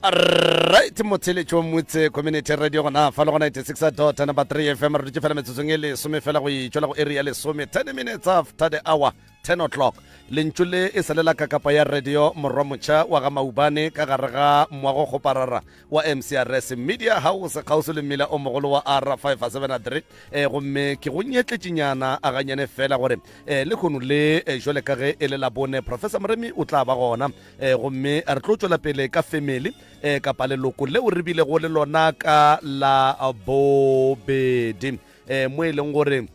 Right motheletšo motse community radio gona fa le go 96 dot number 3 fm re dutše fela metsotsong e lesome fela go itšwela go area lesome 10 minutes after the hour 10 o'clock lentšu le e sa le la kakapa ya radio morwa motšha wa ga maubane ka gare ga moago kgoparara wa mcrs media house kgauswi le mmila o mogolo wa r573 e gomme ke go nyetletšenyana a ganyane fela gore e le kgono le e, jwale ka ge e le la bone professor moremi o tla ba gona e gomme re tlo tšwela pele ka family e kapa leloko leo re bilego le lona ka la bobedi e mo e leng gore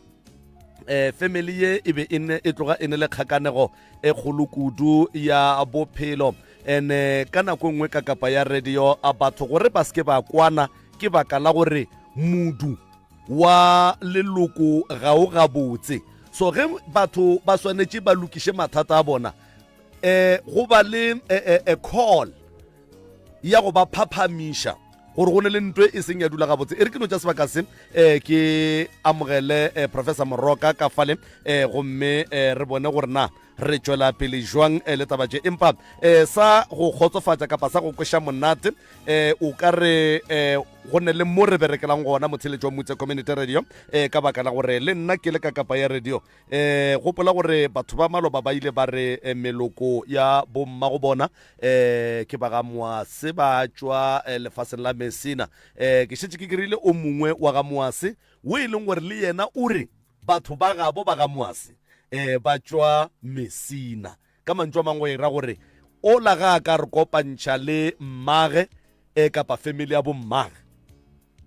eh family ye e be e ne e tloga e ne le kgakanego e kgolo kudu ya bophelo ene ka nako e nngwe ka kapa ya radio a batho gore ba seke ba kwana ke baka la gore mudu wa leloko ga o gabotse so ge batho ba swanetše ba lokiše mathata a bona eh go ba le eh, eh, call ya go ba phaphamiša gore go ne le ntwe e seng ya dula gabotse e re ke no tša sebaka se um ke amogele um professor moroka ka fale um gomme um re bone gore na re tšwela pele jwang le taba tše empa um sa go kgotsofatša kapa sa go kweša monate um o ka re um go ne le mo re berekelang gona motsheletšo wa motse community radio um ka baka la gore le nna ke le ka kapa ya radio eh gopola gore batho ba maloba ba ile ba re eh, meloko ya bomma go bona eh ke ba ga moase ba tšwa eh, lefaseng la Messina eh ke šetše ke krile o mongwe wa ga moase o e leng gore le yena o re batho ba gabo ba ga moase eh ba tšwa Messina Ka mantšu a mangwe e ra gore ola ga a ka re kopantšha le mmage e kapa family ya bommage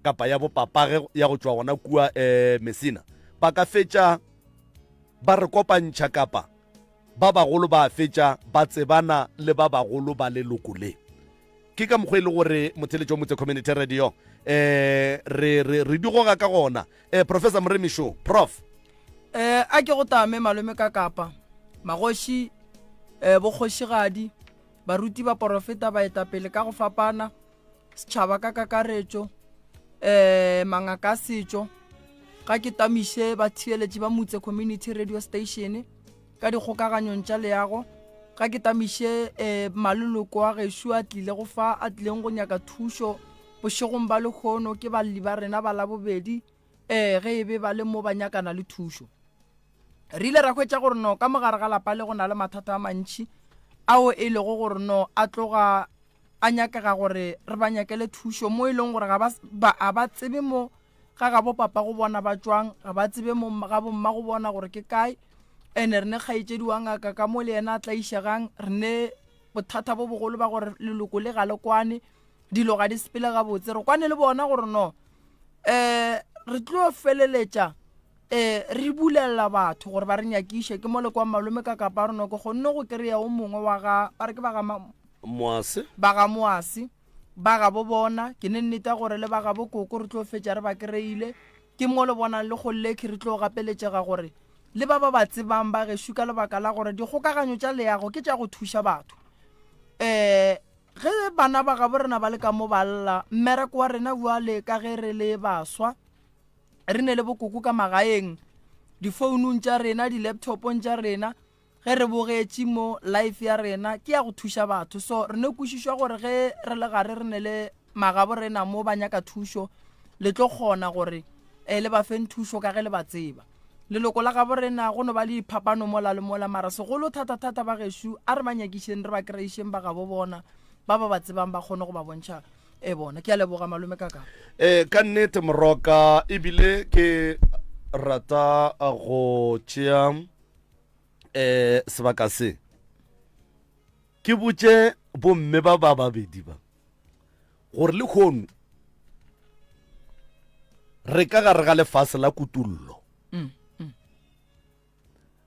kapa ya bopapage ya go tšwa gona kua e Messina ba ka fetša ba re kopantšha kapa ba bagolo ba fetša ba tsebana le ba bagolo ba leloko le. Ke ka mokgwa e le gore motheletšo wa Motse Community Radio eh re re re di goga ka gona. Eh Professor Moremišo, Prof. Eh a ke go tame malome ka kapa magoši eh bokgošigadi baruti ba porofeta baetapele ka go fapana setšhaba ka kakaretšo eh mangaka a setšo ga ke tamiše batheeletši ba Motse Community Radio Station ka dikgokaganyong tša leago ga ke tamiše um maloloko a gešo a tlile go fa a tlileng go nyaka thušo bošegong ba lekgono ke balli ba rena ba labobedi um ge e be ba le mo ba nyakana le thušo re ile ra hwetša gore no ka mogare ga lapa le go na le mathata a mantšhi ao e lego gore no a tloga a nyakega gore re ba nyakele thušo mo e leng gore ga ba tsebe mo ga gabo papa go bona ba tšwang ga ba tsebe mo ga bomma go bona gore ke kae ene re ne kgaetšedi wa ngaka ka mo le yena a tlaišegang re ne bothata bo bogolo ba gore leloko le ga le kwane dilo ga di sepele gabotse re kwane le bona gore no um re tlo feleletša um re bulelela batho gore ba re nyakiše ke mo le kwa malome ka kapa rona ke kgonne go kry-a o mongwe wa ga ba re ke ba ga moase ba ga moase Ba gabo bona, ke ne nneta gore le ba gabo koko re tlo fetša re ba kry-ile. Ke mo le bonang le kgollekhi re tlo gapeletšega gore le ba ba ba tsebang ba gešo ka lebaka la gore dikgokaganyo tša leago ke tša go thuša batho. Um ge bana ba gabo rena ba le ka mo ba lla, mmereko wa rena bjale ka ge re le baswa re ne le bokoko ka magaeng, difounung tša rena, di-laptopong tša rena, Ge re bogetše mo, life ya rena ke ya go thuša batho. So re ne kwešišwa gore ge re le gare re ne le magabo rena mo ba nyaka thušo, le tlo kgona gore eh, le ba feng thušo ka ge le ba tseba. Leloko la gabo rena go no ba le diphapano mola le mola, mara segolo thata-thata ba gešo a re ba nyakišeng re ba kreišeng ba gabo bona ba ba ba tsebang ba kgone go ba bontšha e bona. Ke a leboga malome kaka. E, ka nnete moroka ebile ke rata go tšea eh sebaka se ke botše bomme ba ba babedi ba gore le kgono re ka gare ga lefase la kutullo mm, mm.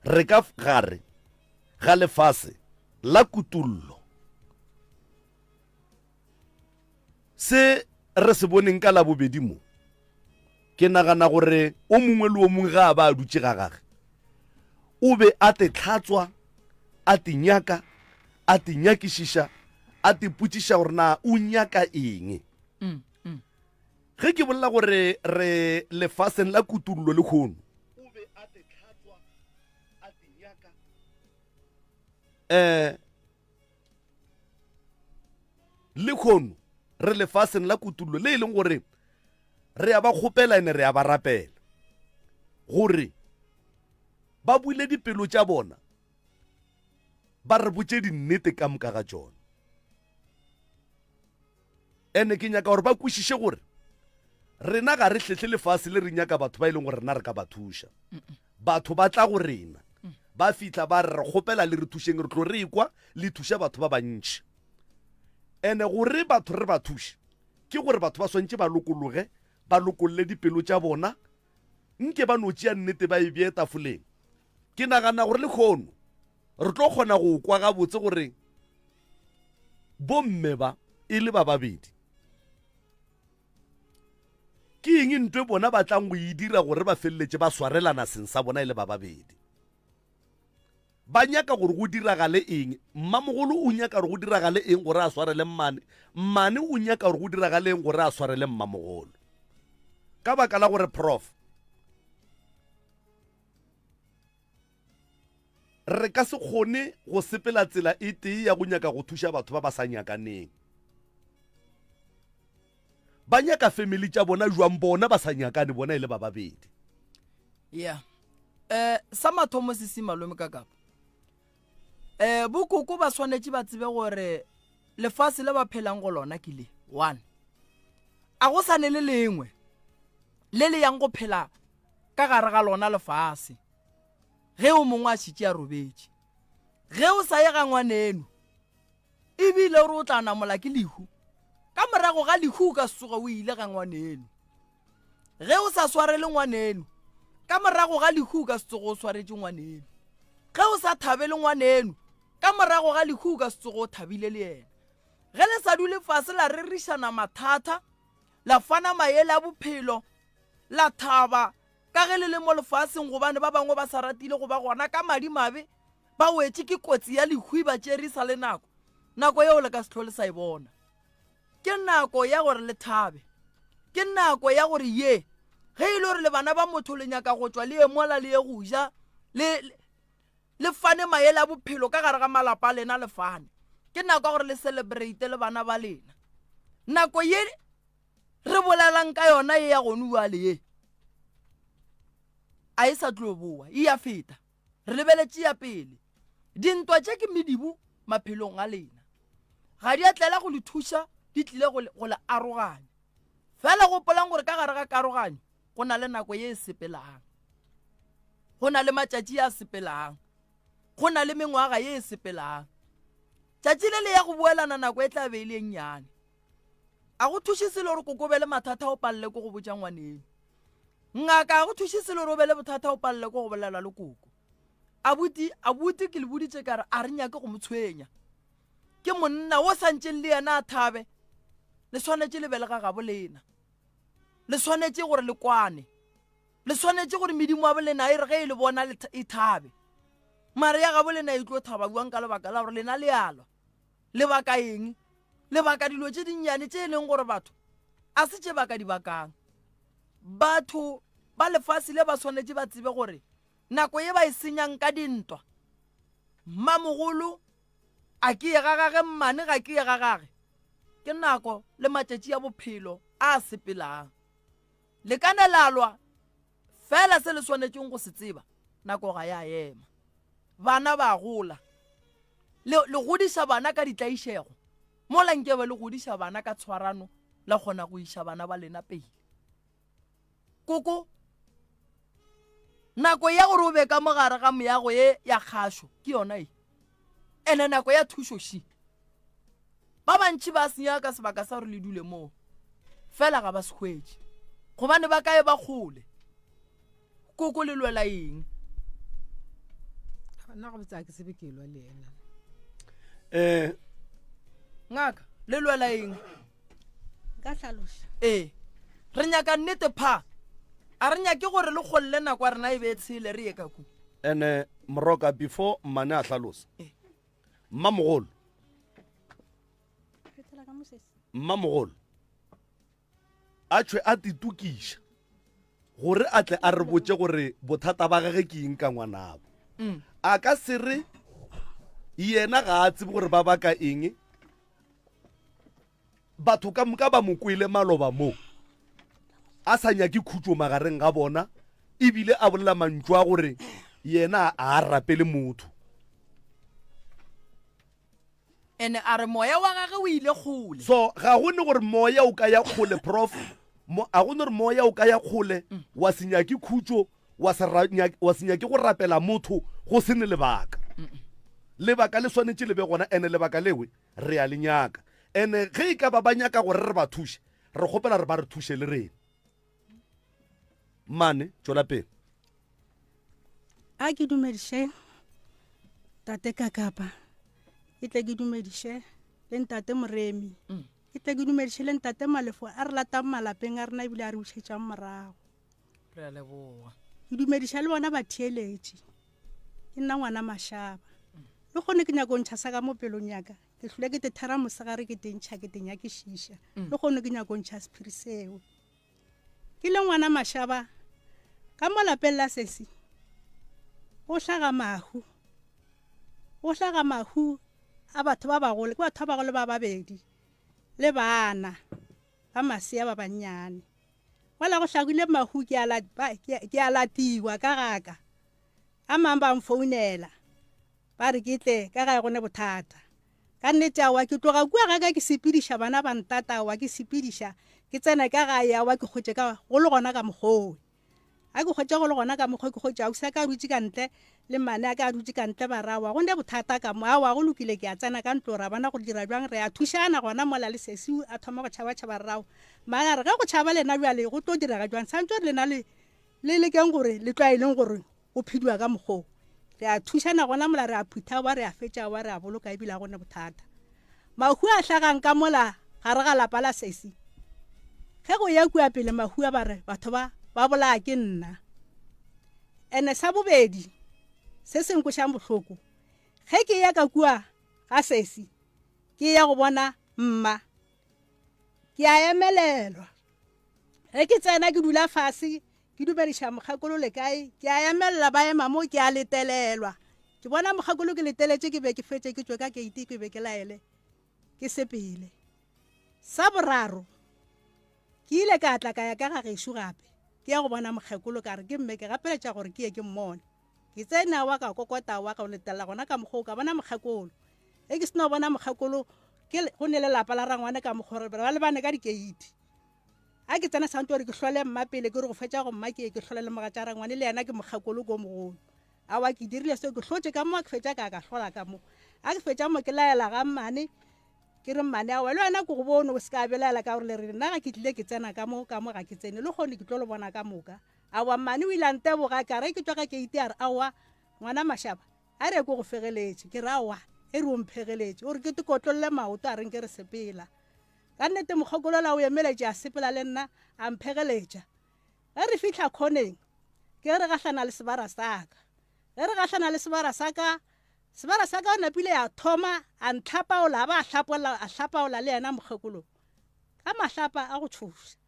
re ka gare ga lefase la kutullo Se re se boneng ka Labobedi mo, ke nagana gore o mongwe le o mongwe ge a ba a dutše ga gage, o be a te hlatswa, a te nyaka, a te nyakišiša, a te potšiša gore na o nyaka eng. Mm, mm. Ge ke bolela gore re lefaseng la kutullo lehono, o be a te hlatswa, a te nyaka, um Lehono. Re lefaseng la kutullo le e leng gore re a ba kgopela ene re a ba rapela gore ba bule dipelo tša bona ba re botše dinnete ka moka ga tšona. Ene ke nyaka gore ba kwešiše gore rena ga re hlehle lefase le re nyaka batho ba e leng gore rena re ka ba thuša. Batho ba tla go rena ba fihla ba re re kgopela le re thušeng, re tlo re ekwa le thuša batho ba bantši. Ene gore batho re ba thuše ke gore batho ba swantše ba lokologe, ba lokolle dipelo tša bona, nke ba no tšea nnete ba e bee tafoleng. Ke nagana gore lehono re tlo kgona go kwa gabotse gore bomme ba e le ba babedi ke eng ntwe bona ba tlang go e dira gore ba feleletše ba swarelana seng sa bona e le ba babedi. Ba nyaka gore go diragale eng? Mmamogolo o nyaka gore go diragale eng gore a swarele mmane? Mmane o nyaka gore go diragale eng gore a swarele mmamogolo? Ka baka la gore Prof. Re ka se kgone go sepela tsela e tee ya go nyaka go thuša batho ba ba sa nyakaneng. Ba nyaka family tša bona jwang bona ba sa nyakane bona e le ba babedi? Yeah. Eh sa mathomo se se malome ka kapa. Eh bokoko ba swanetše ba tsebe gore lefase le ba phelang go lona ke le one. A go sane le lengwe le le yang go phela ka gare ga lona lefase ge o mongwe a šitše a robetše. Ge o sa ye ga ngwaneno ebile o re o tla namola ke lehu, ka morago ga lehu o ka se tsoge o ile ga ngwaneno. Ge o sa swarele ngwaneno, ka morago ga lehu o ka se tsoge o swaretše ngwaneno. Ge o sa thabele ngwaneno, ka morago ga lehu o ka se tsoge o thabile le yena. Ge le sa dule fase la rerišana mathata, la fana maele a bophelo, la thaba ka ge le le mo lefaseng gobane ba bangwe ba sa ratile go ba gona ka madimabe ba wetše ke kotsi ya lehu e ba tšere e sa le nako, nako yeo le ka se hlole sa e bona. Ke nako ya gore le thabe. Ke nako ya gore ye, ge e le gore le bana ba motho le nyaka go tšwa le ye mola le ye go ja, le, le fane maele a bophelo ka gare ga malapa a lena le fane. Ke nako ya gore le celebrate le bana ba lena. Nako ye re bolelang ka yona ye ya gone bjale ye, a e sa tlo boa, e ya feta. Re lebeletše ya pele. Dintwa tše ke medibo maphelong a lena. Ga di a tlela go le thuša, di tlile go le, go le aroganya. Fela gopolang gore ka gare ga karoganyo go na le nako ye e sepelang. Go na le matšatši a sepelang. Go na le mengwaga ye e sepelang. Tšatši le le ya go boelana nako e tla be e le e nnyane. A go thuše selo gore koko be le mathata o palele ko go botša ngwaneno. Ngaka a go thuše selo gore o be le bothata o palele ko go bolela le koko. Abuti, abuti ke le boditše ka re a re nyake go mo tshwenya. Ke monna o sa ntšeng le yena a thabe. Le swanetše le be le ga gabo lena. Le swanetše gore le kwane. Le swanetše gore medimo ya bolena e re ge e le bona e thabe. Mare ya gabo lena e tlo thaba bjang ka lebaka la gore lena le alwa. Lebaka eng? Lebaka dilo tše dinnyane tše e leng gore batho a se tše ba ka di bakang. Batho ba lefase le ba swanetše ba tsebe gore nako ye ba e senyang ka dintwa, mmamogolo a ke ye ga gage, mmane ga ke ye ga gage, ke nako le matšatši a bophelo a sepelang. Le ka na la lwa, fela se le swanetšeng go se tseba, nako ga ya ema. Bana ba gola. Le, le godiša bana ka ditlaišego, mola nkebe le godiša bana ka tshwarano, la kgona go iša bana ba lena pele. Koko, nako ya gore o be ka mogare ga meago ye ya kgašo ke yona e. Ene nako ya thušo ši. Ba bantši ba senya ka sebaka sa gore le dule moo, fela ga ba se hwetše gobane ba kae ba kgole. Koko le lwela eng? Nna gabotse a ke tsebe ke lwa le yena. Eh ngaka le lwela eng? Nka hlaloša. Ee, re nyaka nnete pha. A re nyake gore le kgolle nako ya rena e be e tshele re ye ka ku. Ene Moroka before mmane a hlalosa. Eh. Mmamogolo. Mmamogolo a tšhwe a titokiša gore a tle a re botše gore bothata ba gage ke eng ka ngwanabo. Mm. A ka se re yena ga a tsebe gore ba baka eng. Batho ka moka ba mo kwele maloba mo a sa nyake khutšo magareng ga bona ebile a bolela mantšu a gore yena a a rapele motho. Ene a re moya wa gage o ile kgole. So ga go ne gore moya o ka ya kgole prof, mo, a go ne gore moya o ka ya kgole wa se nyake khutšo wa se ra, wa se nyake go rapela motho go se ne lebaka. Lebaka le swanetše le be gona ene lebaka lewe re a le nyaka. Ene ge e ka ba ba nyaka gore re ba thuše, re kgopela re ba re thuše le rena. Mane, tšwela pele. A ke dumediše tate Kakapa, ke tle ke dumediše le ntate Moremi, mm. ke tle ke dumediše le ntate Malefo a re latang malapeng a rena ebile a re bušetšang morago. Re a leboga. Ke dumediša le bona batheeletši. Ke nna ngwana Mashaba. Le kgone ke nyako ntšha sa ka mo pelong ya ka. Ke hlole ke te thara mosegare ke te ntšha ke te nyakišiša. Mm. Le kgone ke nyako ntšha sephiri seo. Ke le ngwana Mashaba ka mo lapeng la sesi go hlaga mahu. Go hlaga mahu a batho ba bagolo, ke batho ba bagolo ba babedi le bana ba masea ba bannyane. Mola go hlagile mahu ke a latiwa ka gaka. A mang ba mfounela ba re ke tle ka gae go ne bothata. Ka nnete aowa ke tloga kua ga ka ke sepediša bana ba ntata aowa ke sepediša ke tsena ka gae aowa ke kgotše ka go le gona ka mokgowe. A ke kgotše go le gona ka mokgwa ke kgotše ausi a ka a dutše ka ntle le mmane a ka a dutše ka ntle ba re aowa go ne bothata ka mo aowa go lokile ke a tsena ka ntlo ra bona gore dira bjang re a thušana gona mola le sesi a thoma go tšhabatšhaba re rao mmane a re ge go tšhaba lena bjale go tlo direga jwang santse gore lena le le lekeng gore le tlwaeleng gore go phediwa ka mokgoo re a thušana gona mola re a phutha wa re a fetša wa re a boloka ebile a gone bothata Mahu a hlagang ka mola gare ga lapa la sesi. Ge go ya kua pele mahu a ba re batho ba ba bolaya ke nna. Ene sa bobedi se se nkwešang bohloko ge ke ya ka kua ga sesi ke ya go bona mma ke a emelelwa. Ge ke tsena ke dula fase Ke dumediša mokgekolo le kae? Ke a emelela ba ema mo ke a letelelwa. Ke bona mokgekolo ke leteletše ke be ke fetše ke tšwe ka keiti ke be ke laele ke sepele. Sa boraro ke ile ka tla ka ya ka ga gešo gape ke ya go bona mokgekolo ka re ke mme ke gapeletša gore ke ye ke mmone. Ke tsene wa ka kokota wa ka o letelela gona ka mokgwa o ka bona mokgekolo. Ge ke sena go bona mokgekolo ke go ne le lapa la rangwane ka mokgwa re ba lebane ka dikeiti. A ke tsena santse gore ke hlole mma pele ke re go fetša go mma ke ye ke hlole le mogatša rangwane le yena ke mokgekolo ko mogolo. Aowa ke dirile seo ke hlotše ka mo a ke fetša ka ka hlola ka mo. A ke fetša mo ke laela ga mmane ke re mmane aowa le wena ke go bone o se ka belaela ka gore le re nna ga ke tlile ke tsena ka mo ka mo ga ke tsene le kgone ke tlo le bona ka moka. Aowa mmane o ile a nteboga ka re ke tšwa ka keiti a re aowa ngwana Mashaba a re ke go fegeletše ke re aowa e re o mphegeletše o re ke te kotlolle maoto a re nke re sepela. Ka nnete mokgokolola o emeletše a sepela le nna a mphegeletša. Ge re fihla khoneng, ke ge re gahlana le sebara sa ka. Ge re gahlana le sebara sa ka, sebara sa ka o napile a thoma a ntlhapaola a ba a hlapolla a hlapaola le yena mokgekolo ka mahlapa a go tšhoša.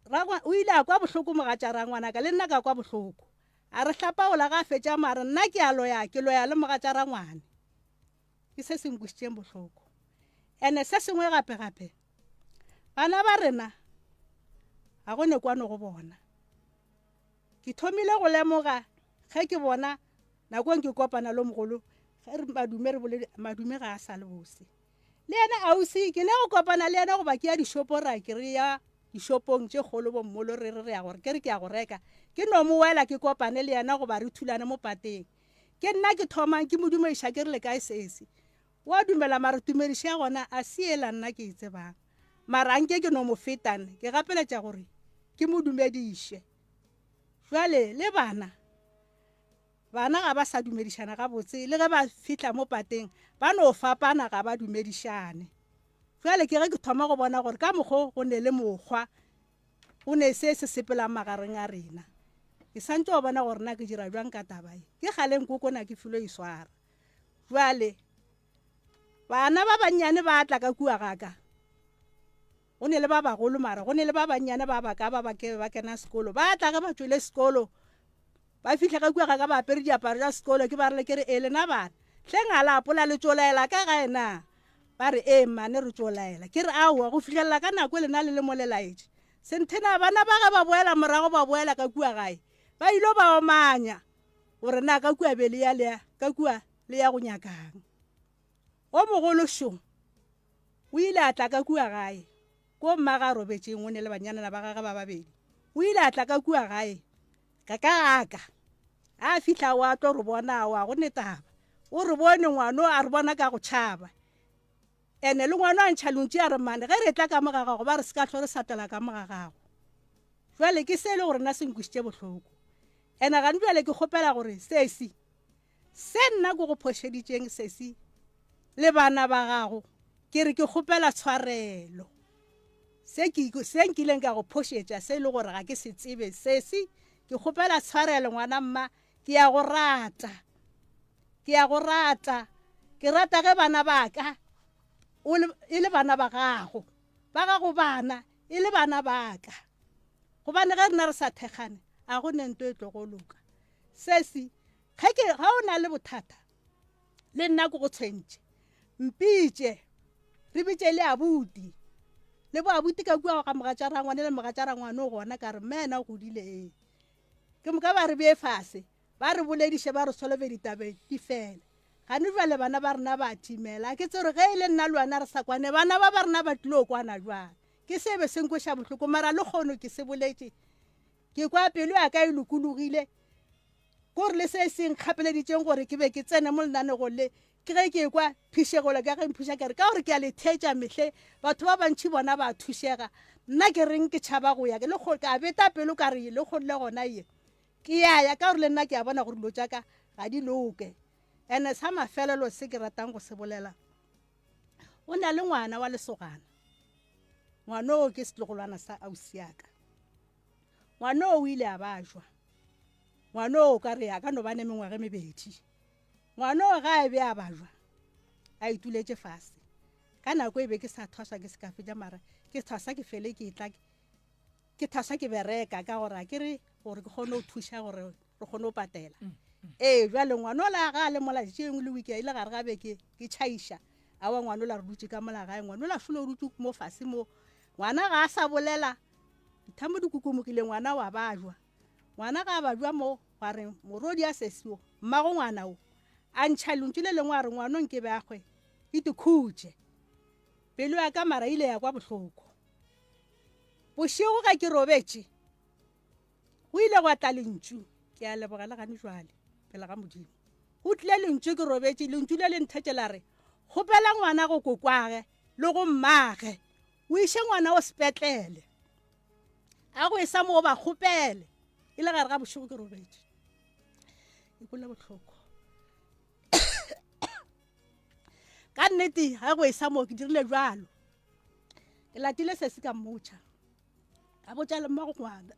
Rangwa o ile a kwa bohloko mogatša rangwanaka le nna ka kwa bohloko. A re hlapaola ga a fetša mare nna ke a loya ke loya le mogatša rangwane. Ke se se nkwešitšeng bohloko. Ene se sengwe gape-gape, bana ba rena ga go ne kwano go bona. Ke thomile go lemoga ge ke bona nakong ke kopana le mogolo ge re madume re boledi madume ga a sa le bose. Le yena ausi ke ne go kopana le yena goba ke ya dishopong ra ke re ya dishopong tše kgolo bo mmolo re re re ya gore ke re ke ya go reka ke no mo wela ke kopane le yena goba re thulane mo pateng. Ke nna ke thomang ke mo dumediša ke re le kae sesi. O a dumela mara tumedišo ya gona a se yela nna ke e tsebang. Mara anke ke no mo fetane ke gapeletša gore ke mo dumediše. Jwale le bana, bana ga ba sa dumedišana gabotse le ge ba fihla mo pateng ba no fapana ga ba dumedišane. Jwale ke ge ke thoma go bona gore ka mokgo go ne le mokgwa Go ne se se sepelang magareng a rena. Ke santše go bona gore na ke dira bjang ka taba ye. Ke kgale nkoko na ke filwe e swara. Bjale, bana ba bannyane ba tla ka kua ga ka. Go ne le ba bagolo mara go ne le ba bannyane ba ba ka ba ba ke ba kena sekolo. Ba tla ge ba tšwele sekolo. Ba fihla ka kua ga ka ba apere diaparo tša sekolo ke ba rile ke re e lena bana. Hleng a la apola le tšolaela ka gae na? Ba re, Ee, mmane, re tšo laela. Ke re, Aowa, go fihlelela ka nako e lena le le mo le laetše. Senthena, bana ba ge ba boela morago ba boela ka kua gae, ba ilo ba omanya gore na ka kua be le ya le ya ka kua le ya go nyakang. O mogolo šo o ile a tla ka kua gae, ko mmage a robetšeng o ne le banyanana ba gage ba babedi. O ile a tla ka kua gae ka ka gaka. A fihla wa tlo re bona wa go ne taba. O re bone ngwano a re bona ka go tšhaba. Ene le ngwano a ntšha lontši a re mane ge re tla ka mo ga gago ba re se ka hlo re sa tlela ka mo ga gago. Jwale ke se e le gore nna se nkwišitše bohloko. Ene gane jwale ke kgopela gore sesi se nna ko go phošeditšeng sesi le bana ba gago ke re ke kgopela tshwarelo. Se ke se nkileng ka go phošetša se e le gore ga ke se tsebe sesi ke kgopela tshwarelo ngwana mma ke ya go rata ke ya go rata ke rata ge bana ba ka e le bana ba gago ba gago bana e le bana ba ka gobane ge rena re sa thekgane a go ne nto e tlo go loka sesi ge ke ga o na le bothata le nna ko go tshwentše mpitše re bitše le abuti le bo abuti ka kua ga mogatša rangwane le mogatša rangwane o gona ka re mme ena o godile ee ke moka ba re bee fase ba re bolediše ba re solobe ditabeng di fele gane jale bana ba rena ba timela ke tsere ge e le nna le wena re sa kwane bana ba ba rena ba tlilo kwana jwang ke sebe se nkweša bohloko mara le kgono ke se boletše ke kwa pelo ya ka e lokologile ko re le se se nkgapeleditšeng gore ke be ke tsene mo lenanegong le ke ge ke kwa phišegolo ka ge mphuša ke re ka gore ke a le theetša mehle batho ba bantšhi bona ba thušega nna ke reng ke tšhaba go ya ke le ka beta pelo ka re le kgonle gona ye ke ya ya ka gore le nna ke a bona gore dilo tša ka ga di loke ene sa mafelelo se ke ratang go se bolela o na le ngwana wa lesogana ngwana oo ke setlogolwana sa ausi yaka ngwana o ile a bajwa ngwana o ka re a ka no ba ne mengwaga e mebedi ngwana o ga e be a bajwa a ituletše fase ka nako e be ke sa thwaswa ke se ka fetša mara ke thwasa ke fele ke tla ke thwasa ke bereka ka gore a ke re gore ke kgone go thuša gore re kgone go patela mm, mm. ee jale ngwana ola ga a le mola tše engwe le wiki ile gare ga beke ke tšhaiša awa ngwana ola re dutše ka mola gae ngwana ola šolo o dutše mo fase mo ngwana ga a sa bolela dithamo di kukumogile ngwana wa bajwa ngwana ga a bajwa mo gwa re morodi a sesio mmago ngwana o a ntšha lentšu le lengwe a re ngwano nke be a kgwe e tikhutše pelo ya ka mara ile ya kwa bohloko bošego ga ke robetše go ile gwa tla lentšu ke a leboga le gane jwale pele ga modimo go tlile lentšu ke robetše lentšu le le nthetše la re kgopela ngwana go kokwage le go mmage o iše ngwana o sepetlele a go e sa mo ba kgopele e le gare ga bošego ke robetše e kwele bohloko ka nnete ga go e sa moo ke dirile jalo ke latile se se ka mmotšha ka botša le mmago ngwana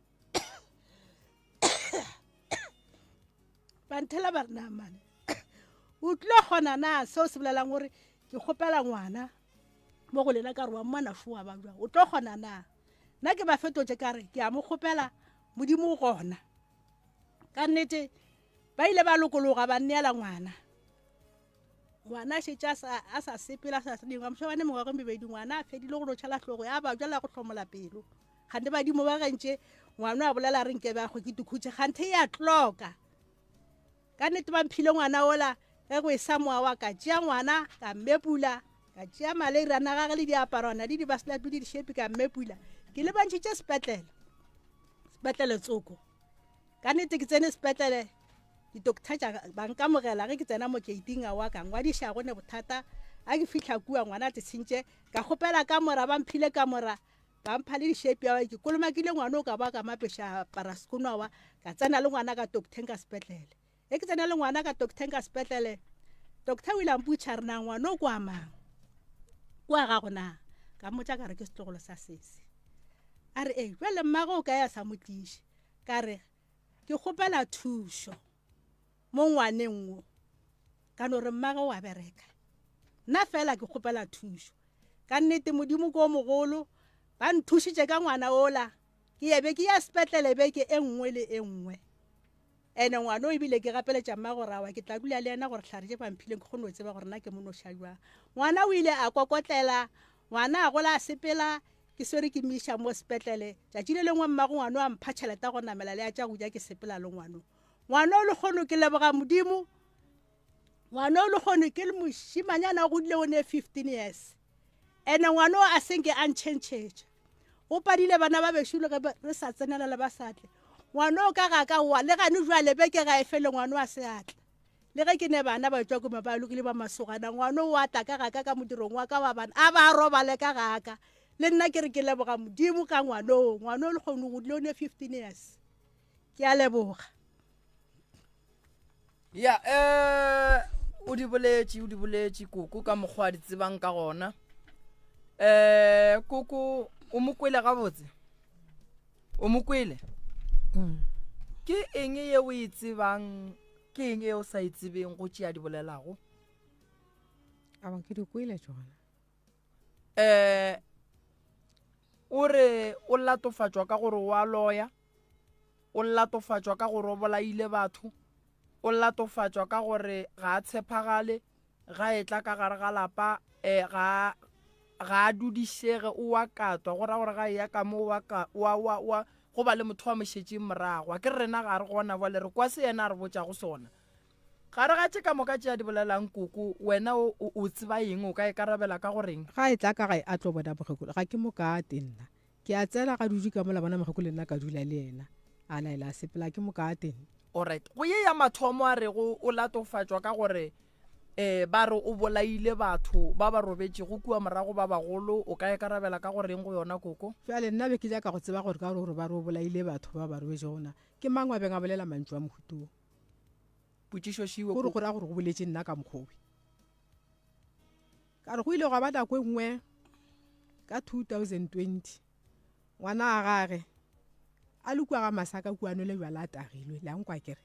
ba nthela ba re namane o tlile kgona na seo se bolelang gore ke kgopela ngwana mo go lena ka re wa mmona foa ba jwa o tlo kgona na nna ke ba fetotše ka re ke a mo kgopela modimo o gona ka nnete ba ile ba lokologa ba nneela ngwana ngwana a šetše a sa sepela a sa dingwa moša bane mengwago mebedi ngwana a fedile go lotšha la hlogo ya ba jala go hlomola pelo gante badimo ba gantše ngwana a bolela re nkebe a go ke tukhutše gante ya tloka ka nnete ba mphile ngwana ola ge go e sa mowa wa ka tšea ngwana ka mmepula ka tšea maleirana gage le diaparwana le dibaslapi le dišepi ka mmepula ke le bantšhitše sepetlele sepetlele tsoko ka nnete ke tsene sepetlele ditokta tša ba nkamogela ge ke tsena mo gating a wa ka ngwadiša go ne bothata a ke fitlha kua ngwana a tshentše ka kgopela kamora ba mphile kamora ba mpha le dišepi awa ke kolomakile ngwana o ka ba ka mapeša parasekono awa ka tsena le ngwana ka docteng ka sepetlele e ke tsena le ngwana ka docteng ka sepetlele doctor o ile a mputšha re na ngwana o kwa mang kwa gago na ka mmotša ka re ke setlogolo sa sese a re ee jale mmago o ka ya sa mo tliše ka re ke kgopela thušo mo ngwaneng wo ka no re mmage o a bereka nna fela ke kgopela thušo ka nnete modimo ko mogolo ba nthušitše ka ngwana ola ke ye be ke ya sepetlele beke e nngwe le e nngwe. Ene ngwana o ebile ke gapeletša mma gore awa ke tla dula le yena gore hlare tše ba mphileng ke kgone go tseba gore na ke mo noša jwang. Ngwana o ile a kokotlela, ngwana a gola a sepela, ke swere ke mo iša mo sepetlele. Tšatši le lengwe mmago ngwano a mpha tšhelete ya go namela le ya tša go ja ke sepela le ngwano. Ngwano lekgono ke leboga Modimo, ngwano lekgono ke mošimanyana o godile o ne 15 years. Ene ngwano a senke a ntšhentšhetša. Go padile bana ba bešo le ge re sa tsenelela ba sa tle. Ngwano ka ga ka wa le gane jwale beke ga e fele ngwano a se a tla. Le ge ke ne bana ba tšwa koma ba lokile ba masogana, ngwano o a tla ka ga ka ka modirong wa ka wa bana, a ba robale ka ga ka. Le nna ke re ke leboga Modimo ka ngwano. Ngwano le kgone go dile o ne 15 years. Ke a leboga. Ya, eh o di boletše, o di boletše koko ka mokgwa a di tsebang ka gona. Eh koko o mo kwele gabotse? O mo kwele? Mm. Ke eng ye o e tsebang, ke eng ye o sa e tsebeng go tšea di bolelago? Awa ke di kwele tšona. Eh o re o latofatšwa ka gore wa loya. O latofatšwa ka gore o bolaile batho. O latofatšwa ka gore ga a tshepagale, ga etla ka gare ga lapa um ga ga a dudišege, o wa katwa, go ra gore ga eya ka mo wa ka wa wa wa go ba le motho wa mo šetšeng morago. A ke re rena ga re gona bjale re kwa se yena a re botšago sona. Gare ga tše ka moka tše a di bolelang koko, wena o o tseba eng? O ka ikarabela ka go reng? Ga etla ka gae a tlo bona mokgekolo, ga ke mo kate nna. Ke a tsena ga dutše ka mola bona mokgekolo le nna ka dula le yena. A laela a sepela ke moka a teng. Alright. Go ye ya mathomo a rego o latofatšwa ka gore um ba re o bolaile batho ba ba robetšego kua morago ba bagolo, o ka ikarabela ka go reng go yona koko? Bjale nna be ke nyaka go tseba gore ka gore ba re o bolaile batho ba ba robetšego na ke mang wa beng a bolela mantšu a mohuta wo? Potšišo šiwe Gore go ra gore go boletše nna ka mokgwa owe. Ka re go ile gwa ba nako e nngwe ka 2020 ngwana wa gage a le kua ga masaka kua nwele bjala a tagilwe le a nkwa kere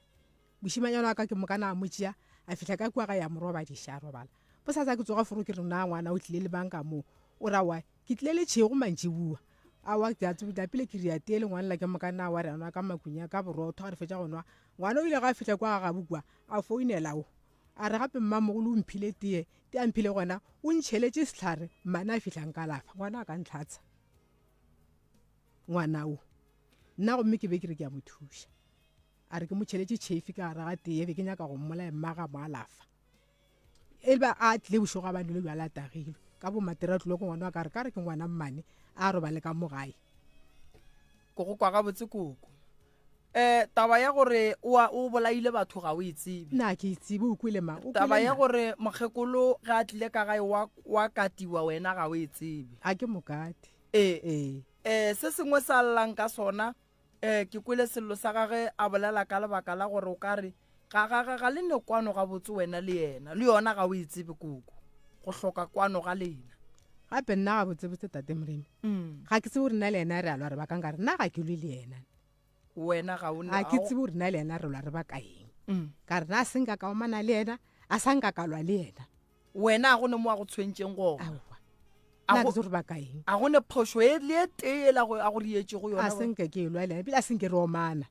mošimanyana wa ka ke mokana a mo tšea a fihla ka kua ga ya mo robadiša a robala bo sasa ke tsoga foro ke re na ngwana o tlile le bang ka moo o ra wa ke tlile le tšhego mantšibua awa ke a tsebile ke ria tee le ngwana la ke mokana wa re a nwa ka makunya ka borotho ga re fetša go nwa ngwana o ile ga a fihla kwa ga gabu kua a founela o A re gape mmamogolo o mphile tee, tee a mphile gona o ntšheletše sehlare mmane a fihla nkalafa, ngwana a ka ntlhatsa. Ngwana o. Nna gomme ke be ke re ke a mo thuša. A re ke mo tšheletše tšhefi ka gare ga tee be ke nyaka go mmolaya mma ga mo alafa. E ba a tlile bošego a ba nwele bjala a tagilwe. Ka bo matera tlilo ko ngwana wa ka re ka re ke ngwana mmane a robale ka mo gae. Ko go kwa gabotse koko. Eh, taba ya gore o a o bolaile batho ga o e tsebe. Na ke e tsebe, o kwele ma? O Taba ya gore mokgekolo ge a tlile ka gae wa wa katiwa wena ga o e tsebe. A ke mokati. Ee. Ee. Eh, se sengwe sa llang ka sona, eh, ke kwele sello sa gage a bolela ka lebaka la gore o ka re ga ga ga ga le ne kwano gabotse wena le yena, le yona ga o e tsebe koko. Go hloka kwano ga lena. Gape nna gabotsebotse tate Moremi, mm. ga ke tsebe gore nna le yena re a lwa re bakang ka re nna ga ke lwe le yena. Wena ga o ne. Ga ke tsebe gore nna le yena re lwa re baka eng. Mm. Ka re na se nka ka omana le yena, a sa nka ka lwa le yena. Wena a go ne mo a go tshwentšeng gona. Aowa. A go re baka eng? A go ne phošo e le e tee ela go a go rietše go yona. A se nke ke lwa le yena, ebile a se nke re omana.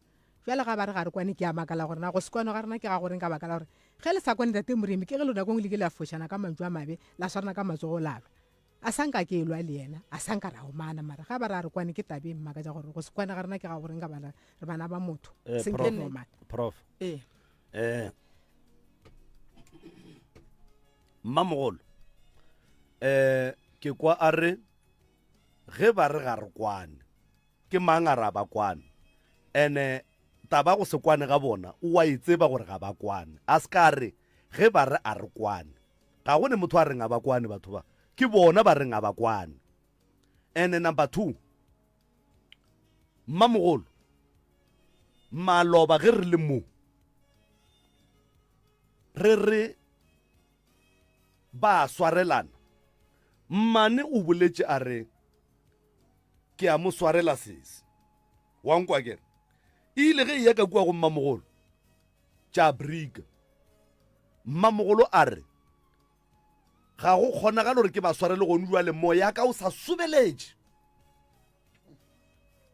Bjale ga ba re ga re kwane ke a makala gore na go se kwane ga rena ke ga goreng ka baka la gore ge le sa kwane tate Moremi ke ge le nakong le ke la fošana ka mantšu a mabe la swarana ka matsogo la lwa. A sa nka ke elwa le yena, a sa nka ra omana, mara ga ba re a re kwane ke tabe e mmakatša gore go se kwane ga rena ke ga goreng ka bana re bana ba motho eh, seng ke re omana. Prof. Ee. Eh Mmamogolo eh ke kwa a re ge ba re ga re kwane ke mang a re a ba kwane ene taba go se kwane ga bona o wa e tseba gore ga ba kwane a se ka re ge ba re a re kwane Ga go ne motho a reng a ba kwane batho ba. Ke bona ba reng a ba kwane. Ene number 2. Mmamogolo maloba ge re le mo re re ba swarelana mmane o boletše a re ke a mo swarela sese wa nkwa kere e ile ge e ya ka kua go mmamogolo tša brika Mmamogolo a re, Ga go kgonagale gore ke ba swarele gonu jwale, moya ka o sa sobeletše.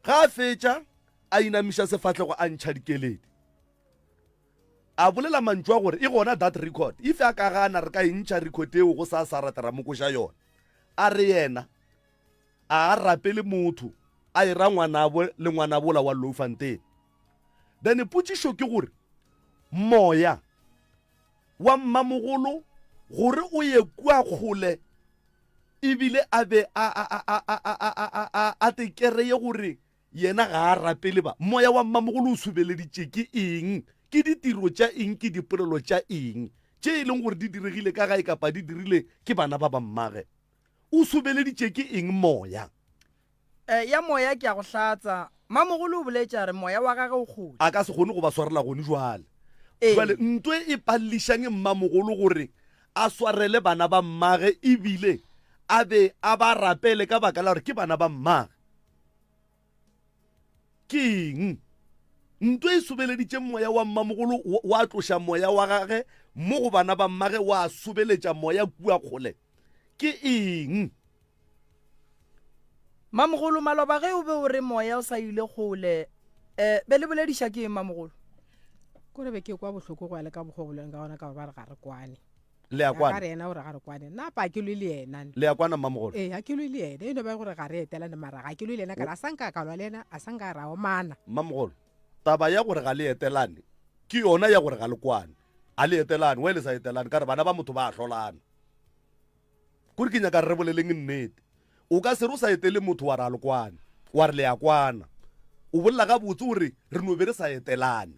Ga a fetša, a inamiša sefahlego a ntšha dikeledi. A bolela mantšu a gore e gona that record, if a ka gana re ka e ntšha record eo go sa sa rata ra mo koša yona. A re yena a a rapele motho a e ra ngwanabo le ngwanabola wa Louwfontein. Then potšišo ke gore moya wa mmamogolo gore o ye kua kgole ebile a be a a a a a a a a a te kereye gore Yena ga a rapele ba. Moya wa mmamogolo o sobeleditše ke eng? Ke ditiro tša eng? Ke dipolelo tša eng tše e leng gore di diregile ka gae kapa di dirile ke bana ba ba mmage? O sobeleditše ke eng moya? E, ya moya ke a go hlatsa. Mmamogolo o boletše a re moya wa gage o kgole. A ka se kgone go ba swarela gone jwale. Ee. Jwale nto e pallišang mmamogolo gore a swarele bana ba mmage ebile a be a ba rapele ka baka la gore ke bana ba mmage? Ke eng? Nto e sobeleditše moya wa mmamogolo wa tloša moya wa gage mo go bana ba mmage wa sobeletša moya kua kgole. Ke eng? Mamogolo, maloba ge o be o re moya o sa ile kgole, um be le bolediša ke eng mamogolo? Kore be ke kwa bohloko go ya le ka mokgwa o boleleng ka gona ka gore ba re ga re kwane. Le a kwana? Ka re yena o re ga re kwane. Nna pa ke lwe le yena. Le a kwana mmamogolo? Ee, ga ke lwe le yena. E no ba gore ga re etelane mara ga ke lwe le yena ka re a sa nka ka lwa le yena, a sa nka ra omana. Mmamogolo, taba ya gore ga le etelane ke yona ya gore ga le kwane. A le etelane, we le sa etelane ka re bana ba motho ba a hlolana. Kore ke nyaka re boleleng nnete. O ka se re o sa etele motho wa re a le kwane, wa re le a kwana. O bolela gabotse o re re no be re sa etelane.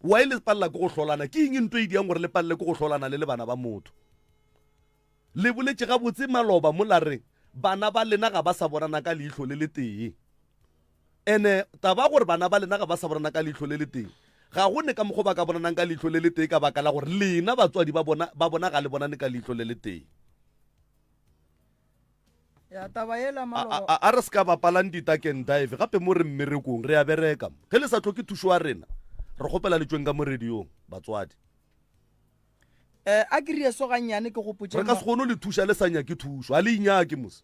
Why le palela ke go hlolana? Ke eng nto e diang gore le palele ke go hlolana le le bana ba motho? Le boletše gabotse maloba mo la re bana ba lena ga ba sa bonana ka leihlo le letee. Ene taba gore bana ba lena ga ba sa bonana ka leihlo le letee, ga go ne ka mokgwa ba ka bonanang ka leihlo le letee ka baka la gore lena batswadi ba bona ba bona ga le bonane ka leihlo le letee. Ya taba yela maloba. A, a, a re se ka bapalang di-duck and dive gape mo re mmerekong, re a bereka mo. Ge le sa hloke thušo ya rena, re kgopela le tšweng ka mo radiong, batswadi. Eh, a ke rie so gannyane ke gopotše Re ka se kgone go le thuša le sa nyake thušo, a le inyake mos.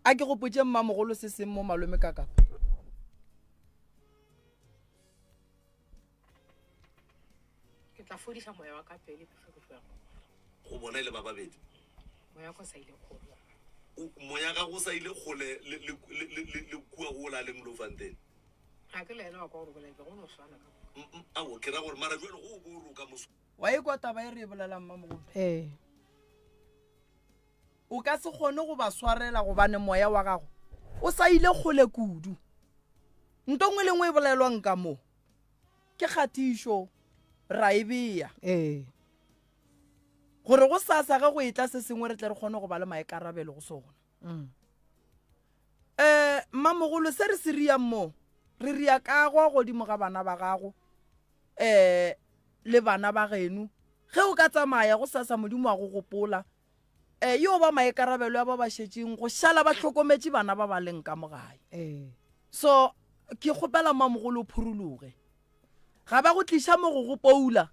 A ke gopotše mmamogolo se seng mo malome ka kapa. Ke tla fodiša moya wa ka pele before ke tloya go. Go bona e le ba babedi. Moya wa ka o sa ile kgole. Moya gago o sa ile kgole le, le, le, le, le, le kua go o la leng Bloemfontein. Ga ke laele wa kwa gore bolela go no swana ka moka. Mm, mm, aowa, ke ra gore mara jwale go o bo o re o ka moso. Wa e kwa taba e re e bolelang mmamogolo? Ee. O ka se kgone go ba swarela gobane moya wa gago o sa ile kgole kudu. Nto nngwe le nngwe e bolelwang ka mo ke kgatišo ra e bea. Ee. Gore go sasa ge go etla se sengwe re tle re kgone go ba le maikarabelo go sona. Mm. Eh, mmamogolo se re se riang mo, re ria kago godimo ga bana ba gago, eh, le bana ba geno. Ge o ka tsamaya go sasa Modimo wa go gopola, eh, yo ba maikarabelo ya ba ba šetšeng go šala ba hlokometše bana ba ba leng ka mo gae. Ee. So ke kgopela mmamogolo o phuruluge. Ga ba go tliša mo go go poula,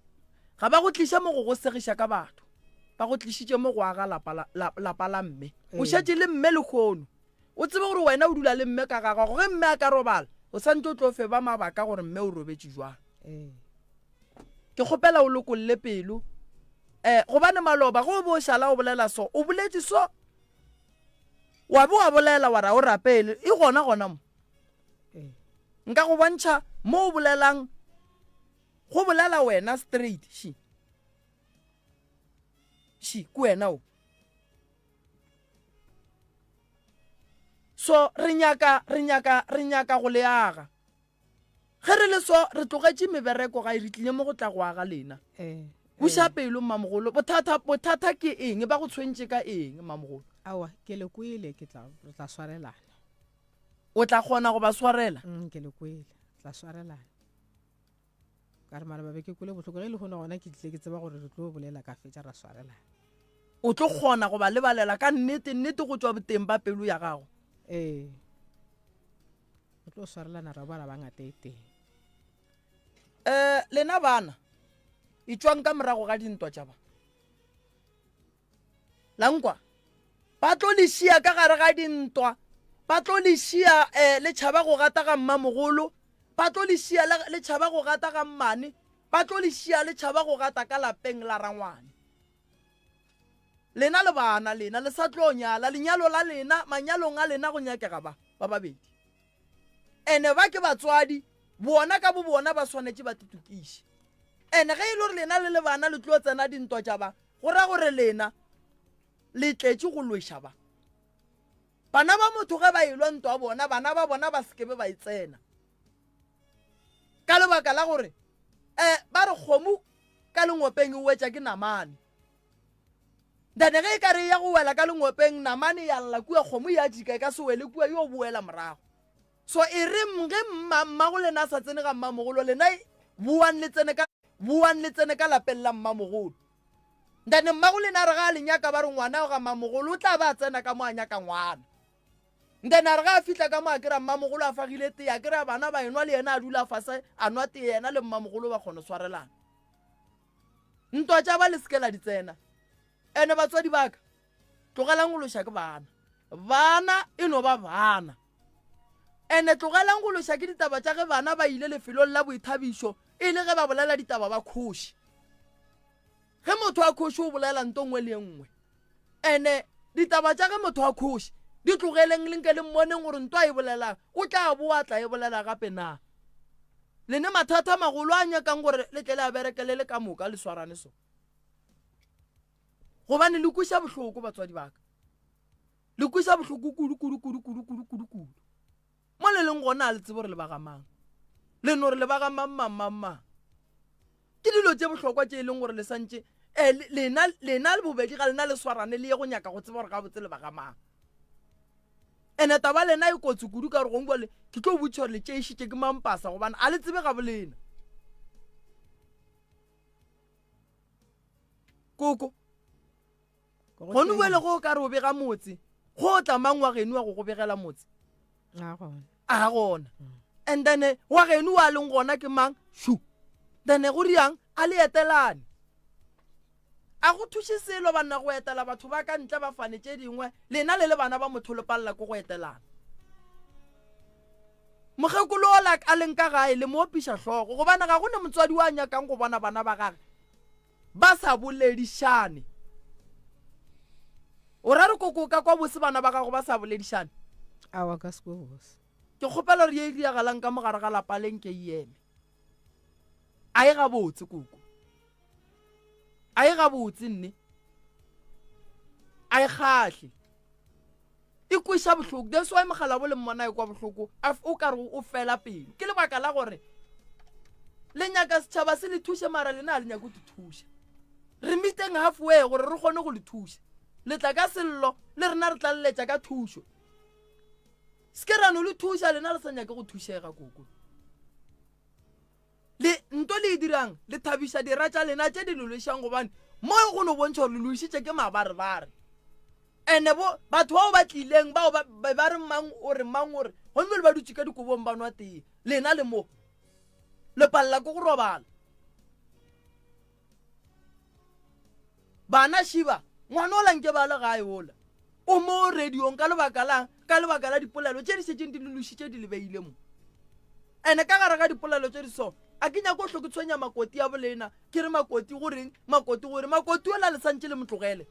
ga ba go tliša mo go go segiša ka batho. Ba go tlišitše mo go aga lapa la, la, lapa la mme. O šetše le mme lehono. O tsebe gore wena o dula le mme ka ga gago. Ge mme a ka robala, o santše o tlo fe ba mabaka gore mme o robetše jwang. Ke kgopela o lokolle pelo. Eh, gobane maloba ge o be o šala o bolela so, o boletše so, wa be wa bolela wa ra o rapele, e gona gona mo. Nka go bontšha mo o bolelang, go bolela wena straight, shi. Shi, ke wena o. So, re nyaka, re nyaka, re nyaka go le aga. Ge re le so, re tlogetše mebereko gae, re tlile mo go tla go aga lena. Eh, Buša eh. pelo, mmamogolo. Bothata, bothata ke eng? Ba go tshwentše ka eng, mmamogolo? Aowa, ke le kwele, ke tla, re tla swarelana. O tla kgona go ba swarela? Mm, ke le kwele, re tla swarelana. Ka re maloba be ke kwele bohloko, ge e le kgono gona ke tlile ke tseba gore re tlo bolela ka fetša ra swarelana. O tlo kgona go ba lebalela ka nnete, nnete go tšwa boteng ba pelo ya gago? Ee. Re tlo swarelana ra ba ra ba ngata e tee. Eh, lena bana, etšwang ka morago ga dintwa tša ba. La nkwa? Ba tlo le šia ka gare ga dintwa, ba tlo le šia eh, le tšhaba go gata ga mmamogolo. Ba tlo le šia le tšhaba go gata ga mmane, ba tlo le šia le tšhaba go gata ka lapeng la rangwane. Lena le bana, lena le sa tlo nyala, lenyalo la lena, manyalong a lena go nyakega ba, ba babedi. Ene ba ke batswadi, bona ka bo bona ba swanetše ba titokiše. Ene ge e le gore lena le le bana le tlo tsena dintwa tša ba, go ra gore lena le tletše go lweša ba. Bana ba motho ge ba elwa ntwa bona, bana ba bona ba sekebe ba e tsena. Ka lebaka la gore um ba re kgomo ka lengopeng e wetša ke namane. Then ge e ka re ya go wela ka lengopeng namane ya lla kua kgomo ya jika e ka se wele kua yo boela morago. So e re ge mma mmago lena a sa tsene ga mmamogolo lena boang le tsene ka boang le tsene ka lapeng la mmamogolo. Then mmago lena a re ga a le nyaka ba re ngwana ga mmamogolo o tla ba a tsena ka mo a nyaka ngwana. Then a re ga a fihla ka mo a kry-a mmamogolo a fagile tee a kry-a bana ba enwa le yena a dula fase a nwa tee yena le mmamogolo ba kgona swarelana. Ntwa tša ba le seke la di tsena. Ene batswadi ba ka tlogelang go loša ke bana. Bana e no ba bana. Ene tlogelang go loša ke ditaba tša ge bana ba ile lefelong la boithabišo e le ge ba bolela ditaba ba khoše. Ge motho a khoše o bolela nto nngwe le e nngwe. Ene ditaba tša ge motho a khoše di tlogeleng le nke le mmoneng gore nto a e bolelang o tla boa tla e bolela gape na. Lene mathata magolo a nyakang gore le tle le a berekele le ka moka le swarane so. Gobane le kweša bohloko batswadi ba ka. Le kweša bohloko kudu kudu kudu kudu kudu kudu kudu. Mo le leng gona a le tsebe gore le ba ga mang. Le no re le ba ga mang mang mang mang. Ke dilo tše bohlokwa tše e leng gore le santše eh, lena lena le bobedi ga lena le swarane le ye go nyaka go tseba gore gabotse le ba ga mang. Ene taba lena e kotsi kudu ka gore gongwe le ke tlo botša gore le tšeišitše ke mampasa gobane a le tsebe ga bolena. Koko gone bjale go o ka re o bega motse go tla mang wa geno wa go go begela motse a gona and then eh, wa geno wa leng gona ke mang shu then go riang a le etelane a go thuše selo banna go etela batho ba ka ntle ba fane tše dingwe lena le le bana ba motho le palela ko go etelana mokgekolo ola a leng ka gae le mo opiša hlogo gobane ga go ne motswadi wa nyakang go bona bana ba gage ba sa boledišane. O ra re koko o ka kwa bose bana ba gago ba sa boledišane? Aowa, ka se kwe bose. Ke kgopela gore ye e diragalang ka mogare ga lapa le nke e eme. A e gabotse koko. A e gabotse nne. A e kgahle. E kweša bohloko. That's why mogala bo le mmona e kwa bohloko. O ka re o fela pelo. Ke lebaka la gore le nyaka setšhaba se le thuše mara lena a le nyake go thuša. Re meeteng halfway gore re kgone go le thuša. Le tla ka sello le rena re tla leletša ka thušo. Se ke ra no le thuša lena le sa nyake go thušega koko. Le nto le e dirang le thabiša dira tša lena tše di le lwešang gobane mo go no bontšha gore le lwešitše ke mabarebare. Ene bo batho bao ba tlileng bao ba be ba re mang o re mang o re gomme le ba dutše ka dikobong ba nwa tee lena le mo le palela ke go robala. Bana šiba ngwana ola nke ba le gae ola o mo radiong ka lebaka lang ka lebaka la dipolelo tše di šetšeng di le lošitše di le beile mo. Ene ka gare ga dipolelo tše di so a ke nyako hlo ke tshwenya makoti ya bolena ke re makoti goreng makoti gore makoti ola le santše le motlogele.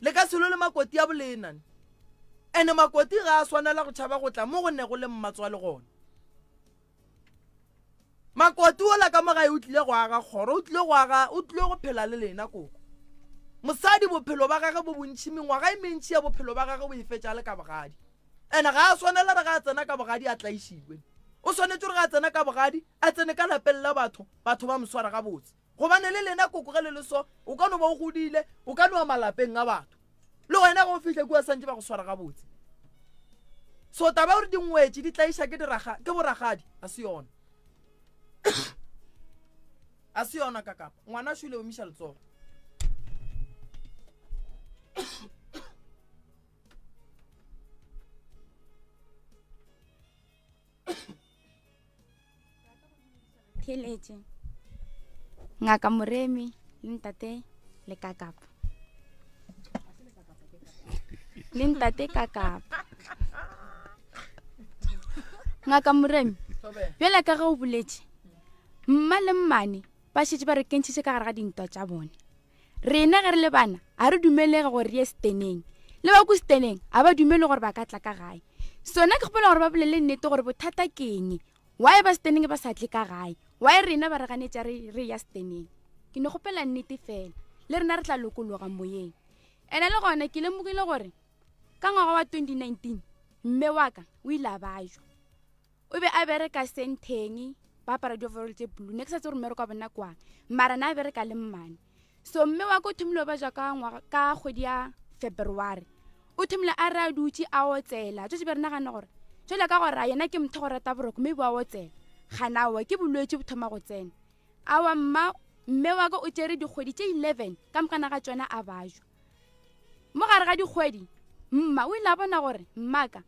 Le ka se lwe le makoti a bolena. Ene makoti ga a swanela go tšhaba go tla mo go nego le mmatswale gona. Makoti ola ka mo gae o tlile go aga kgoro, o tlile go aga, o tlile go phela le lena koko. Mosadi bophelo ba gage bo bontši, mengwaga e mentši ya bophelo ba gage o e fetša le ka bogadi. Ene ga a swanela re ga a tsena ka bogadi a tlaišiwe. O swanetše gore ga a tsena ka bogadi a tsene ka lapeng la batho, batho ba mo swara gabotse. Gobane le lena koko ge le le so, o ka no ba o godile, o ka no ya malapeng a batho. Le wena ge o fihla kua santše ba go swara gabotse. So taba ya gore dingwetši di tlaiša ke diraga ke boragadi a se yona. A se yona kakapa. Ngwana šule omiša letsogo. Theeletše ngaka Moremi le ntate le kakapa le ntate kakapa ngaka Moremi. Bjale ka ge o boletše, mma le mmane ba šetše ba re kentšhitše ka gare ga dintwa tša bone. Rena ge re le bana a re dumelege gore re ye seteneng, le ba ko seteneng a ba dumele gore ba ka tla ka gae. Sona ke kgopela gore ba bolele nnete gore bothata ke eng, why ba seteneng ba sa tle ka gae, why rena ba re ganetša re re ya seteneng. Ke no kgopela nnete fela, le rena re tla lokologa moyeng. Ene le gona ke lemogile gore ka ngwaga wa 2019 mme wa ka o ile a bajwa. O be a bereka sentheng, ba apara di-overall tše blue. Ne ke sa tsebe gore mmereko wa bona kwang, mara na a bereka le mmane. So mme wa ka o thomile o bajwa ka ngwaga, ka kgwedi ya February. O thomile a re a dutše a otsela, tšo be re nagana gore jwale ka gore yena ke motho go rata boroko, maybe wa otsela. Gana aowa, ke bolwetši bo thoma go tsena. Aowa mma, mme wa ka o tšere dikgwedi tše 11 ka mokana ga tšona a bajwa. Mo gare ga dikgwedi, mma o ile a bona gore mmaka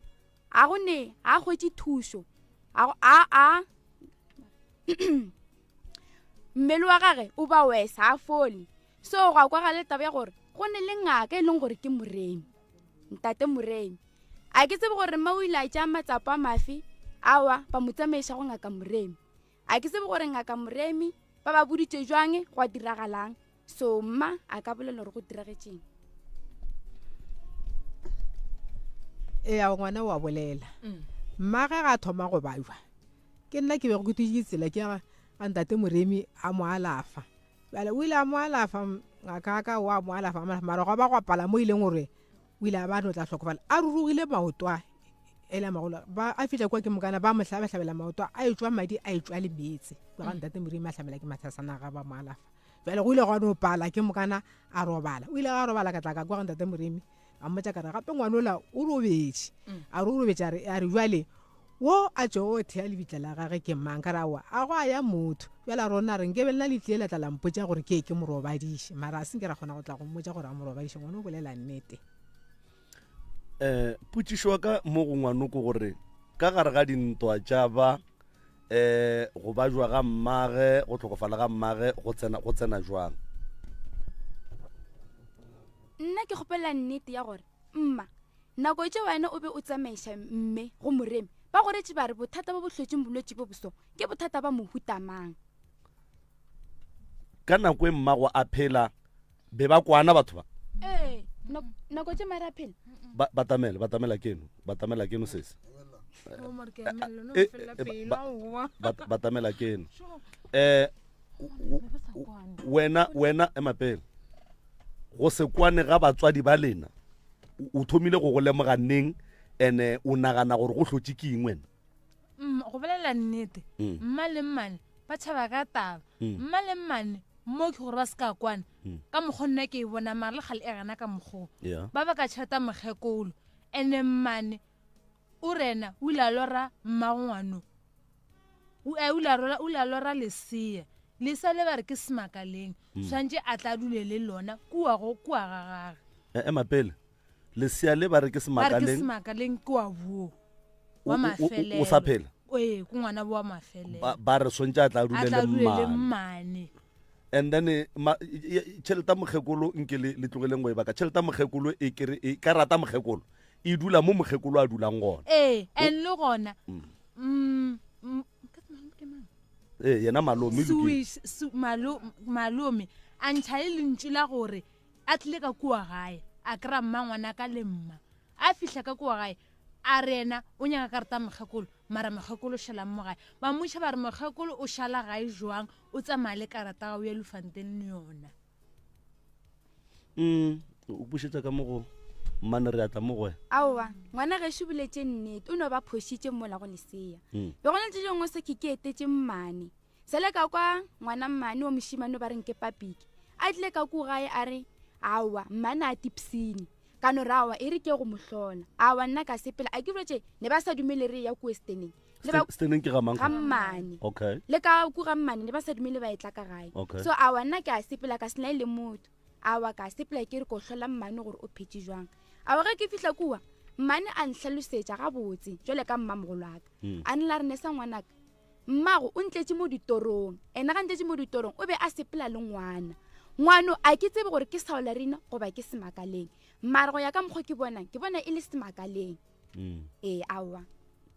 a go ne a hwetše thušo, a go, a, a, mmele wa gage o ba wesa, a fole. So gwa kwagala taba ya gore go ne le ngaka e leng gore ke Moremi, ntate Moremi. A ke tsebe gore mma o ile a tšea matsapa a mafe, awa ba mo tsamaiša go ngaka Moremi. A ke tsebe gore ngaka Moremi ba ba boditše jwang, gwa diragalang. So mma a ka bolela gore go diragetšeng. Ee, a ngwana wa bolela. Mma ge ga thoma go bajwa, ke nna ke bego ke dutše tsela ke ga ntate Moremi a mo alafa. Bjale o ile a mo alafa, ngaka ka wa mo alafa, mara gwa ba gwa pala mo e leng gore o ile a ba no tla hlokofala. A rurugile maoto a e le magolo, ba a fihla kwa ke mokana ba mo hlabahlabela maoto a etšwa madi a etšwa le meetse. Kwa ga ntate Moremi a hlamela ke mathasana ga ba mo alafa. Bjale go ile gwa no pala ke mokana a robala. O ile ga robala ka tla ka kwa ga ntate Moremi a mmotša ka re gape ngwanola o robetše. A re o robetše a re, a re jwale wo a tšo o thea lebitla la gage ke mang? Ka re aowa a go a ya motho. Bjale a re ona re nke be lena le tlile la tla la mpotša gore ke ke mo robadiše, mara a se nke ra kgona go tla go mmotša gore a mo robadiše. Ngwana o bolela nnete. Potšišo wa ka mo go ngwano ke gore ka gare ga dintwa tša ba go bajwa ga mmage, go hlokofala ga mmage, go tsena, go tsena jwang? Nna ke kgopela nnete ya gore mma nako tše wena o be o tsamaiša mme go Moremi, ba go retše ba re bothata bo bo hlotšeng bolwetši bo boso ke bothata ba mohuta mang? Ka nako e mmago a phela be ba kwana batho ba? Ee, nako tše mare a phela. Ba, batamela, batamela keno, batamela keno sese. Batamela keno. Wena, wena ema pele. Go se kwane ga batswadi ba lena, o thomile go go lemoga neng, ene o nagana gore go hlotše ke eng wena? Go bolela nnete, mma le mmane ba tšhaba ka taba. Mma le mmane mo ke gore ba se ka kwana ka mokgwa nna ke e bona, mara le kgale e gana ka mokgwa ba ba ka tšhata mokgekolo. Ene mmane o rena o ile a lora mmagongwano, o ile a rola, o ile a lora lesea, lesea le ba re ke semakaleng, swantše a tla dule le lona kua go kua ga gage. Ema pele, lesea le ba re ke Ba re ke semakaleng, semakaleng ke wa boo wa mafelelo. O sa phela? Ee, ke ngwana bo wa mafelelo. Ba re swantše a tla dule le mmane. Mmane. And then tšhelete ya mokgekolo nke le tlogeleng go e baka. Tšhelete ya mokgekolo e kere e ka rata mokgekolo e dula mo mokgekolo a dulang gona. Ee, and le gona. Ee, yena malome. Malome a ntšha le lentšu la gore a tlile ka kua gae a kry-a mma ngwana ka le mma. A fihla ka kua gae a re yena o nyaka karata mokgekolo, mara mokgekolo o šalang mo gae. Ba mmotša ba re mokgekolo o šala gae jwang, o tsamaya le karata ga o ya Lufanteng le yona. O bušetša ka mo go mmane re atla mo go wena. Aowa, ngwana gešo boletše nnete, o no ba phošitše mola go lesea. Be go na le tše dingwe se ke ke etetše mmane. Sele ka kwa ngwana mmane wa mošemane ba reng ke Papiki a tlile ka ku gae a re aowa mmane a tipsini, ka no re aowa e re ke go mo hlola, aowa nna ka sepela. A ke bjotše ne ba sa dumele re ya ku Steneng. Le ba Steneng ke ga mang? Ga mmane. Okay. Le ka ku ga mmane ne ba sa dumele ba etla ka gae. Okay. So aowa nna ke a sepela ka sena le motho. Aowa ka sepela ke re ko hlola mmane gore o phetše jwang. Aowa ge ke fihla kua mmane a nhlalosetša gabotse jwale ka mmamogolo wa ka. A nla re ne sa ngwanaka mmago o ntletše mo ditorong, ena ga ntletše mo ditorong o be a sepela le ngwana. Ngwano a ke tsebe gore ke Saolarina goba ke Semakaleng, mara go ya ka mokgwa ke bonang, ke bona e le Semakaleng. Ee, aowa.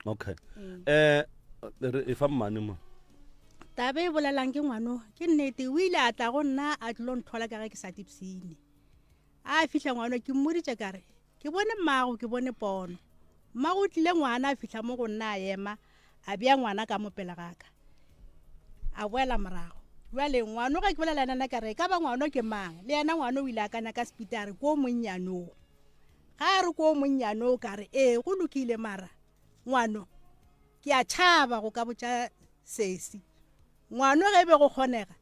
Okay. Re e fa mmane mo. Taba e bolelang ke ngwano ke nnete o ile a tla go nna a tlilo nthola ka ge ke sa tipsine. A fihla ngwano ke mmoditše ka re ke bone mmago ke bone pono. Mmago o tlile ngwana a fihla mo go nna a ema a bea ngwana ka mo pele ga ka. A boela morago. Bjale ngwano ge ke bolela le yena ka re e ka ba ngwano ke mang? Le yena ngwano o ile a akanya ka sepiti a re ko monnyane o. Ga a re ko monnyane o ka re ee go lokile mara ngwano ke a tšhaba go ka botša sesi. Ngwano ge e be go kgonega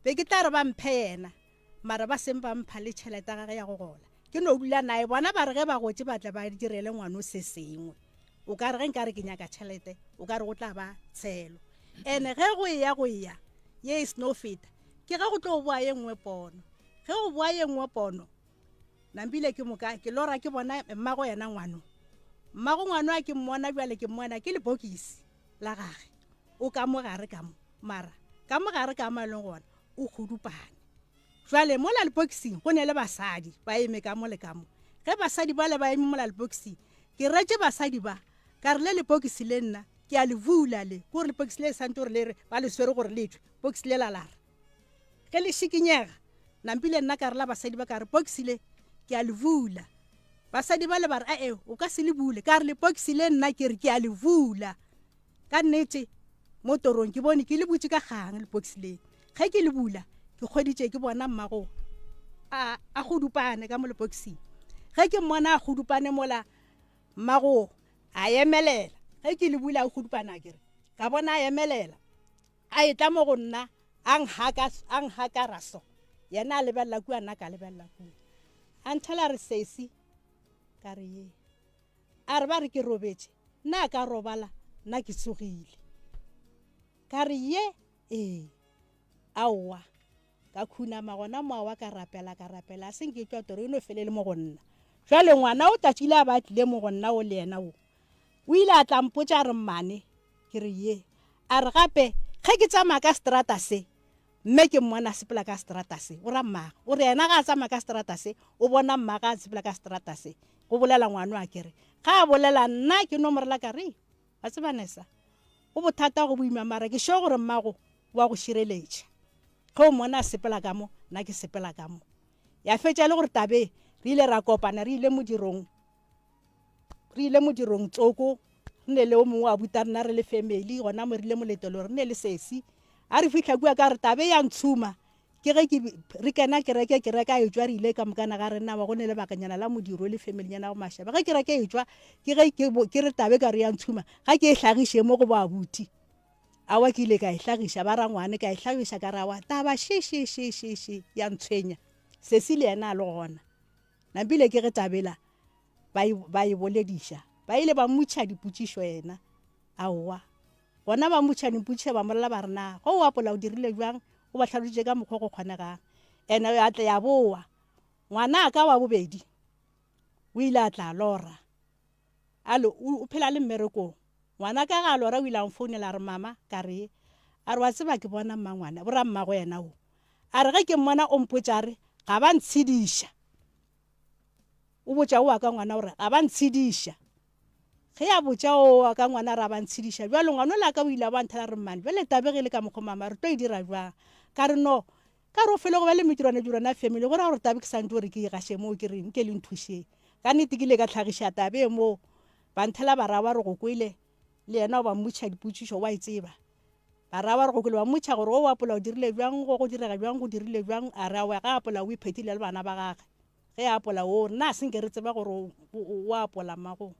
be ke tla re ba mphe yena mara ba seng ba mpha le tšhelete gage ya go gola. Ke no dula naye bona ba re ge ba gotše ba tle ba direle ngwano se sengwe. O ka re ge nka re ke nyaka tšhelete o ka re go tla ba tshelo. Ene ge go eya go eya ye e seno feta ke ge go tlo boa ye nngwe pono. Ge go boa ye nngwe pono Nampile ke moka ke lora ke bona mmago yena ngwano. Mmago ngwano a ke mmona bjale ke mmona ke lebokisi la gage. O ka mo gare ka mo mara ka mo gare ka mo a leng gona o kgudupane. Jwale mola lebokising go ne le basadi ba eme ka mo le ka mo. Ge basadi bale ba eme mola lebokising ke retše basadi ba ka re le lebokisi le nna ke a le bula le ke gore lebokisi le santse gore le re ba le swere gore le tšwe bokisi le la lara. Ge le šikinyega, nampile nna ka re la basadi ba ka re, Pokisi le, ke a le bula. Basadi ba le ba re, Ae, o ka se le bule. Ka re, Lepokisi le nna ke re ke a le bula. Ka nnete, mo torong ke bone ke le butše ka kgang lepokisi le. Ge ke le bula, ke kgweditše ke bona mmago a, a kgodupane ka mo lepokising. Ge ke mmona a kgodupane mola, mmago a emelela. Ge ke le bula a kgodupane a ke re, ka bona a emelela. A etla mo go nna, a nhaka, a nhakara so. Yena a lebelela kua, nna ka lebelela kua. A nthela a re, Sesi, ka re, Ye. A re, Ba re ke robetše, nna a ka robala, nna ke tsogile. Ka re, Ye, ee, aowa. Ka khunama gona moa wa ka rapela, ka rapela, a se nke tšwa toro e no felele mo go nna. Jwale ngwana o tšatši le a ba a tlile mo go nna o le yena o, o ile a tla mpotša a re, Mmane, ke re, Ye. A re gape, Ge ke tsamaya ka seterata se, mme ke mmona a sepela ka seterata se, o ra mmagwe. O re yena ga a tsamaya ka seterata se, o bona mmagwe a sepela ka seterata se. Go bolela ngwano a ke re, ga a bolela nna ke no mo rela ka re, Wa tseba Nesa, go bothata go boima mara ke sure gore mmago wa go šireletša. Ge o mmona a sepela ka mo, nna ke sepela ka mo. Ya fetša e le gore tabe re ile ra kopana re ile modirong, re ile modirong tsoko, re ne le o mongwe wa buta rena re le family gona mo re ile moletelo re ne le sesi. A re fihla kua ka re tabe ya ntshuma Ke ge ke re kena kereke, kereke a etšwa re ile ka mokana ga rena wa go ne lebakanyana la modiro le family-nyana go mašaba. Ge kereke e etšwa ke ge ke, ke re tabe ka re ya ntshuma, ga ke e hlagiše mo go bo abuti. Awa ke ile ka e hlagiša ba rangwane ka e hlagiša ka re awa taba še še še še še ya ntshwenya. Sesi le yena a le gona. Nampile ke ge tabela ba e, ba e bolediša. Ba ile ba mmotšiša dipotšišo yena. Aowa. Gona ba mmotšiša dimpotšišo ba molela ba re na ge o apola o dirile bjang, o ba hlalošitše ka mokgwa o go kgonegang. Ene ya tla ya bowa. Ngwana ka wa bobedi o ile a tla lora. A le o phela le mmerekong. Ngwana ka ga a lora o ile a mfounela a re mama ka re a re wa tseba ke bona mmangwana bo rammago yena o. A re ge ke mmona o mpotša a re ga ba ntshediša. O botša o wa ka ngwana gore ga ba ntshediša. Ge a botša o wa ka ngwana ra ba ntshediša. Bjalo ngwana ola ka o ile a ba nthela re mmane. Bjale tabe ge e le ka mokgwa mama re tlo e dira bjang? Ka re no. Ka re o fele go ba le medirwana dirwana ya family go ra gore tabe ke santse gore ke e gaše moo ke re nke le nthušeng. Ka nnete ke ile ka hlagiša tabe moo. Ba nthela ba ra ba re go kwele le yena o ba mmotšiša dipotšišo wa e tseba. Ba ra ba re go kwele ba mmotšiša gore o apola o dirile bjang go go direga bjang go dirile bjang a re aowa ga apola o iphethile le bana ba gage. Ge a apola o nna a se nke re tseba gore o apola mmago.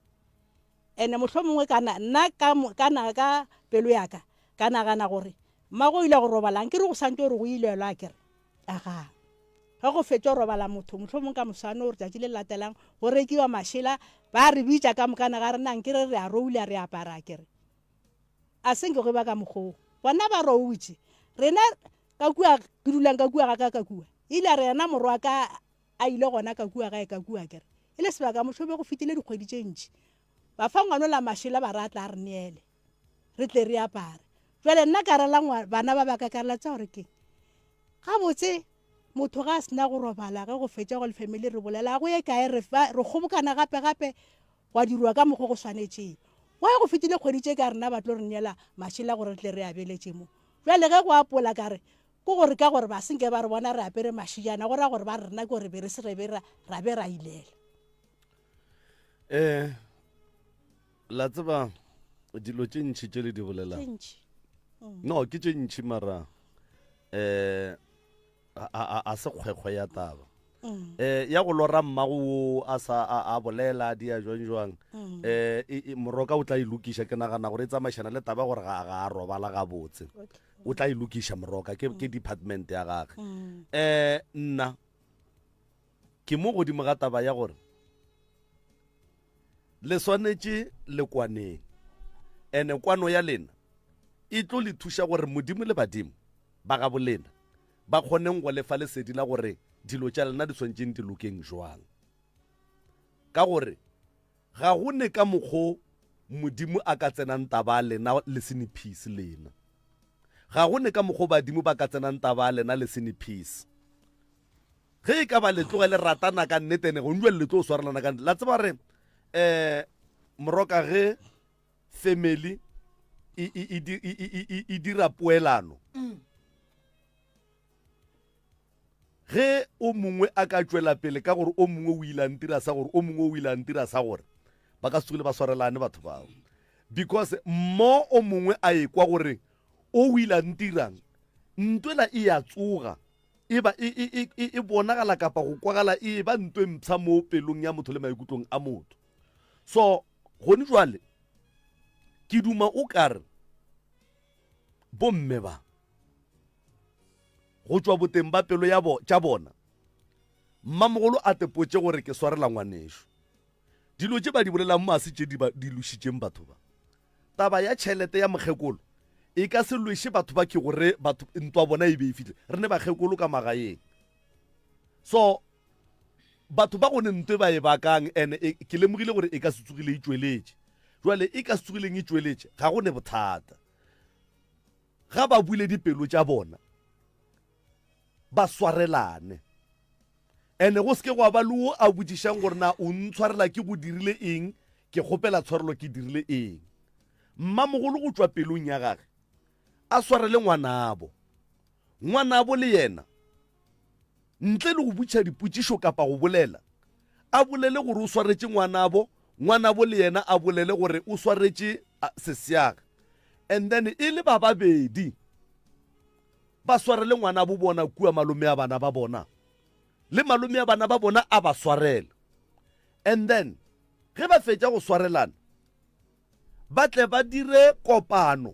Ene mohlomongwe ka na nna ka ka na ka pelo ya ka ka nagana gore mmago o ile go robala nke re go santse gore go ilelwa a kere aga ge go fetša go robala motho mohlomongwe ka moswane gore tšatši le latelang go rekiwa mašela ba re bitša ka mokana ga rena nke re re a roula re apara a kere a se nke go ba ka mokgoo bona ba routše rena ka kua ke dulang ka kua ga ka ka kua ile a re yena morwa ka a ile gona ka kua gae ka kua kere e le sebaka mošo be go fetile dikgwedi tše ntši ba fa ngwano la mašela ba re a tla re neele re tle re apare jale nna ka rela bana ba baka ka rela tsa gore keng gabotse motho ga a sena go robala ge go fetša go le family re bolela go ye kae re kgobokana gape gape gwa dirwa ka mokgwa go swanetšeng. Why go fetile kgwedi tše ka rena ba tlo re neela mašela gore re tle re a beletše mo. Bjale ge go apola ka re, ke gore ka gore ba senke ba re bona re apere mašijana, go ra gore ba re rena ke gore be re se re be ra, ra be ra ilela. Eh, la tseba dilo tše ntši tše le di bolelang. Tše ntši. Mm. No, ke tše ntši mara eh a, a, a se kgwekgwe ya taba. Mm. Eh ya go lora mmago wo a sa a, a bolela di ya jwang jwang. Mm. Eh e, e, moroka o tla e lokiša ke nagana gore e tsamaišana le taba gore ga ga a robala gabotse. Okay. O tla e lokiša moroka ke ke department ya gagwe. Mm. Eh nna ke mo godimo ga taba ya gore le swanetše le kwaneng ene kwano ya lena e tlo le thuša gore modimo le badimo ba ga bolena ba kgoneng go lefa lesedi la gore dilo tša lena di swanetšeng di lokeng jwang ka gore ga go ne ka mokgo modimo a ka tsenang taba lena le se ne peace lena ga go ne ka mokgo badimo ba ka tsenang taba lena le se ne peace ge e ka ba le tloge le ratana ka nnete ene gong jale le tlo swarelana ka nnete la tseba re um moroka ge family e, e, e, e dira poelano mm. ge o mongwe a ka tšwela pele ka gore o mongwe o ile a ntira sa gore o mongwe o ile a ntira sa gore ba ka se tsogile ba swarelane batho bao because mo o mongwe a ekwa gore o o ile a ntirang ntwela e ya tsoga e ba e, e, e, e bonagala kapa go kwagala e ba ntwe mpsha mo pelong ya motho le maikutlong a motho so gone jwale ke duma o kare bomme ba go tšwa boteng ba pelo ya bo tša bona mmamogolo a tepotše gore ke swarela ngwanešo dilo tše ba di bolelang mo a se tše di lošitšeng batho ba Taba ya tšhelete ya mokgekolo e ka se lweše batho ba ke gore batho ntwa bona e be e fihle. Re ne bakgekolo ka magaeng. So batho ba gone ntwe ba e bakang ene e, ke lemogile gore e ka se tsogile e tšweletše. Jwale e ka se tsogileng e tšweletše ga go ne bothata. Ga ba bule dipelo tša bona ba swarelane. Ene go seke gwa ba le wo a botšišang gore na o ntshwarela ke go dirile eng, ke kgopela tshwarelo ke dirile eng. Mmamogolo go tšwa pelong ya gage a swarele ngwanabo. Ngwanabo le yena ntle le go butšha dipotšišo kapa go bolela, a bolele gore o swaretše ngwanabo, ngwanabo le yena a bolele gore o swaretše sesiage. And then e le ba babedi ba swarele ngwanabo bona kua malome a bana ba bona le malome a bana ba bona a ba swarele and then ge ba fetša go swarelana ba tle ba dire kopano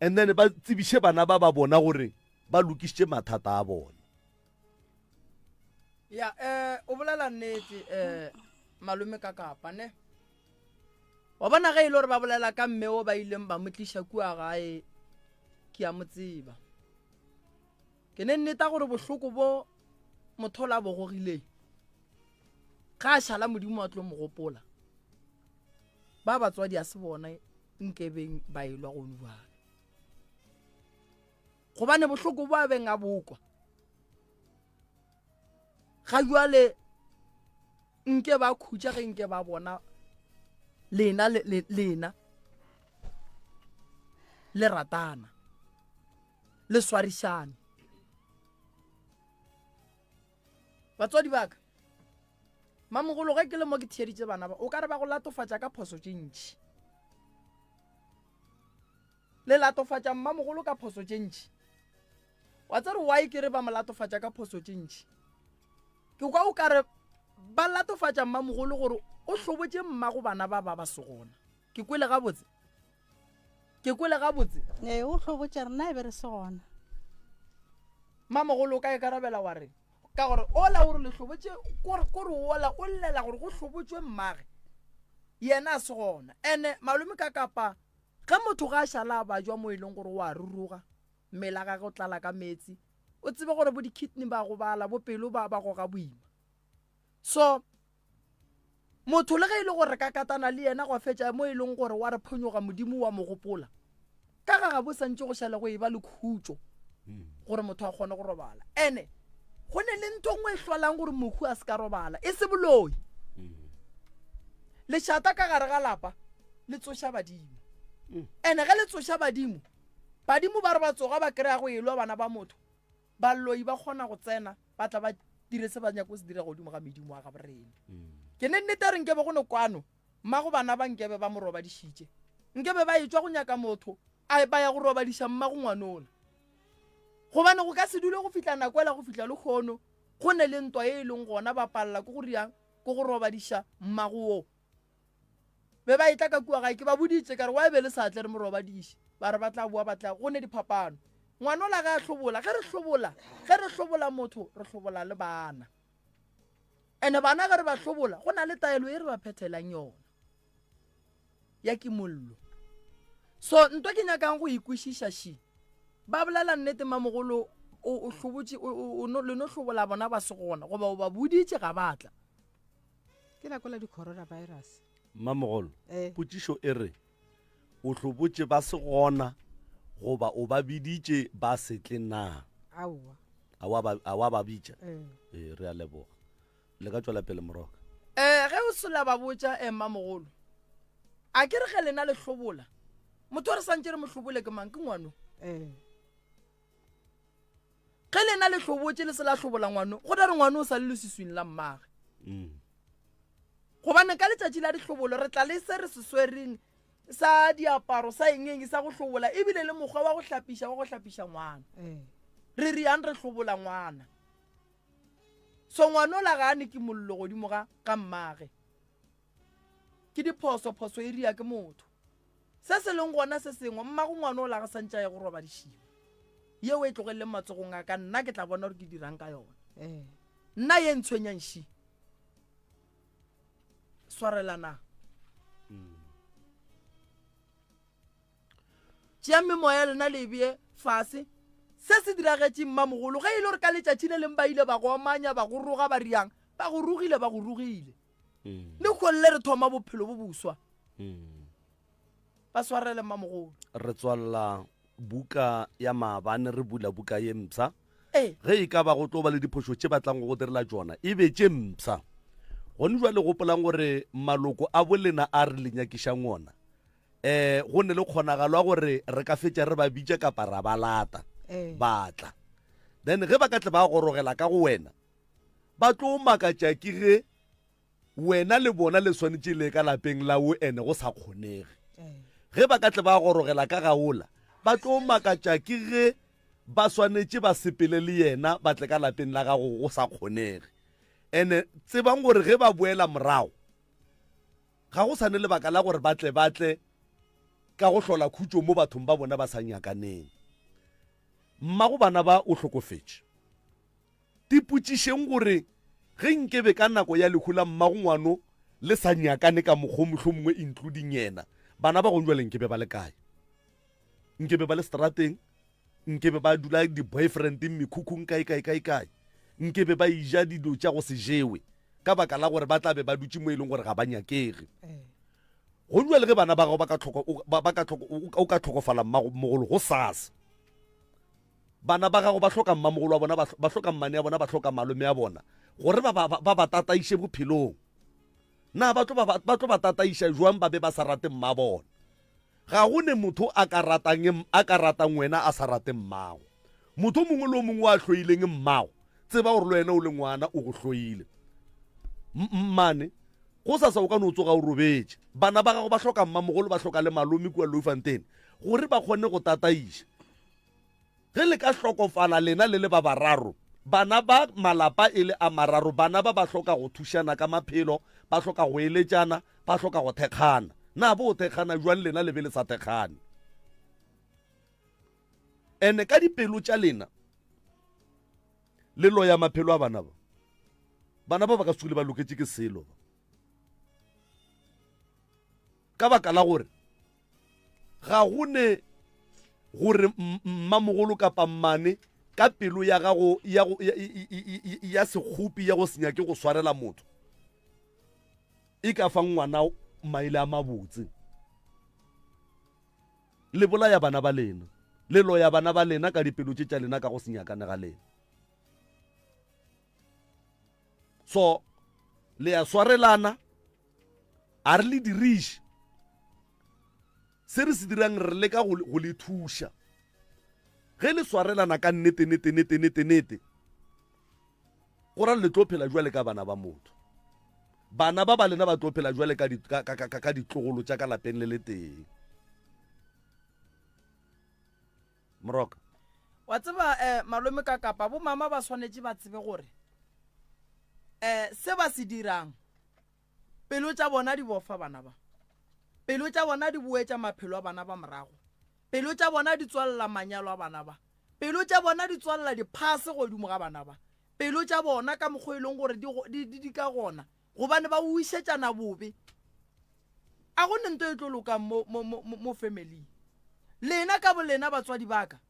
and then ba tsebiše bana ba ba bona gore ba lokišitše mathata a bona ya eh o bolela nnete eh malome ka kapa ne wa bona ge e le gore ba bolela ka mme o ba ileng ba mo tliša kua gae ke a mo tseba ke ne nneta gore bohloko bo motho la bo gogileng ga a šala modimo wa tlo mo gopola ba batswadi a se bona nkebeng ba elwa go jalo gobane bohloko bo a beng a bokwa ga jwale nke ba khutša ge nke ba bona lena lena le ratana le swarišane batswadi baka mamogolo ge ke le mo ke theeditše bana ba o ka re ba go latofatša ka phoso tše ntši le latofatša mmamogolo ka phoso tše ntši wa tsere why ke re ba mo latofatša ka phoso tše ntši ke kwa o kare ba latofatša mmamogolo gore o hlobotše mmago bana ba ba ba se gona ke kwele gabotse ke kwele gabotse ee o hlobotše rena e be re se gona mmamogolo o ka ikarabela wa reng ka gore ola o re le hlobotše kore ola o llela gore go hlobotšwe mmage yena a se gona ene malome ka kapa ge motho ga a šala a bajwa mo e leng gore o a ruruga mmele a gage o tlala ka meetse o tsebe gore bo di-kidney ba gobala bo pelo ba ba goga boima so motho le ge e le gore ka katana le yena gwa fetša mo e leng gore wa re phonyoga modimo wa mo gopola ka ga ga bo santse go šale go e ba le khutšo gore motho a kgone go robala ene go ne le ntho nngwe e hlwalang gore mohu a se ka robala e se boloi. Lešata ka gare ga lapa le tsoša badimo. Ene ge le tsoša badimo, badimo ba re ba tsoga ba kry-a go elwa bana ba motho, baloi ba kgona go tsena ba tla ba dire se ba nyaka go se dira godimo ga medimo wa gaborena. Ke ne nnete a re nkebe go ne kwano, mmago bana ba nkebe ba mo robadišitše. Nkebe ba etšwa go nyaka motho a ba ya go robadiša mmago ngwanola. Gobane go ka se dule go fihla nako ela go fihla lekgono go ne le ntwa ye e leng gona ba palela ke go riang ke go robadiša mmago wo. Be ba etla ka kua gae ke ba boditše ka re wa be le sa tle re mo robadiše. Ba re ba tla boa ba tla go ne diphapano. Ngwanola ge a hlobola ge re hlobola ge re hlobola motho re hlobola le bana. Ene bana ge re ba hlobola go na le taelo e re ba phethelang yona ya kimollo. So nto ke nyakang go ikwešiša ši ba bolela nnete mamogolo o hlobotše le no hlobola bona ba se gona goba o ba boditše ga ba tla. Ke nako la di-coronavirus. Mmamogolo, eh. potšišo e re o hlobotše ba se gona goba o ba biditše ba se tle na? Aowa. A wa ba bitša? Eh. Ee, re a leboga. Le ka tšwela pele moroka. Eh, ge o se la ba botša eh, mmamogolo, a ke re ge lena le hlobola, motho o re santše re mo hlobole ke mang? Ke ngwano. Eh. Ge lena le hlobotše le se la hlobola ngwano, go da re ngwano o sa le leswiswing la mmage. Mm. Gobane ka letšatši la dihlobolo re tla le se re se swereng sa diaparo sa eng eng sa go hlobola ebile le mokgwa wa go hlapiša wa go hlapiša ngwana. Eh. Re riang re hlobola ngwana. So ngwanola ga a ne kimollo godimo ga ga mmage. Ke diphoso, phoso e ria ke motho. Se se leng gona se sengwe, mmago ngwanola ga santše a ye go robadišiwa. Yeo e tlogeleleng matsogong a ka, nna ke tla bona gore ke dirang ka yona. Eh. Nna ye ntshwenyang ši. Swarelanang. Tšeang memoya ya lena le e bee fase. Se se diragetšeng mmamogolo, ge e le gore ka letšatši le leng ba ile ba go omanya, ba go roga, ba riang, ba go rogile, ba go rogile. Mm. Le kgolle re thoma bophelo bo boswa. Mm. Ba swarele mmamogolo. Re tswalela buka ya maabane, re bula buka ye mpsha. Ee. Ge e ka ba go tlo ba le diphošo tše ba tlang go go direla tšona, e be tše mpsha. Gone jwale gopolang gore maloko a bolena a re le nyakišang ona, eh go ne le kgonagalo ya gore re ka fetša re ba bitša kapa ra ba lata Ee. ba tla. Then ge ba ka tle ba gorogela ka go wena, ba tlo makatša ke ge wena le bona le swanetše le ka lapeng la o ene go sa kgonege. Ee. Ge ba ka tle ba gorogela ka gaola, ba tlo makatša ke ge ba swanetše ba sepele le yena ba tle ka lapeng la gago go sa kgonege. Ene tsebang gore ge ba boela morago, ga go sa ne lebaka la gore ba tle ba tle ka go hlola khutšo mo bathong ba bona ba sa nyakaneng. Mmago bana ba o hlokofetše. Tipotšišeng gore ge nkebe ka nako ya lehu la mmago ngwano le sa nyakane ka mokgo mohlomongwe including yena, bana ba gong jwale nkebe ba le kae? Nkebe ba le strateng? Nkebe ba dula di-boyfriendeng mekhukhung kae kae kae kae? Nkebe ba ija dilo tša go se jewe ka baka la gore ba tla be ba dutše mo e leng gore ga ba nyakege? Gong jwale ge bana ba gago ba ka tlhoko, o, ba, ba ka tlhoko, o, o ka tlhokofala mmagomogolo go sasa, bana ba gago ba hloka mmamogolo wa bona, ba hloka mmane ya bona, ba hloka malome ya bona gore ba, ba, ba ba tataiše bophelong. Na ba tlo ba, ba tlo ba tataiša jwang ba be ba sa rate mma bona? Ga go ne motho a ka ratang, a ka ratang wena a sa rate mmago. Motho o mongwe le o mongwe wa hloileng mmago, tseba gore le wena o le ngwana o go hloile. Mmane, go sasa o ka no tsoga o robetše. Bana ba gago ba hloka mmamogolo, ba hloka le malome kua Loufontein gore ba kgone go tataiša. Ge le ka hlokofala lena le le ba bararo, bana ba malapa e le a mararo, bana ba ba hloka go thušana ka maphelo, ba hloka go eletšana, ba hloka go thekgana. Na bo thekgana jwang lena le be le sa thekgane? Ene ka dipelo tša lena le loya maphelo a bana ba. Bana ba ba ka se ba loketše ke selo ba. Ka baka la gore ga go ne gore mmamogolo kapa mmane ka pelo ya gago ya, ya, ya, ya sekgopi ya go se nyake go swarela motho e ka fa ngwana maele a mabotse. Le bolaya bana ba lena, le loya bana ba lena ka dipelo tše tša lena ka go se nyakane ga lena. So le ya swarelana. A re le diriše. Se re se dirang re leka go, go le thuša. Ge le swarelana ka nnete, nete, nete, nete, nete, go ra le tlo phela jwale ka bana ba motho. Bana ba ba lena ba tlo phela jwale ka, ka, ka, ka, ka ditlogolo tša ka lapeng le letee. Moroka. Wa tseba eh, malome ka kapa bo mama ba swanetše ba tsebe gore eh, se ba se dirang pelo tša bona di bofa bana ba pelo tša bona di boetša maphelo a bana ba morago pelo tša bona di tswalela manyalo a bana ba pelo tša bona di tswalela diphase godimo ga bana ba pelo tša bona ka mokgwa e leng gore di ka gona gobane ba wišetšana bobe a go ne nto e tlo lokang mo, mo, mo, mo family lena ka bolena batswadi baka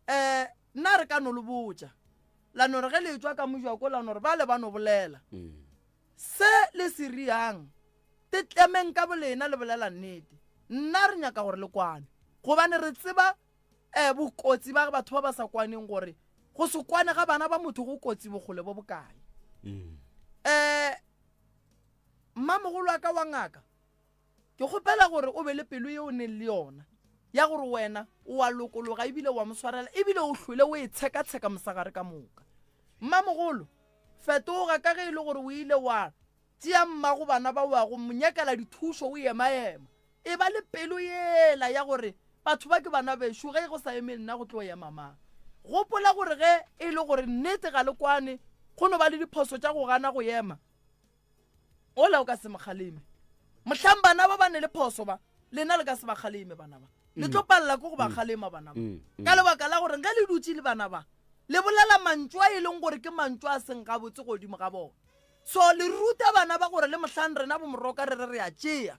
um nna re ka no le botša la no re ge le tswa ka mojako la no re ba le ba no bolela mm. Se le se riang, te tlemeng ka bolena le bolela nnete. Nna re nyaka gore le kwane, gobane re tseba um bokotsi ba batho ba ba sa kwaneng gore go se kwane ga bana ba motho go kotsi bokgole bo bokae. Um mmamogolo wa ka wa ngaka, ke kgopela gore o be le pelo ye o neng le yona ya gore wena o a lokologa ebile wa mo swarela ebile o hlwele o e tshekatsheka mosegare ka moka. Mmamogolo, Fetoga ka ge e le gore o ile wa tšea mmago bana ba wa go mo nyakela dithušo o emaema. E ba le pelo yela ya gore batho ba ke bana bešo ge go sa eme nna go tlo ema mang. Gopola gore ge e le gore nnete ga le kwane go no ba le diphoso tša go gana go ema ola o ka se mo kgaleme. Mohlang bana ba ba ne le phoso ba lena le ka se ba kgaleme bana ba. Le tlo palela ke go ba kgalema bana ba. Ka lebaka la gore ge le dutše le bana ba Le bolela mantšu a e leng gore ke mantšu a seng gabotse godimo ga bona. So le ruta bana ba gore le mohlang rena bomoroka re re re a tšea,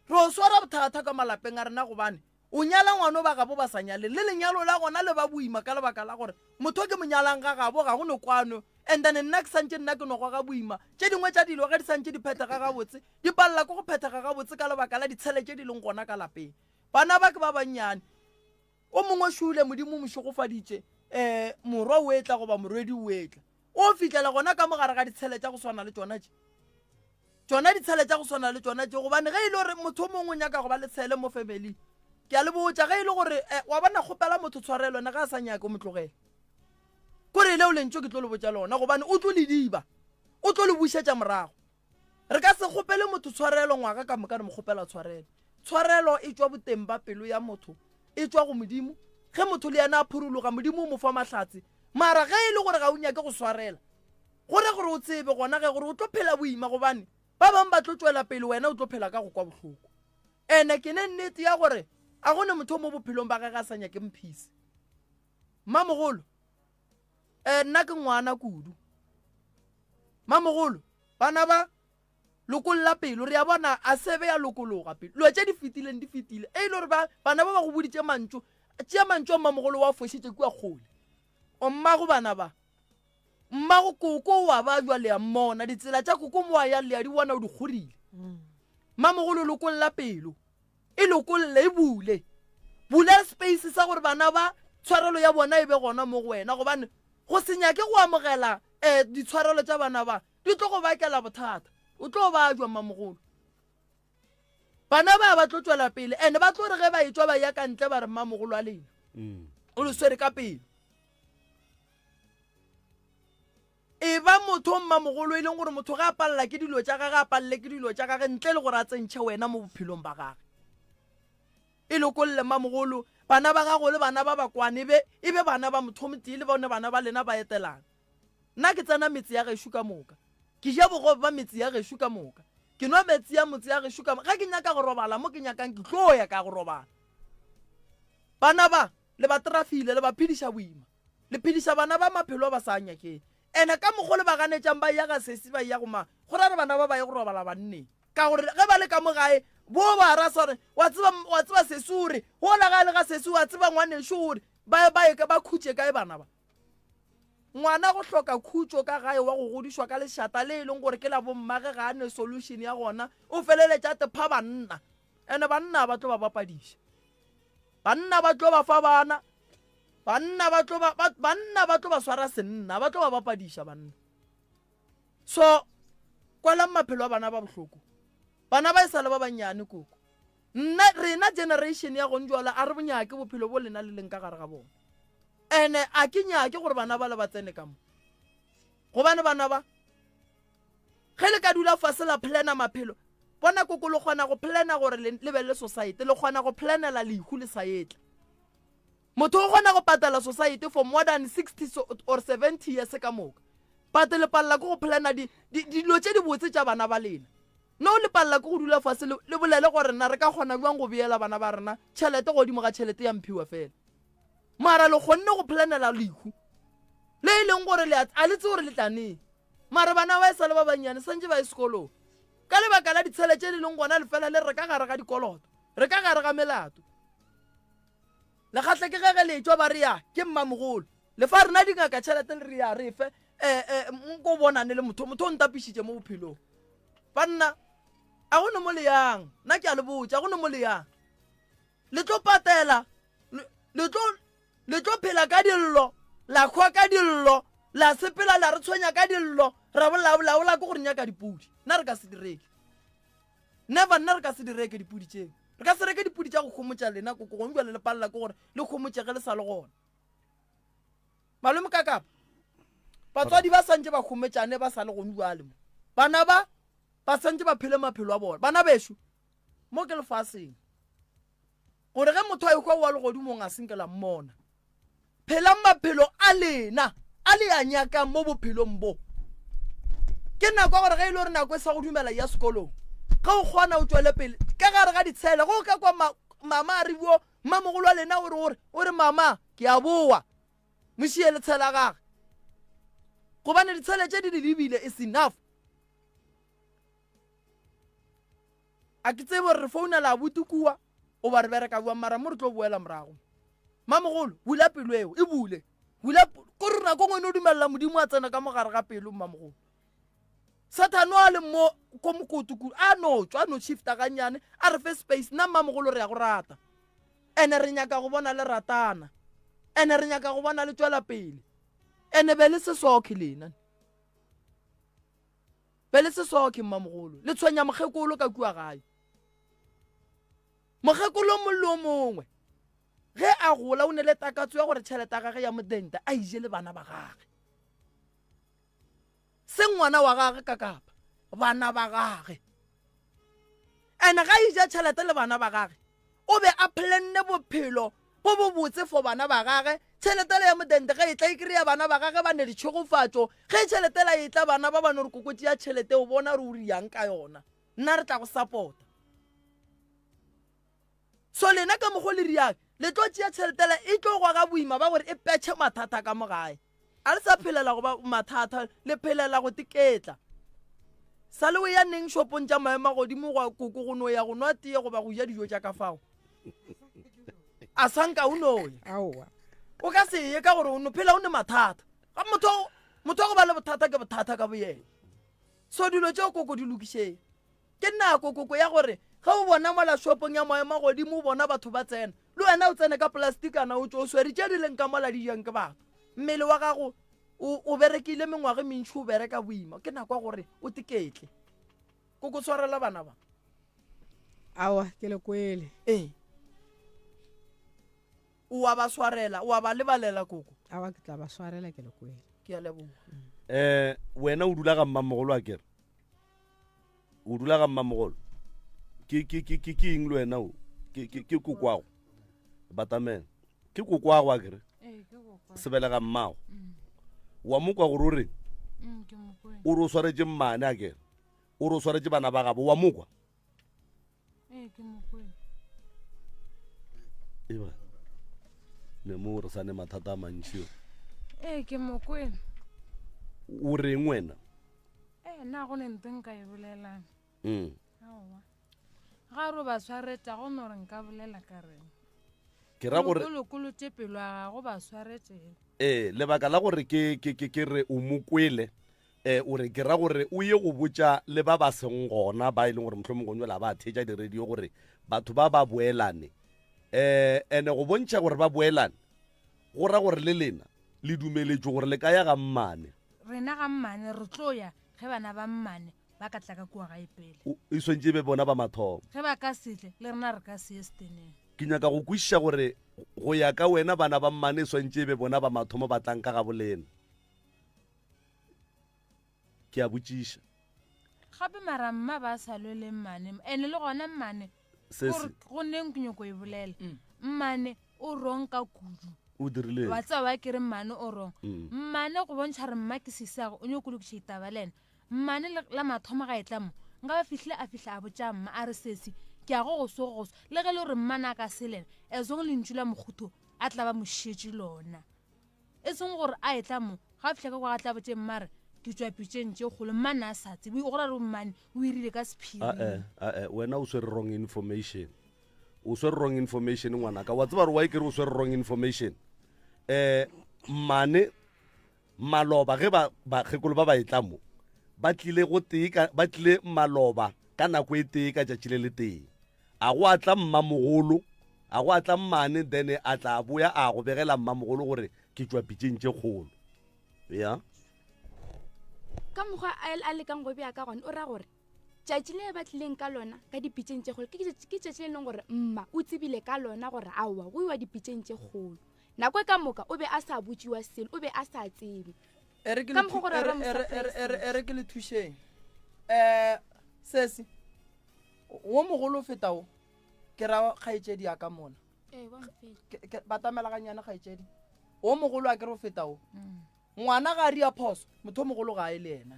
re o swara bothata ka malapeng a rena gobane o nyala ngwano ba gabo ba sa nyaleng le lenyalo la gona le ba boima ka lebaka la gore motho ke mo nyalang ga gabo ga go no kwano and then nna ke santše nna ke no goga boima tše dingwe tša dilo ge di santše di phethega gabotse di palela ke go phethega gabotse ka lebaka la ditshele tše di leng gona ka lapeng. Bana ba ke ba bannyane. O mongwe šule, Modimo o mo šegofaditše, um morwa o etla goba morwedi o etla. O fihlela gona ka mo gare ga ditshele tša go swana le tšona tše. Tšona ditshele tša go swana le tšona tše, gobane ge e le gore motho o mongwe o nyaka go ba le tshele mo family, ke a le botša, ge e le gore eh, wa bona kgopela motho tshwarelo ene ge a sa nyake o mo tlogele. Kore leo lentšu ke tlo le botša lona, gobane o tlo le diba, o tlo le bušetša morago. Re ka se kgopele motho tshwarelo ngwaga ka moka re mo kgopela tshwarelo. Tshwarelo e tšwa boteng ba pelo ya motho, e tšwa go Modimo. Ge motho le yena a phurologa, Modimo o mo fa mahlatse. Mara ge e le gore ga o nyake go swarela, go ra gore o tsebe gona ge gore o tlo phela boima gobane ba bangwe ba tlo tšwela pele wena o tlo phela ka go kwa bohloko. Ene ke ne nnete ya gore a go ne motho mo bophelong ba gage a sa nyake mphisi. Mmamogolo, eh, nna ke ngwana kudu. Mamogolo, bana ba lokolla pelo re a bona a sebe ya lokologa pelo dilo tše di fetileng di fetile e ile gore ba bana ba ba go boditše mantšu tšea mantšu a mmamogolo wa fošitše kua kgole o mmago bana ba mmago koko wa ba jwa le ya mmona ditsela tša koko mo a yang le ya di bona o di kgorile mmamogolo lokolla pelo e lokolle e bule bula space sa gore bana ba tshwarelo ya bona e be gona mo go wena gobane go se nyake go amogela um ditshwarelo tša bana ba di tlo go bakela bothata o tlo ba jwa mmamogolo bana ba ba tlo tšwela pele and ba tlo re ge ba etšwa ba ya ka ntle ba re mmamogolo a lena mm. o le swere ka pele e ba motho mmamogolo e leng gore motho ga a palela ke dilo tša gage a palele ke dilo tša gage ntle le gore a tsentšhe wena mo bophelong ba gage E lokolle, Mmamogolo, bana ba gago le bana ba ba kwane, be e be bana ba mothomotee le bone bana ba lena ba etelana. Nna ke tsena metse ya gešo ka moka. Ke ja bogobe ba metse ya gešo ka moka. Ke nwa meetse ya motse ya gešo ka moka. Ge ke nyaka go robala mo ke nyakang ke tlo ya ka go robala. Bana ba, le ba trafile, le ba phediša boima. Le phediša bana ba maphelo a ba sa a nyakeng. Ene ka mokgo le ba ganetšang ba eya ga sesi ba eya go mang, go ra re bana ba ba ye go robala banneng. Ka gore ge ba le ka mo gae, bo ba ra sore, wa tseba, wa tseba sesi o re, gola ga le ga sesi, wa tseba ngwanešu o re, ba, ba ye ba khutše kae bana ba? Ngwana go hloka khutšo ka gae wa go godišwa ka lešata le e leng gore ke la bommage ga a ne solution ya gona, o feleletša a tepha banna. Ene banna ba tlo ba bapadiša. Banna ba tlo ba fa bana. Banna ba tlo ba, ba, banna ba tlo ba swara senna, ba tlo ba bapadiša banna. So, kwalang maphelo a bana ba bohloko. Bana ba e sa le ba bannyane koko. Nna rena generation ya gong jwale a re bonyake bophelo bo lena le leng ka gare ga bona. Ene a ke nyake gore bana ba le ba tsene ka mo. Gobane bana ba ge le ka dula fase la plana maphelo bona koko le kgona go plana gore le be le society le kgona go planela lehu le sa etla. Motho o kgona go patela society for more than 60 or 70 years ka moka. But le palela ke go plana dilo tše dibotse tša bana ba lena. No le palela ke go dula fase le bolele gore na re ka kgona bjang go beela bana ba rena tšhelete godimo ga tšhelete ya mphiwa fela. Mara le kgonne go planela lehu le e leng gore a le tse gore le tla neng. Mara bana ba e sa le ba bannyane santše ba ye sekolong. Ka lebaka la ditshele tše di leng gona le fela le re ka gare ga dikoloto, re ka gare ga melato. Lekgatla ke ge ge le etšwa ba re ya ke mmamogolo. Le fa rena dingaka tšhelete le re ya re fe eh, eh, nko bonane le motho motho o ntapišitše mo bophelong. Banna a go ne mo le yang nna ke a le botša go ne mo le yang le tlo patela le tlo le tlo phela ka dillo la hwa ka dillo la sepela la re tshwenya ka dillo ra bolabolabola ke gore nyaka dipudi nna re ka se direke Never nna re ka se di reke dipudi tšeo. Re ka se reke dipudi tša go homotša lena koko gongwe bjale le palela ke gore le homotšege le sa le gona. Malome ka kapa batswadi ba santše ba hometšane ba sa le gone bjale mo. Bana ba ba santše ba phele maphelo a bona. Bana bešo mo ke lefaseng. Gore ge motho a ekwa wa legodimong a senke la mmona. Phelang maphelo a lena a le a nyakang mo bophelong bo. Ke nako ya gore ge e le gore nako e sa go dumela ya sekolong, ge o kgona o tšwele pele ka gare ga ditshele. Ge o ka kwa ma, mama a re buo, mmamogolo wa lena o re gore o re mama ke a boa, mo šie le tshela gage, gobane ditshele tše di di lebile is enough. A ke tsebe gore re founela abuti kua oba re bereka bjang mara mo re tlo boela morago. Mamogolo, bula pelo eo, e bule. Bula kore nako ngwe no dumelela Modimo a tsena ka mogare ga pelo mmamogolo. Sathane a le mo ko mokoto kudu a no tšwa a no shifta gannyane a re fe space nna mmamogolo re ya go rata ene re nyaka go bona le ratana ene re nyaka go bona le tšwela pele ene be le sesokhe lena Be le sesokhe mmamogolo, le tshwenya mokgekolo ka kua gae. Mokgekolo o mongwe le o mongwe ge a gola o ne le takatso ya gore tšhelete ya gage ya modenta a ije le bana ba gage. Se ngwana wa gage ka kapa bana ba gage. Ene ga ija tšhelete le bana ba gage o be a planne bophelo bo bobotse for bana ba gage. Tšhelete la ya modente ge e tla e kry-a bana ba gage ba ne ditšhegofatšo. Ge tšhelete la e tla bana ba ba no re koko tšea tšhelete o bona re o riang ka yona nna re tla go support-a. So lena ka mokgo le riang le tlo tšea tšhelete la e tlo gwa ga boima ba gore e petšhe mathata ka mo gae. A le sa phelela go ba mathata, le phelela go teketla. Sa le o ya neng shopong tša maemo a godimo gwa koko go no ya go nwa tee goba go ja dijo tša ka fao? A sanka o no ya. Aowa. O ka se ye ka gore o no phela o ne mathata. Ga motho motho wa go ba le bothata ke bothata ka boyena. So dilo tšeo koko di lokišeng. Ke nako koko ya gore ge o bona mola shopong ya maemo a godimo o bona batho ba tsena, le wena o tsene ka polastikana o tšwe o swere tše di leng ka mola di jang ke batho. Mmele wa gago o, o berekile mengwaga e mentši o bereka boima, ke nako ya gore o teketle. Koko swarela bana ba. Aowa, ke le kwele. Ee. O a ba swarela, o a ba lebalela koko. Aowa, ke tla ba swarela ke le kwele. Ke a leboga. Eh, wena o dula ga mmamogolo a kere? O dula ga mmamogolo? Ke ke ke ke ke eng le wena o? Ke ke ke kokwago. Batamela. Ke kokwago a kere? Ee, ke kokwago. Sebelega mmago. Mm. Wa mo kwa gore o reng? Mm, ke mo kwele. O re o swaretše mmane a kere? O re o swaretše bana ba gabo wa mo kwa? Ee, ke mo kwele. Eba. Ne mo re sa ne mathata a mantši. o. Ee, ke mo kwele. O reng wena? Ee, nna go ne nto nka e bolelang. Mm. Aowa. Ga re o ba swaretša go no re nka bolela ka reng. Ke ra gore Kolokolo tše pelo ya gago ba swaretše. Ee, lebaka la gore ke ke ke ke re o mo kwele eh o re ke ra gore o ye go botša le ba ba seng gona ba e leng gore mohlomongwe gongwe la ba theetša di-radio gore batho ba ba boelane eh ene go bontšha gore ba boelane go ra gore le lena le dumeletšwe gore le ka ya ga mmane. Rena ga mmane re tlo ya ge bana ba mmane. ba ka tla ka kua gae pele. O, e swantše e be bona ba mathomo. Ge ba ka se tle, le rena re ka se ye seteneng. Ke nyaka go kwešiša gore go ya ka wena bana ba mmane e swantše e be bona ba mathomo ba tlang ka gabolena. Ke a botšiša. Gape mara mma ba sa lwe le mmane, ene le gona mmane, Se se. gore go neng ke nyoko e bolela. Mmane o wrong ka kudu. O dirileng? Wa tseba wa ke re mmane o wrong. Mmane go bontšha re mma ke sesiago o nyoko lokiša ditaba le ena. Mmane le la mathomo ga e tla mo, nka ba fihlile a fihla a botša mma a re sesi ke ya go go so go so. Le ge le gore mmane a ka se lena, as long lentšu la mokgotho a tla ba mošetše lona. E seng gore a etla mo, ga a fihla ka kwa ga tla botše mma re ke tšwa pitšeng tše kgolo, mmane a sa tsebe, o go ra re mmane o irile ka sephiri. Ae, ae, wena o swere wrong information. O swere wrong information ngwanaka. Wa tseba gore why ke re o swere wrong information? Eh, mmane maloba ge ba bakgekolo ba ba etla mo, ba tlile go tee ka, ba tlile maloba ka nako e tee ka tšatši le le tee. A go a tla mmamogolo, a go a tla mmane, then a tla a boya a go begela mmamogolo gore ke tšwa pitšeng tše kgolo. Ya. Ka mokgwa a, a lekang go bea ka gona, o ra gore tšatši le ba tlileng ka lona ka dipitšeng tše kgolo ke tšatši le leng gore mma o tsebile ka lona gore aowa go iwa dipitšeng tše kgolo. Nako e ka moka o be a sa botšiwa selo, o be a sa tsebe. E re ke Ka le mokgwa thu- gore e re- ra mo e re- e re- e re- surprise. e re ke le thušeng um sesi wo mogolo o feta wo ke ra kgaetšedi ya ka mona Ee, wa mfeta. Ke- ke- batamela ganyana kgaetšedi wo mogolo a ke re o feta wo ngwana ga a ria phoso motho o mogolo ga a e le yena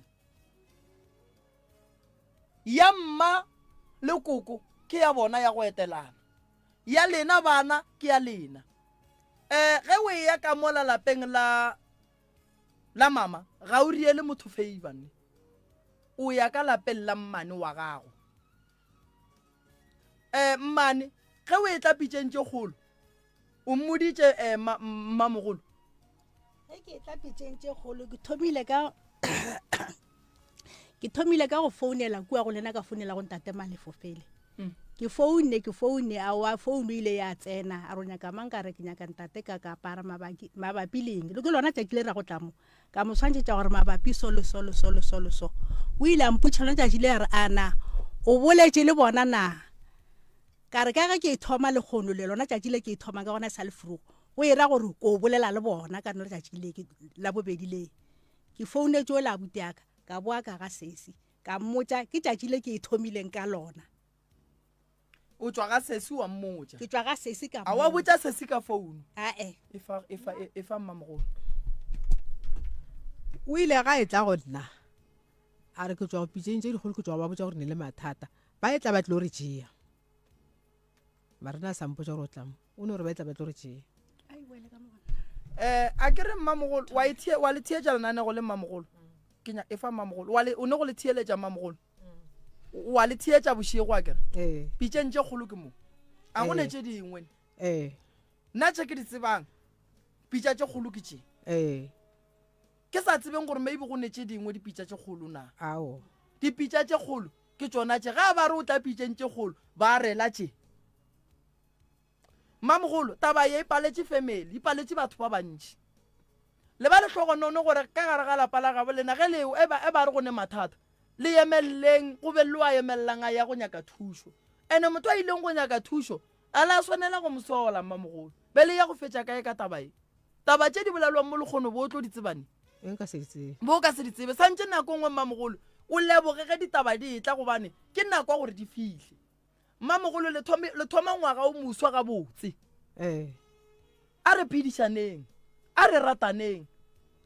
ya mma le koko ke ya bona ya go etelana ya lena bana ke ya lena um ge o eya ka mola lapeng la la mama ga o riele motho favor ne o ya ka lapeng la mmane wa gago um mmane ge o e tla pitšeng tše kgolo o mmoditše um mmamogolo ge ke tla pitšeng tše kgolo ke thomile ka ke thomile ka go founela kua go lena ka founela go ntate Malefo fele ke founne ke founne aowa founu ile ya tsena a re o nyaka mang ka re ke nyaka ntate ka ka apara mabaki mabapi le eng le ke lona tšatši le ra go tla mo ka mo swantšhetša gore mabapi so le so le so le so le so o ile a mpotša lona tšatši le a re a na o boletše le bona na ka re ka ge ke e thoma lekgono le lona tšatši le ke e thoma ka gona e sa le frugo go e ra gore ko bolela le bona ka lona letšatši le ke la bobedi le ke founetše o la abuti aka ka boa ka ga sesi ka mmotša ke tšatši le ke e thomileng ka lona. O tšwa ga sesi wa mmotša? Ke tšwa ga sesi ka A wa botša sesi ka founu? Ae. E fa, e fa, e fa mmamogolo. O ile ga e tla go nna a re ke tšwa go pitšeng tše dikgolo ke tšwa go ba botša gore ne le mathata ba e tla ba tlo re tšea mara nna a sa mpotša gore o tla mo o no re ba e tla ba tlo re tšea eh a ke re mmamogolo wa e thie wa le theetša lenanego le mmamogolo ke nya e fa mmamogolo wa le o ne go le theeletša mmamogolo wa le theetša bošego a kere ee pitšeng tše kgolo ke mo a go ne Eh. tše dingwe ee nna tše ke di tsebang pitša tše kgolo ke tše ee ke sa tsebeng gore maybe go ne tše dingwe dipitša tše kgolo na ao dipitša tše kgolo ke tšona tše ga ba re o tla pitšeng tše kgolo ba rela tše Mmamogolo, taba ye e paletše family, e paletše batho ba bantši. Le ba lehlogonono gore ka gare ga lapa la gabo lena ge le e ba e ba re go ne mathata, le emelleng go be lo a emellang a ya go nyaka thušo. Ene motho a ileng go nyaka thušo a la swanela go mo sola mmamogolo. Be le ya go fetša kae ka taba ye? Taba tše di bolelwang mo lekgono bo o tlo di tseba neng? E nka se di tsebe. Bo o ka se di tsebe. Santše nako nngwe mmamogolo o leboge ge ditaba di etla gobane ke nako ya gore di fihle. Mmamogolo, le thome, le thoma ngwaga o moswa gabotse. Ee. A re phedišaneng, a re rataneng.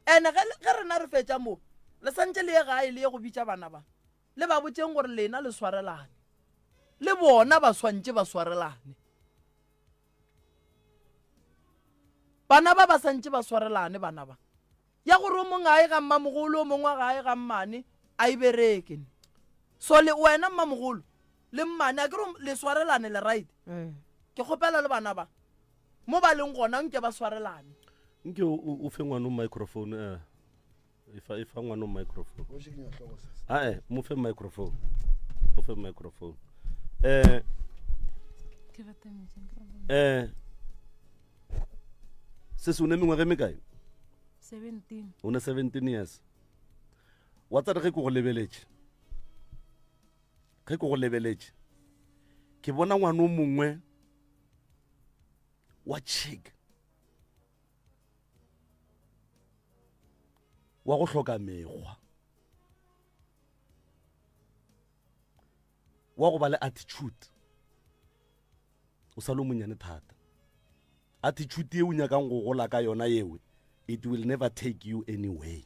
Ene ge, ge rena re fetša mo, le santše le ye gae le ye go bitša bana ba, le ba botšeng gore lena le swarelane. Le bona ba swantše ba swarelane. Bana ba ba santše ba swarelane bana ba. Ya gore o mongwe a ye ga mmamogolo, o mongwe ga a ye ga mmane, a e bereke. So le wena mmamogolo le mmane a ke re le swarelane le right. Eh. Ke kgopela le bana ba mo ba leng gona nke ba swarelane. Nke o o fe ngwano microphone eh. E fa e fa ngwano microphone. O šikinya hlogo sesi. Ae, mo fe microphone. Mo fe microphone. Eh Ke rata metšeng, ke rata eh sesi o ne mengwaga e mekae? 17. O ne 17 years. Wa tsare ge ke go lebeletše. Ge ke go lebeletše, ke bona ngwana o mongwe wa chick wa go hloka mekgwa, wa go ba le attitude. O sa le o monnyane thata. Attitude ye o nyakang go gola ka yona yewe, it will never take you anyway.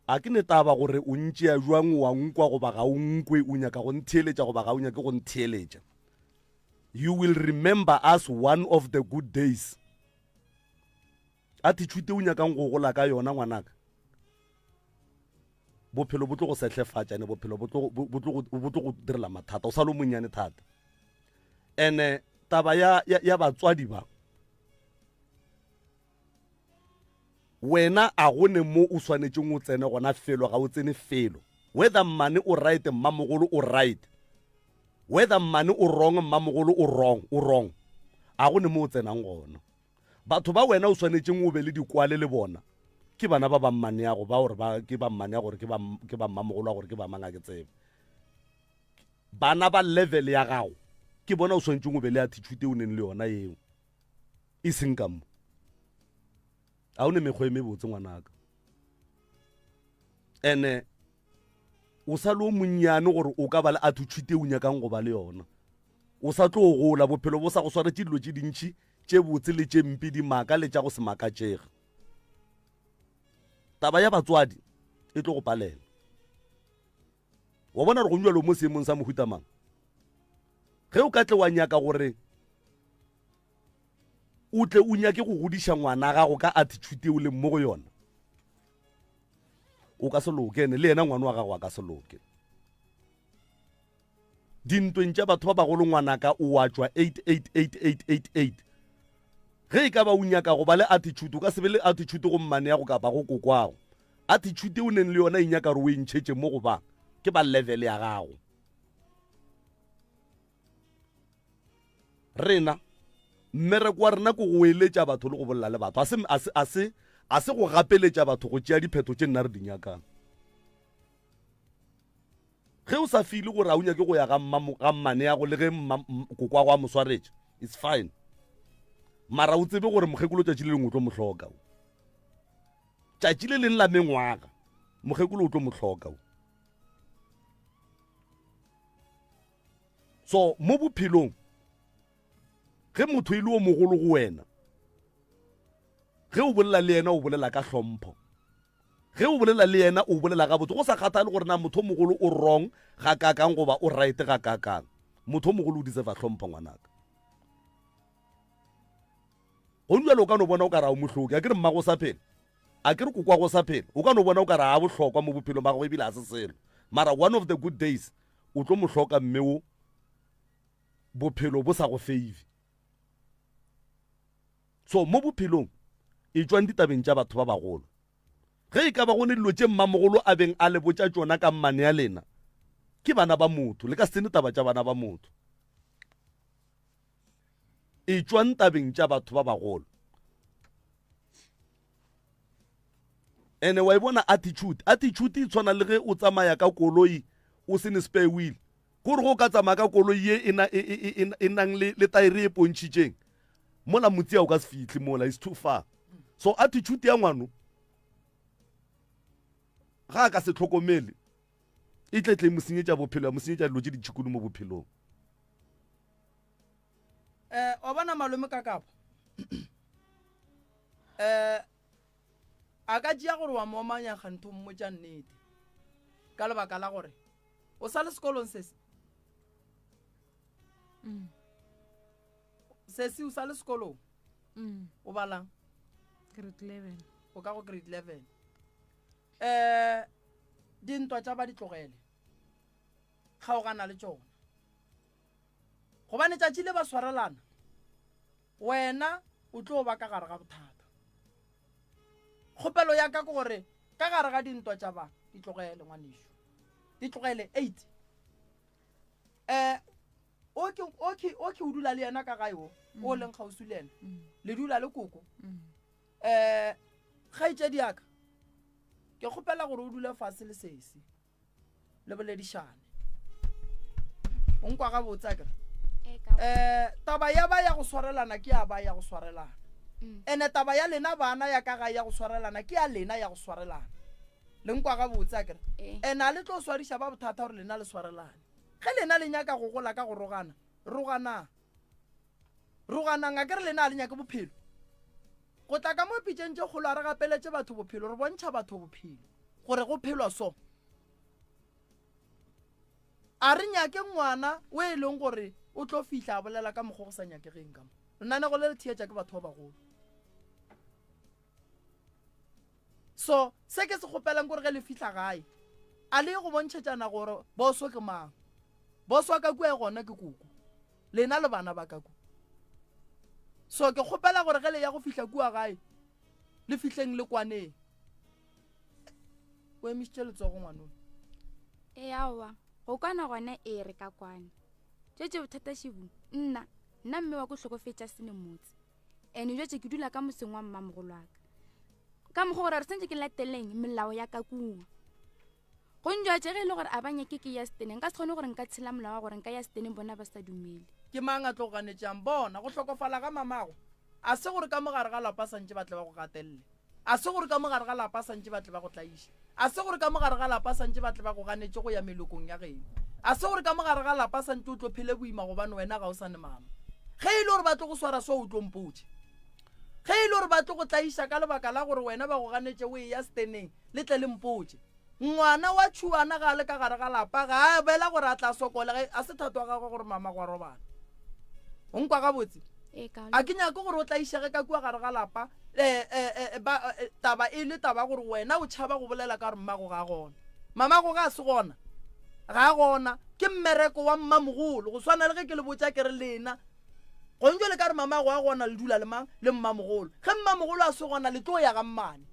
A ke ne taba gore o ntšea jwang, wa nkwa goba ga o nkwe, o nyaka go ntheeletša goba ga o nyake go ntheeletša. You will remember us one of the good days. Attitude o nyakang go gola ka yona ngwanaka, bophelo bo tlo go sehlefatša, ne bophelo bo tlo go direla mathata, o sa le o monnyane thata. Ene taba ya batswadi ba, wena a go ne mo o swanetšeng o tsene gona felo, ga o tsene felo. Whether mmane o right, mmamogolo o right, whether mmane o wrong, mmamogolo o wrong, o wrong, a go ne mo o tsenang gona. Batho ba wena o swanetšeng o be le dikwale le bona ke bana ba ba mmaneago, ba gore ba ke ba mmaneago, gore ke ba mmamogolo, gore ke ba mang, a ke tsebe. Bana ba level ya gago ke bona o swanetšeng o be le attitude o neng le yona eo, e seng ka mo. A o ne mekgwa e mebotse ngwanaka, ene o sa le o monnyane gore o ka ba le attitude e o nyakang go ba le yona. O sa tlo gola, bophelo bo sa go swaretše dilo tše dintši tše botse le tše mpe, dimaka le tša go se makatšege. Taba ya batswadi e tlo go palela. Wa bona gore go njalo mo seemong sa mohuta mang? Ge o ka tle wa nyaka gore o tle o nyake go godiša ngwana gago ka attitude e o leng mo go yona, o ka se loke, ene le yena ngwana wa gago a ka se loke. Dintweng tša batho ba bagolo ngwanaka o wa tšwa 888888. Ge e ka ba o nyaka go ba le attitude, o ka se be le attitude go mmane ya go kapa go kokwago. Attitude o neng le yona e nyaka gore o e ntšhetše mo go ba ke ba level ya gago. Rena mmereko wa rena ke go eletša batho le go bolela le batho, a se go gapeletša batho go tšea diphetho tše nna re di nyakang. Ge o sa feel gore a o nyake go ya ga mmaneago le ge kokwago a mo swaretše, it's fine, mara o tsebe gore mokgekolo tšatši le lengwe o tlo mo hloka. Tšatši le leng la mengwaga mokgekolo o tlo mo hloka. So mo bophelong ge motho e le o mogolo go wena, ge o bolela le yena o bolela ka hlompho, ge o bolela le yena o bolela gabotse, go sa kgathale gore na motho o mogolo o wrong ga kakang goba o right ga kakang, motho o mogolo o deserve hlompho ngwanaka. Go njalo o ka no bona o ka ra o mohloki, a ke re mmago o sa phela, a ke re kokwago o sa phela, o ka no bona o ka ra a bohlokwa mo bophelong ba gagwe ebile a se selo, mara one of the good days o tlo mo hloka mme o bophelo bo sa go favor. So mo bophelong e tšwang ditabeng tša batho ba bagolo. Ge e ka ba go ne dilo tše mmamogolo a beng a le botša tšona ka mmane ya lena, ke bana ba motho, le ka se tsene taba tša bana ba motho. E tšwang tabeng tša batho ba bagolo. Ene wa e bona attitude, attitude e tshwana le ge o tsamaya ka koloi o se ne spare wheel. Kore go ka tsamaya ka koloi ye e na, e, e, e, e, e nang le, le taere e pontšhitšeng mola motse o ka se fihle mola, it's too far. So attitude ya ngwano ga a ka se tlhokomele e tle tle mo senyetša bophelo, ya mo senyetša dilo tše ditšhikudu mo bophelong. Wa bona malome ka kapa a ka tšea gore wa mo omanya kgantho mmotša nnete ka lebaka la gore o sa le sekolong sesi. Sesi o sa le sekolong? O balang? Grade 11. O ka go grade 11. Dintwa tša ba di tlogele, kgaogana le tšona, gobane tšatši le ba swarelana wena o tlo ba ka gare ga bothata. Kgopelo ya ka ke gore ka gare ga dintwa tša ba di tlogele ngwanešu, di tlogele. 8 o ke o dula le yena ka gae o, o leng kgauswi le yena, le dula le koko. Kgaetšedi ya ka. Ke kgopela gore o dule fase le sesi le boledišane. O nkwa gabotse akere? Um taba ya ba ya go swarelana ke ya ba ya go swarelana. Mm. Ene taba ya lena bana ya ka gae ya go swarelana ke ya lena ya go swarelana. Le nkwa gabotse akere? Ene a le tlo swariša ba bothata gore lena le swarelane. Ge lena le nyaka go gola ka go rogana, roganang. Roganang akere lena a le nyake bophelo. Go tla ka mo pitšeng tše kgolo a re gapeletše batho bophelo, re bontšha batho bophelo gore go phelwa so. A re nyake ngwana o e leng gore o tlo fihla a bolela ka mokgwa go sa nyakegeng ka mo. Lenanego le le theetša ke batho ba bagolo. So se ke se kgopelang gore ge le fihla gae a le ye go bontšhetšana gore boso ke mang. Boso wa ka kua e gona ke koko. Lena le bana ba ka kua. So ke kgopela gore ge le ya go fihla kua gae le fihleng le kwaneng. O emišitše letsogo ngwanone. Ee aowa, go kwana gona ee re ka kwana. Tšetše bothata šibu, nna, nna mme wa ko hlokofetša sene motse. Ene jwetše ke dula ka motseng wa mmamogolo wa ka. Ka mokgwa gore re santše ke lateleng melao ya ka kua. Go njwetše ge e le gore a ba nyake ke ya seteneng, nka se kgone gore nka tshela molao wa gore nka ya seteneng bona ba sa dumele. Ke mang a tlo go ganetšang? Bona, go hlokofala ga mamago a se gore ka mo gare ga lapa santše ba tle ba go gatelele. A se gore ka mo gare ga lapa santše ba tle ba go tlaiše. A se gore ka mo gare ga lapa santše ba tle ba go ganetše go ya melokong ya geno. A se gore ka mo gare ga lapa santše o tlo phele boima gobane wena ga o sa ne mama. Ge e le gore ba tlo go swara so o tlo mpotše. Ge e le gore ba tlo go tlaiša ka lebaka la gore wena ba go ganetše o eya seteneng, le tle le mpotše. Ngwana wa tšhuana ga a le ka gare ga lapa ga a bela gore a tla sokole ge a se thato wa gagwe gore mama gwa robala. O nkwa gabotse? A ke nyake gore o tlaišege ka kua gare ga lapa eh, eh, eh, ba, taba e le taba gore wena o tšhaba go bolela ka gore mmago ga a gona. Mamago ga a se gona, ga a gona. Ke mmereko wa mmamogolo go swana le ge ke le botša ke re lena gong jale ka re mamago a gona le dula le mang le mmamogolo. Ge mmamogolo a se gona le tlo ya ga mmane.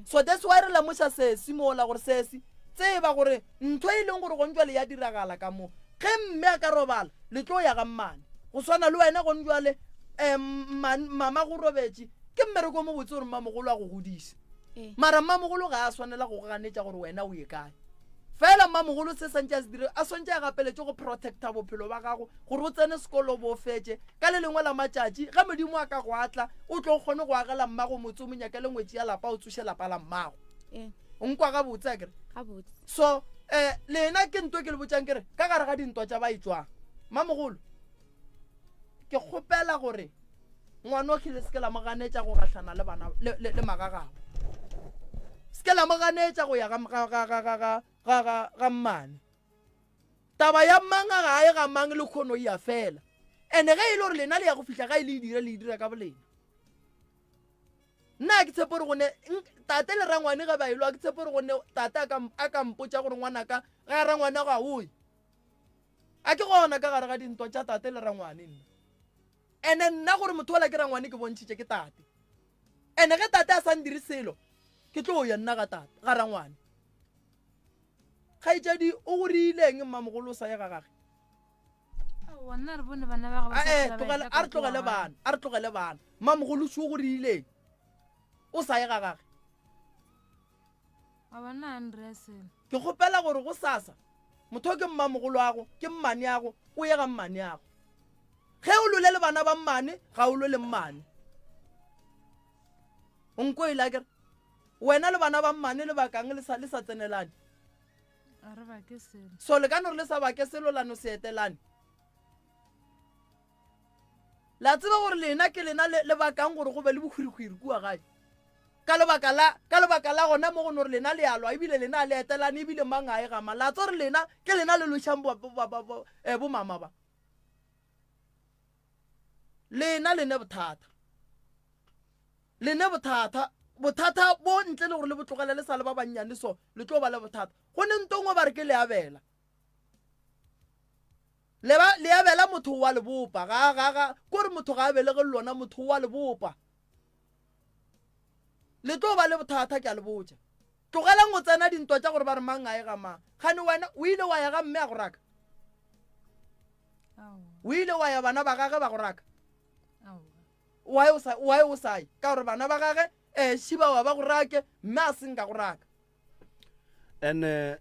So that's why re lemoša sesi mola gore sesi tseba gore ntho e leng gore gong jale ya diragala ka mo ge mme a ka robala le tlo ya ga mmane go swana le wena gong jale um mama go robetše ke mmereko o mobotse gore mmamogolo a go godise ee. mara mmamogolo ga a swanela go ganetša gore wena o ye kae fela mmamogolo se santse a se dire a swantse a gapeletše go protecta bophelo ba gago gore o tsene sekolo bo fetše ka le lengwe la matšatši ge modimo a ka go atla o tlo kgone go agela mmago motse o mo nyakele ngwetši ya lapa o tsoše lapa la mmago ee. o nkwa gabotse a kere so um lena ke nto ke le botšang kere ka gare ga dintwa tša ba e tšwang mamogolo ke kgopela gore ngwanogi le seke la mo ganetša go gahlana le bana le magagabo se ke la mo ganetša go ya ga mmane taba ya mang ga e ga mang le kgono ya fela ene ge e le gore lena le ya go fihla ga e le e dire le e dira ka bolena nna a ke tshepe gore gone tate le rangwane ge ba elo a ke tshepe gore gone tate a ka mpotša gore ngwanaka ga rangwane ga oye A ke gona ka gare ga dintwa tša tate le rangwane nna. Ene nna gore motho ola ke rangwane ke bontšhitše ke tate. Ene ge tate a sa ndire selo, ke tlo ya nna ga tate, ga rangwane. Kgaetšedi o go riileng mmamogolo o sa ye ga gage? Aowa, nna re bone bana ba gagwe ba sa Ae, tlhola ba tlogela, etla a re ka kua tlogele gae. bana, a re tlogele bana. Mmamogolo o go riileng o sa ye ga gage? A bona a nrea selo. Ke kgopela gore go sasa motho ke mmamogoloago ke mmaneago o ye ga mmaneago. Ge o lole le bana ba mmane ga o lwe le mmane. O nko ile akere wena le bana ba mmane le bakang le sa le sa tsenelane. A re bake selo. So le ka no re le sa bake selo la no se etelane. La tseba gore lena ke lena le, le bakang gore go be le bohwirihwiri kua gae. Ka lebaka la, ka lebaka la gona mo go no re lena le a lwa, ebile lena a le etelane, ebile mang a e gama. La tseba gore lena ke lena le lwešang bo, bo, bo, bo, eh, bomama ba. Lena le ne bothata. Le ne bothata. Bothata bo ntle le gore le bo tlogele le sa le ba bannyane so, le tlo ba le bothata. Go ne nto nngwe ba re ke leabela. Le ba leabela motho wa le bopa. Ga, ga, ga, ko re motho ga a belege le lona, motho wa le bopa. Le tlo ba le bothata, ke a le botša. Tlogelang go tsena dintwa tša gore ba re mang a ye ga mang. Kgane wena o ile wa ya ga mme a go raka? O ile wa ya bana ba gage ba go raka? Why o sa, why o sa ye? Ka gore bana ba gage, eh, šiba wa ba go rake, mme a se nka go raka. Ene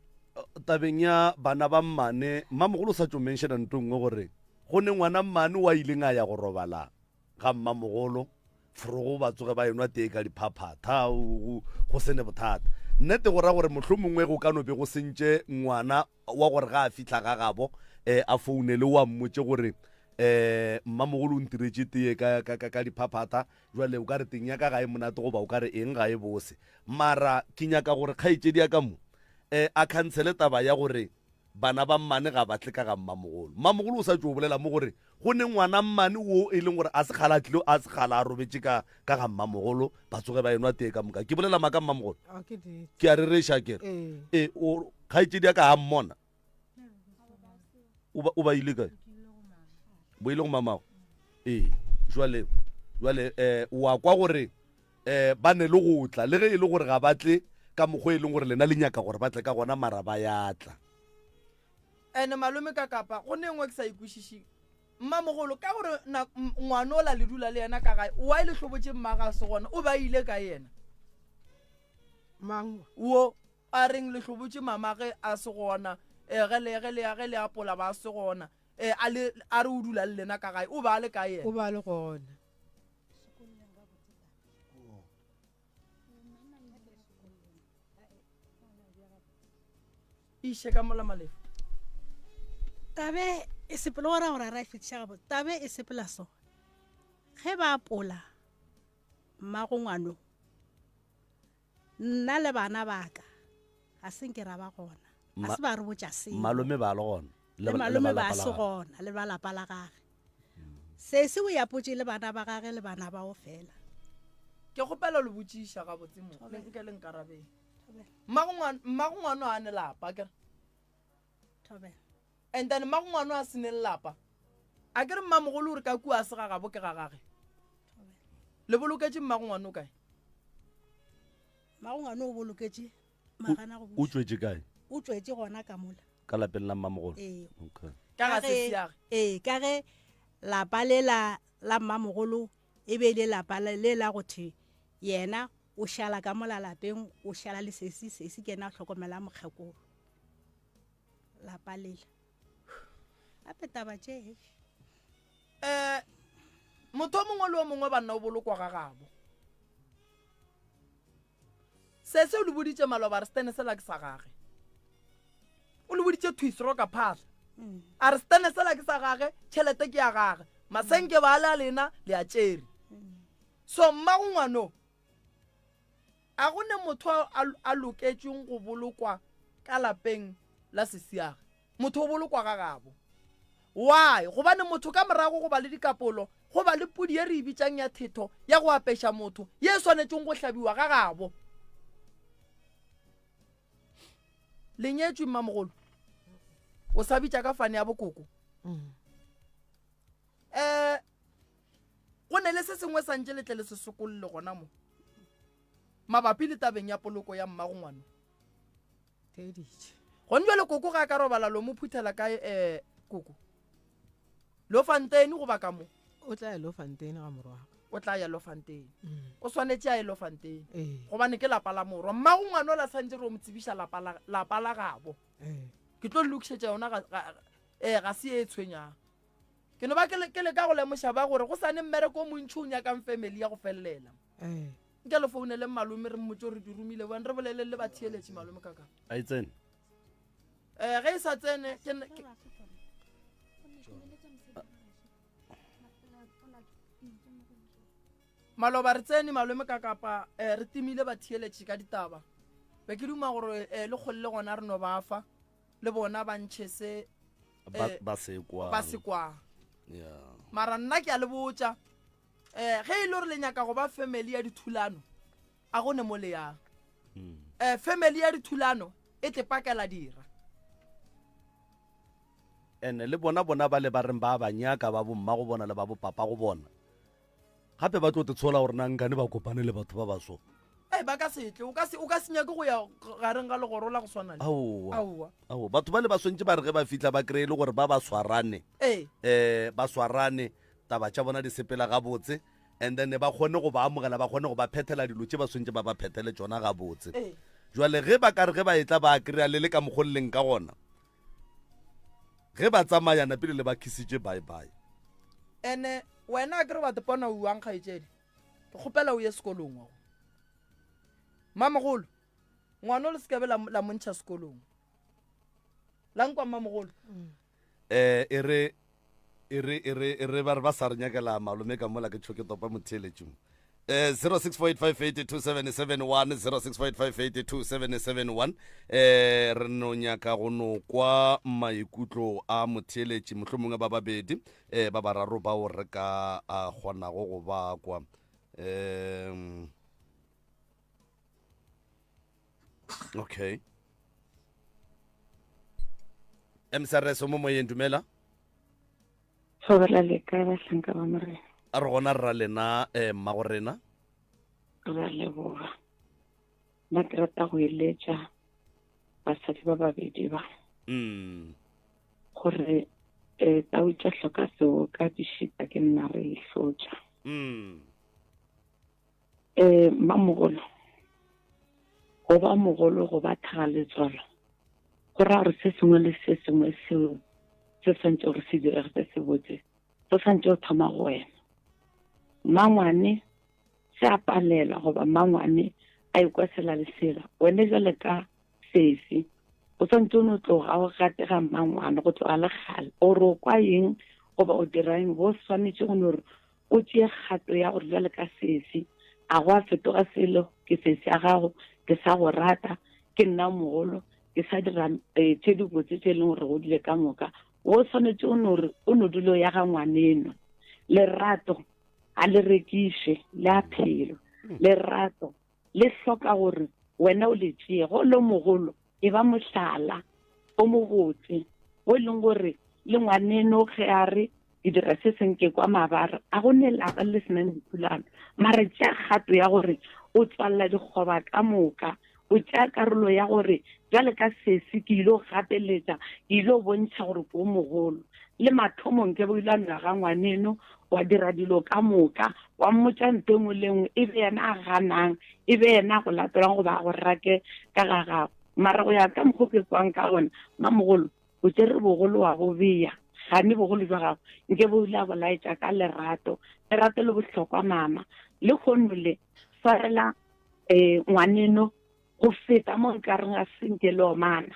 tabeng ya bana ba mmane, mmamogolo o sa tšo menšena nto nngwe gore go ne ngwana mmane wa ileng a ya go robala ga mmamogolo forogo ba tsoge ba enwa tee ka diphaphatha go sene bothata. Nnete go ra gore mohlomongwe go ka no be go sentše ngwana wa gore ga a fihla ga gabo um a founele wa mmotše gore um mmamogolo o ntiretše tee ka, ka, ka, ka diphaphatha jwale o ka re teng ya ka ga e monate goba o ka re eng ga e bose. Mara ke nyaka gore kgaetšedi ya ka mo um a khansele taba ya gore bana ba mmane ga ba tle ka ga mmamogolo. Mmamogolo o sa tšo bolela mo gore go ne ngwana mmane wo e leng gore a se kgale a tlile a se kgale a robetše ka ka ga mmamogolo ba tsoge ba enwa tee ka moka. Ke bolela maaka mmamogolo? Ke a rereša ke re. Ee, o kgaetšedi ya ka ga mmona. O ba o ba ile kae? Bo ile go mamago. Ee, jwale jwale eh wa kwa gore eh ba ne le go tla le ge e le gore ga ba tle ka mokgwa e leng gore lena le nyaka gore ba tle ka gona mara ba ya tla. Ene malome ka kapa go ne nngwe ke sa ikwešišing. Mmamogolo ka gore ngwana ola le dula le yena ka gae why le hlobotše mma ga se gona o ba ile ka yena? Mang? Wo a reng le hlobotše mama ge a se gona eh, ge le ge le ge le apola ba se gona eh, a le a re o dula le lena ka gae o ba le kae yena? O ba le gona. Iše ka mola Malefa. Tabe e sepela go ra gore a ra e fetiša gabotse. Tabe e sepela so. Ge ba apola mmago ngwano, nna le bana ba ka ga se nke ra ba gona. Ga se ba re botša selo. Malome ba le gona. Le malome ba se gona le ba lapa la gage. Sesi o yapotše le bana ba gage le bana bao fela. Ke kgopela le botšiša gabotse mo, le nke le nkarabeng. Mmago ngwano a ne lapa kere? And then mmago ngwano a se ne lelapa. A ke re mmamogolo o re ka kua a se ga gabo ke ga gage. Le boloketše mmago ngwano kae? Mmago ngwano o boloketše magana go O tšwetše kae? O tšwetše gona ka mola. Ka lapeng la mmamogolo? Ee. Okay. Ka ga sesiage? Ee, ka ge lapa le la la mmamogolo e be e le lapa le la go thwe yena o šala ka mola lapeng, o šala le sesi, sesi ke yena a hlokomela mokgekolo. Lapa lela. Gape taba tše. Eh, motho o mongwe le o mongwe banna o bolokwa ga gabo. Se se o le boditše maloba re stene sela ke sa gage. O le boditše thwisro ka phahla. Mm. A re stene sela ke sa gage, tšhelete ke ya gage. Masenke ba le a lena le a tšere. Mm. So mmago ngwano a go ne motho a loketšweng go bolokwa ka lapeng la sesiage. Motho o bolokwa ga gabo. Why? Gobane motho ka morago go ba le dikapolo, go ba le pudi ye re e bitšang ya thetho ya go apeša motho, ye e swanetšeng go hlabiwa ga gabo. Le nyetšwe mmamogolo? O sa bitša ka fane ya bokoko? Mm. Eh, go ne le se sengwe sa ntše le tle le se sokolle gona mo mabapi le tabeng ya poloko ya mmago ngwana. Theeditše. Gone jwale koko ga a ka robala lo mo phuthela kae um koko? Lofanteni goba ka mo? O tla ya Lofanteni ga morwa. O tla ya Lofanteni. Mm. O swanetše a ye Lofanteni. Ee. Gobane ke lapa la morwa. Mmago ngwana o la santse re o mo tsebiša lapa la lapa la gabo. Ee. Ke tlo lokišetša yona ga ga eh ga se e tshwenyang. Ke no ba ke le ke leka go lemoša ba gore go sane mmereko o montši o nyakang family ya go felelela. Ee. Nke le founele malome re mmotse gore di romile bone re bolele le batheeletši malome kaka. A e tsene. Eh ge e sa tsene ke maloba re tsene malome ka kapa eh, re timile batheeletši ka ditaba be ke duma gore eh, le kgole le gona re no ba fa le bona ba ntšhe se ba, eh, ba se kwang ba se kwang yeah. mara nna ke a le botša um ge e le gore le nyaka go ba family ya dithulano a go ne mo le yang um family ya dithulano e tle pakela dira ene le bona bona ba le ba reng ba ba nyaka ba bomma go bona le ba bopapa go bona gape ba tlo te tshola gore na nkane ba kopane le batho ba baso e ba ka setle o ka se o ka se nyake go ya gareng ga legoro la go swana le aowa aowa aowa batho ba le ba swantse ba re ge ba fitlha ba kry-e le gore ba ba swarane ee um ba swarane taba tša bona di sepela gabotse and then ba kgone go ba amogela ba kgone go ba phethela dilo tše ba swantse ba ba phethele tšona gabotse ee. Jwale ge ba ka re ge ba etla ba kry-a le le ka mokgo le leng ka gona, ge ba tsamaya napile le ba khisitše bye bye. Ene wena a ke re wa tepona o uang kgaetšedi, ke kgopela o ye sekolong wa go. Mamogolo, ngwana o le sekabe la, la mo ntšha sekolong. La nkwa mmamogolo. Eh, e re e re e re e re ba re ba sa re nyakela malome ka mola ke tšho ke topa motheeletši mo. Eh 0648582771 0648582771 eh re no nyaka go no kwa maikutlo a motheeletši mohlomongwe ba babedi eh ba bararo bao re ka a kgonago go ba kwa um okay msrs o mo moyeng dumela Thobela le kae bahlanka ba Morena? A re gona rra lena eh, mmago rena. Re a leboga. Nna ke rata go eletša basadi ba babedi ba. Mm. Gore eh, tau tša hloka seoka di šita ke nna re e hlotša. Mm. Eh, mmamogolo, go ba mogolo go ba thaga letswalo go ra gore se sengwe le se sengwe seo se swantse gore se direge se se botse se swantse go thoma go wena. Mmangwane se a palelwa goba mmangwane a ikwa sela le sela, wena jwale ka sesi o swantse o no tloga o gatega mmangwane go tloga le kgale gore o kwa eng goba o dira eng, go swanetše go no re o tšee kgato ya gore bjale ka sesi a go a fetoga selo, ke sesi ya gago, ke sa go rata, ke nna mogolo, ke sa dira eh, tše dibotse tše e leng gore go dile ka moka. O swanetše o no re o no dule o ya ga ngwaneno. Lerato ga le rekiše, le a phelo. Lerato le hloka gore wena o le tšee. Ge o le mogolo, e ba mohlala o mobotse, o e leng gore le ngwaneno ge a re ke dira se seng ke kwa mabare, a go ne lapa le se nang dithulano. Mara tšea kgato ya gore o tswalela dikgoba ka moka, o tšea karolo ya gore bjale ka sesi ke ile go gapeletša, ke ile go bontšha gore ke o mogolo. Le mathomong ke bo ile a nwa ga ngwaneno, wa dira dilo ka moka, wa mmotša nto e nngwe le nngwe, e be yena a ganang, e be yena a go latolang goba a go rake ka ga gago. Mara go ya ka mokgo ke kwang ka gona, mamogolo, o tšere bogolo wa bo bea, gane bogolo jwa gago nke bo ile a bo laetša ka lerato. Lerato le bohlokwa mama. Le kgono le swarela um ngwaneno go feta mo nkareng a senke le omana.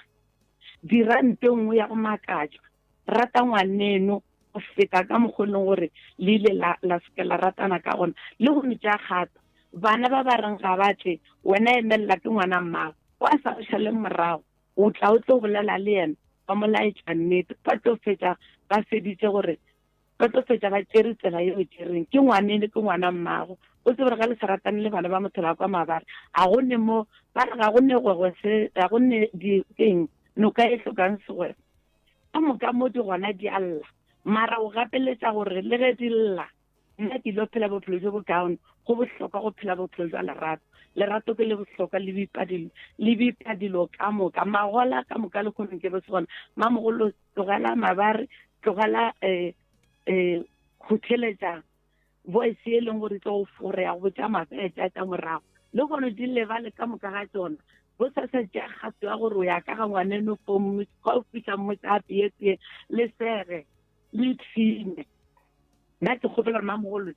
Dira nto e nngwe ya go makatša. Rata ngwaneno go feta ka mokgwa e leng gore le ile la, la seke la ratana ka gona. Le go tšea kgato. Bana ba ba reng ga ba tle, wena emelela ke ngwana mmago. O a sa go šale morago. O tla o tlo bolela le yena, ba mo laetša nnete. Ba tlo fetša ba feditše gore ba tlo fetša ba tšere tsela yeo e tšereng. Ke ngwaneno, ke ngwana mmago. O tsebe gore ge le sa ratane le bana ba motho ba kwa mabare, ga go ne mo, ba re ga go ne gwegwe se, ga go ne di, keng, noka e hlokang segwegwe. Ka moka mo di gona di a lla, mara o gapeletša gore le ge di lla, nna ke ilo phela bophelo jo bokaone. Go bohlokwa go phela bophelo jwa lerato. Lerato ke le bohlokwa, le bipa dilo, le bipa dilo ka moka. Magola ka moka le kgonong ke bo se gona. Mamogolo, tlogela mabare, tlogela eh, eh, go theletša voice e leng gore tlo go fore ya go botša mafetša tša morago. Le kgono di lebale ka moka ga tšona. Bo sa sa tšea kgato ya gore o ya ka ga ngwaneno fo ga o fihla mmotsa a peye tee, le sege, le ipshine. Nna ke kgopela gore mamogolo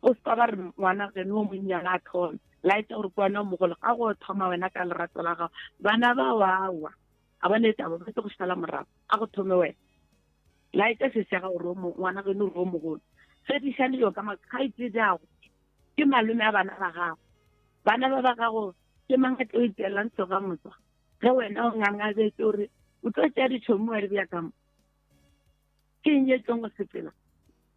o se ka ba re ngwana geno o monnyane a thome, laetša gore ke wena o mogolo, ga go thoma wena ka lerato la gago. Bana ba wawa, ga ba ne taba, ba tlo go šala morago, a go thome wena. Laetša se sa gago gore ngwana geno gore o mogolo. Fediša dilo ka makgaetšediago, ke malome a bana ba gago. Bana ba ba gago ke mang a tlo itseelang tsoga motswa ge wena o ngangabetse o re o tlo tšea ditšhomi wa di bea ka mo. Ke eng e tlong go sepela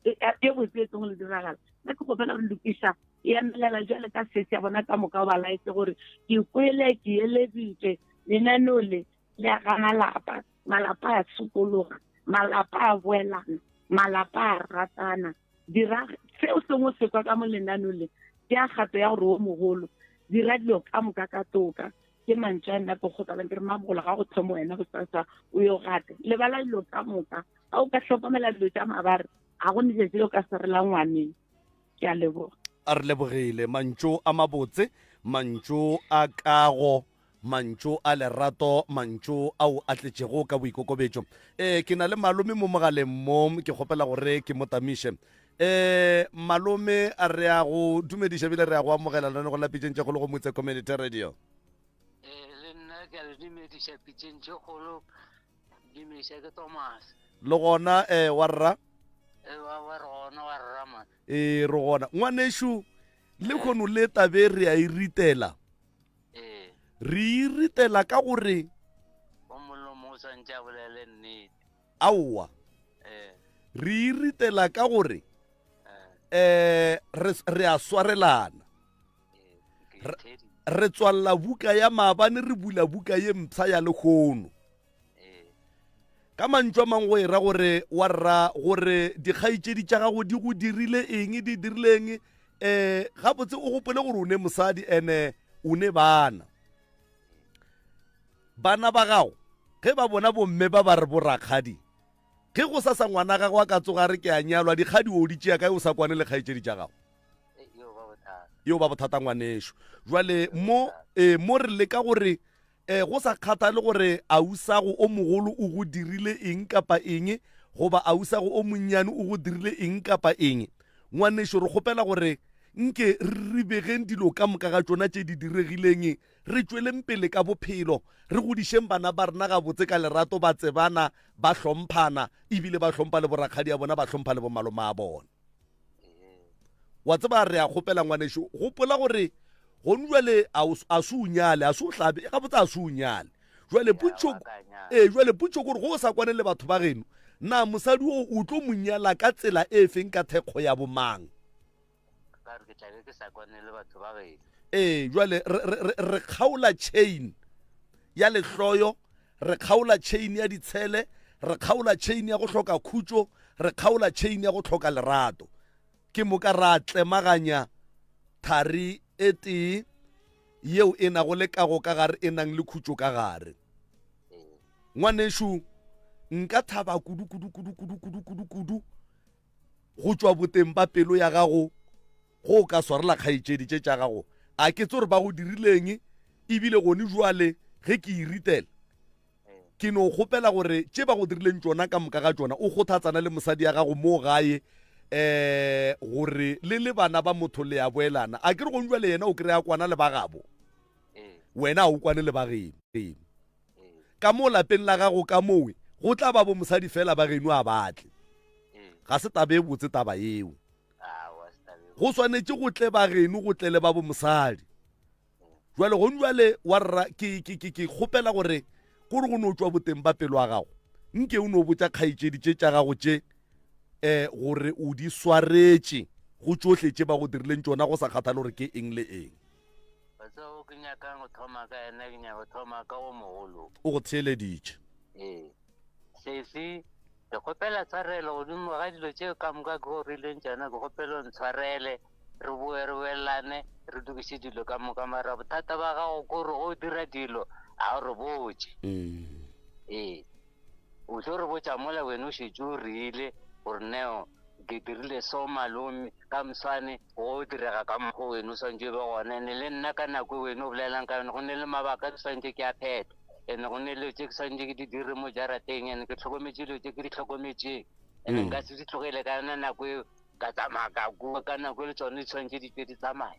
e botse e tlong le diragala? Nna ke kgopela gore lokiša e emelela jwale ka sesi ya bona ka moka, o ba laetse gore ke kwele, ke eleditše lenaneo le le aga malapa, malapa a sokologa, malapa a boelana, malapa a ratana. Dira seo sengwe se kwa ka mo lenaneo le, tšea kgato ya gore o mogolo, dira dilo ka moka ka toka. Ke mantšu a nna ke kgopelang ke re mamogolo ga go thome wena bosasa o yo gate, lebala dilo ka moka. Ga o ka hlokomela dilo tša mabare, ga go letšatši le o ka se rela ngwaneng. Ke a leboga. A re lebogile. Mantšu a mabotse, mantšu a kago. Mantšu a lerato, mantšu ao a tletšego ka boikokobetšo. E, ke na le malome mo mogaleng mo, ke kgopela gore ke mo tamiše. E, malome, a re a go dumediša ebile re a go amogela lenanegong la Pitšeng tše Kgolo go Motse Community Radio. E, le nna ke a le dumediša Pitšeng tše Kgolo, dumediša ke Thomas. Le gona, e, wa rra? E, wa, wa re gona, wa rra man. E, re gona. Ngwanešu, le kgono le tabe re a e ritela. Ee. Re e ritela ka gore. O molomo o swantše a bolele nnete. Aowa. Ee. Re e ritela ka gore eh re re a swarelana. Ee, Re tswalla buka ya maabane re bula buka ye mpsha ya lehono. Ka mantšu a mangwe go e ra gore wa rra gore dikgaetšedi tša gago di go dirile eng, di dirile eng. Um gabotse o gopole gore o ne mosadi ene o ne bana. Bana ba gago ge ba bona bomme ba ba re borakgadi, ge go sasa ngwana gago a ka tsoga re ke a nyalwa, dikgadi o di tšea kae o sa kwane le kgaetšedi tša gago? Yeo ba bothata ngwanešo. Jwale mo, eh, mo re leka gore E, go sa kgathale gore ausago o mogolo o go dirile eng kapa eng, goba ausago o monnyane o go dirile eng kapa eng, ngwanešu, re kgopela gore nke re ribegeng dilo ka moka ga tšona tše di diregileng, re tšweleng pele ka bophelo, re godišeng bana ba rena gabotse ka lerato, ba tsebana, ba hlomphana, ebile ba hlompha le borakgadi a bona, ba hlompha le bomalome a bona. Wa tseba, re a kgopela ngwanešu, gopola gore gone jwale a se o nyale, a se o hlabe, gabotse a se o nyale. Jwale potšo, ee, jwale potšo kore go o sa kwane le batho ba geno, na mosadi o o tlo mo nyala ka tsela e feng ka thekgo ya bomang? Ka re ke tla be ke sa kwane le batho ba geno. Ee, jwale re, re, re, re kgaola chain ya lehloyo, re kgaola chain ya ditshele, re kgaola chain ya go hloka khutšo, re kgaola chain ya go hloka lerato. Ke moka ra tlemaganya thari e tee yeo e nago le kago ka gare, e nang le khutšo ka gare. Ngwanešu, nka thaba kudu, kudu, kudu, kudu, kudu, kudu, kudu go tšwa boteng ba pelo ya gago go o ka swarela kgaetšedi tše tša gago. A ke tse gore ba go dirileng, ebile gone jwale ge ke e ritela ke no kgopela gore tše ba go dirileng tšona ka moka ga tšona o kgothatsana le mosadi ya gago mo gae eh gore le le bana ba motho le ya boelana. A ke re gone jwale yena o kry-a kwana le ba gabo, wena a o kwane le ba geno. Ka mo lapeng la gago ka mowe go tla ba bo mosadi fela ba geno a batle. Ga se taba e botse taba eo. Go swanetše go tle ba geno go tle le ba bo mosadi. Jwale gone jwale wa rra ke ke ke ke kgopela gore kore go no tšwa boteng ba pelo ya gago nke o no botša kgaetšedi tše tša gago tše eh gore o di swaretše go tšohle tše ba go dirileng tšona go sa kgathale gore ke eng le eng. Wa tseba o ke nyakang go thoma ka yena, ke nyaka go thoma ka o mogolo. O go theeleditše. Ee. Sesi, ke kgopela tshwarelo godimo ga dilo tše ka moka ke go rileng tšona, ke kgopela o ntshwarele, re boe re boelane, re lokiše dilo ka moka. Mara bothata ba gago ke gore go dira dilo ga o re botše. Ee. O tlo re botša mola wena o šetše o rile gore neo ke dirile so malome ka moswane go direga ka mokgwa wena o swantše o be gona. Ene le nna ka nako e wena o bolelang ka yona go ne le mabaka ke swantše ke a phetha, ene go ne le tše ke swantše ke di dire mo jarateng, ene ke hlokometše dilo tše ke di hlokometšeng, ene nka se di tlogele ka yona nako eo ka tsamaya ka kua ka nako e le tsone di swantše di tšwe di tsamaya.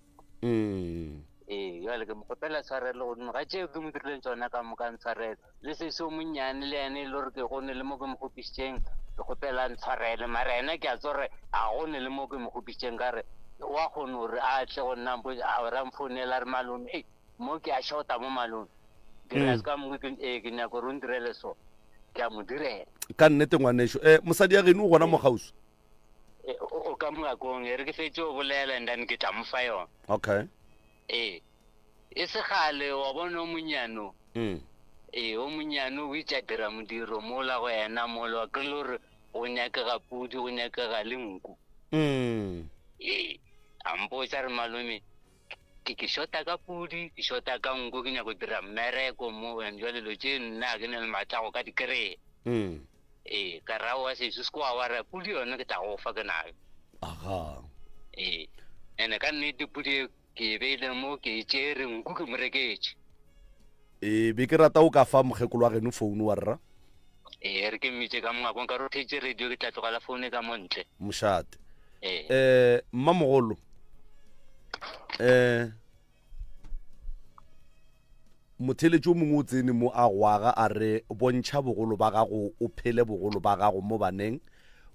Ee, jale ke mo kgopela tshwarelo godimo ga tšeo ke mo dirileng tsona ka moka, ntshwarele. Le sesi o monnyane le ene e le gore ke gone le mo ke mo kgopišitšeng, ke kgopela ntshwarele. Mara ena ke a tseba gore a gone le mo ke mo kgopišitšeng, ka re wa kgona gore a tle go nna mpotše, a gore a mfounele a re malome, ei mo ke a shota mo malome, dira se ka mo ke, ee ke nyaka gore o ndirele so, ke a mo direla. Ka nnete ngwanešu. Eh, mosadi ya geno o gona mo kgauswi? E, o ka moakong, e re ke fetše o bolela and then ke tla mo fa yona. Okay. Ee. E se kgale wa bona o monnyane o. Mm. Ee, o monnyane o itše a dira modiro mola go yena mola, wa kry-ile gore go nyakega pudi, go nyakega le nku. Mm. Ee, a mpotša re malome, ke ke shota ka pudi, ke shota ka nku, ke nyaka go dira mmereko mo, and jwale dilo tše nna ga ke na le maatla a go ka di kry-a. Mm. Ee, ka re aowa sesi, se ke wa wara, pudi yone ke tla go fa ke nayo. Aga. Ee, ene ka nnete pudi e ke e beile mo, ke e tšere, nku ke mo reketše. E be ke rata o ka fa mokgekolo wa geno founu wa rra. Ee, re ke mmitše ka mongwakong ka re o theetše radio ke tla tlogela founu ka mo ntle. Mošate. Ee. Eh, mmamogolo. Eh, motheletši o mongwe o tsene mo a gwaga a re bontšha bogolo ba gago o phele bogolo ba gago mo baneng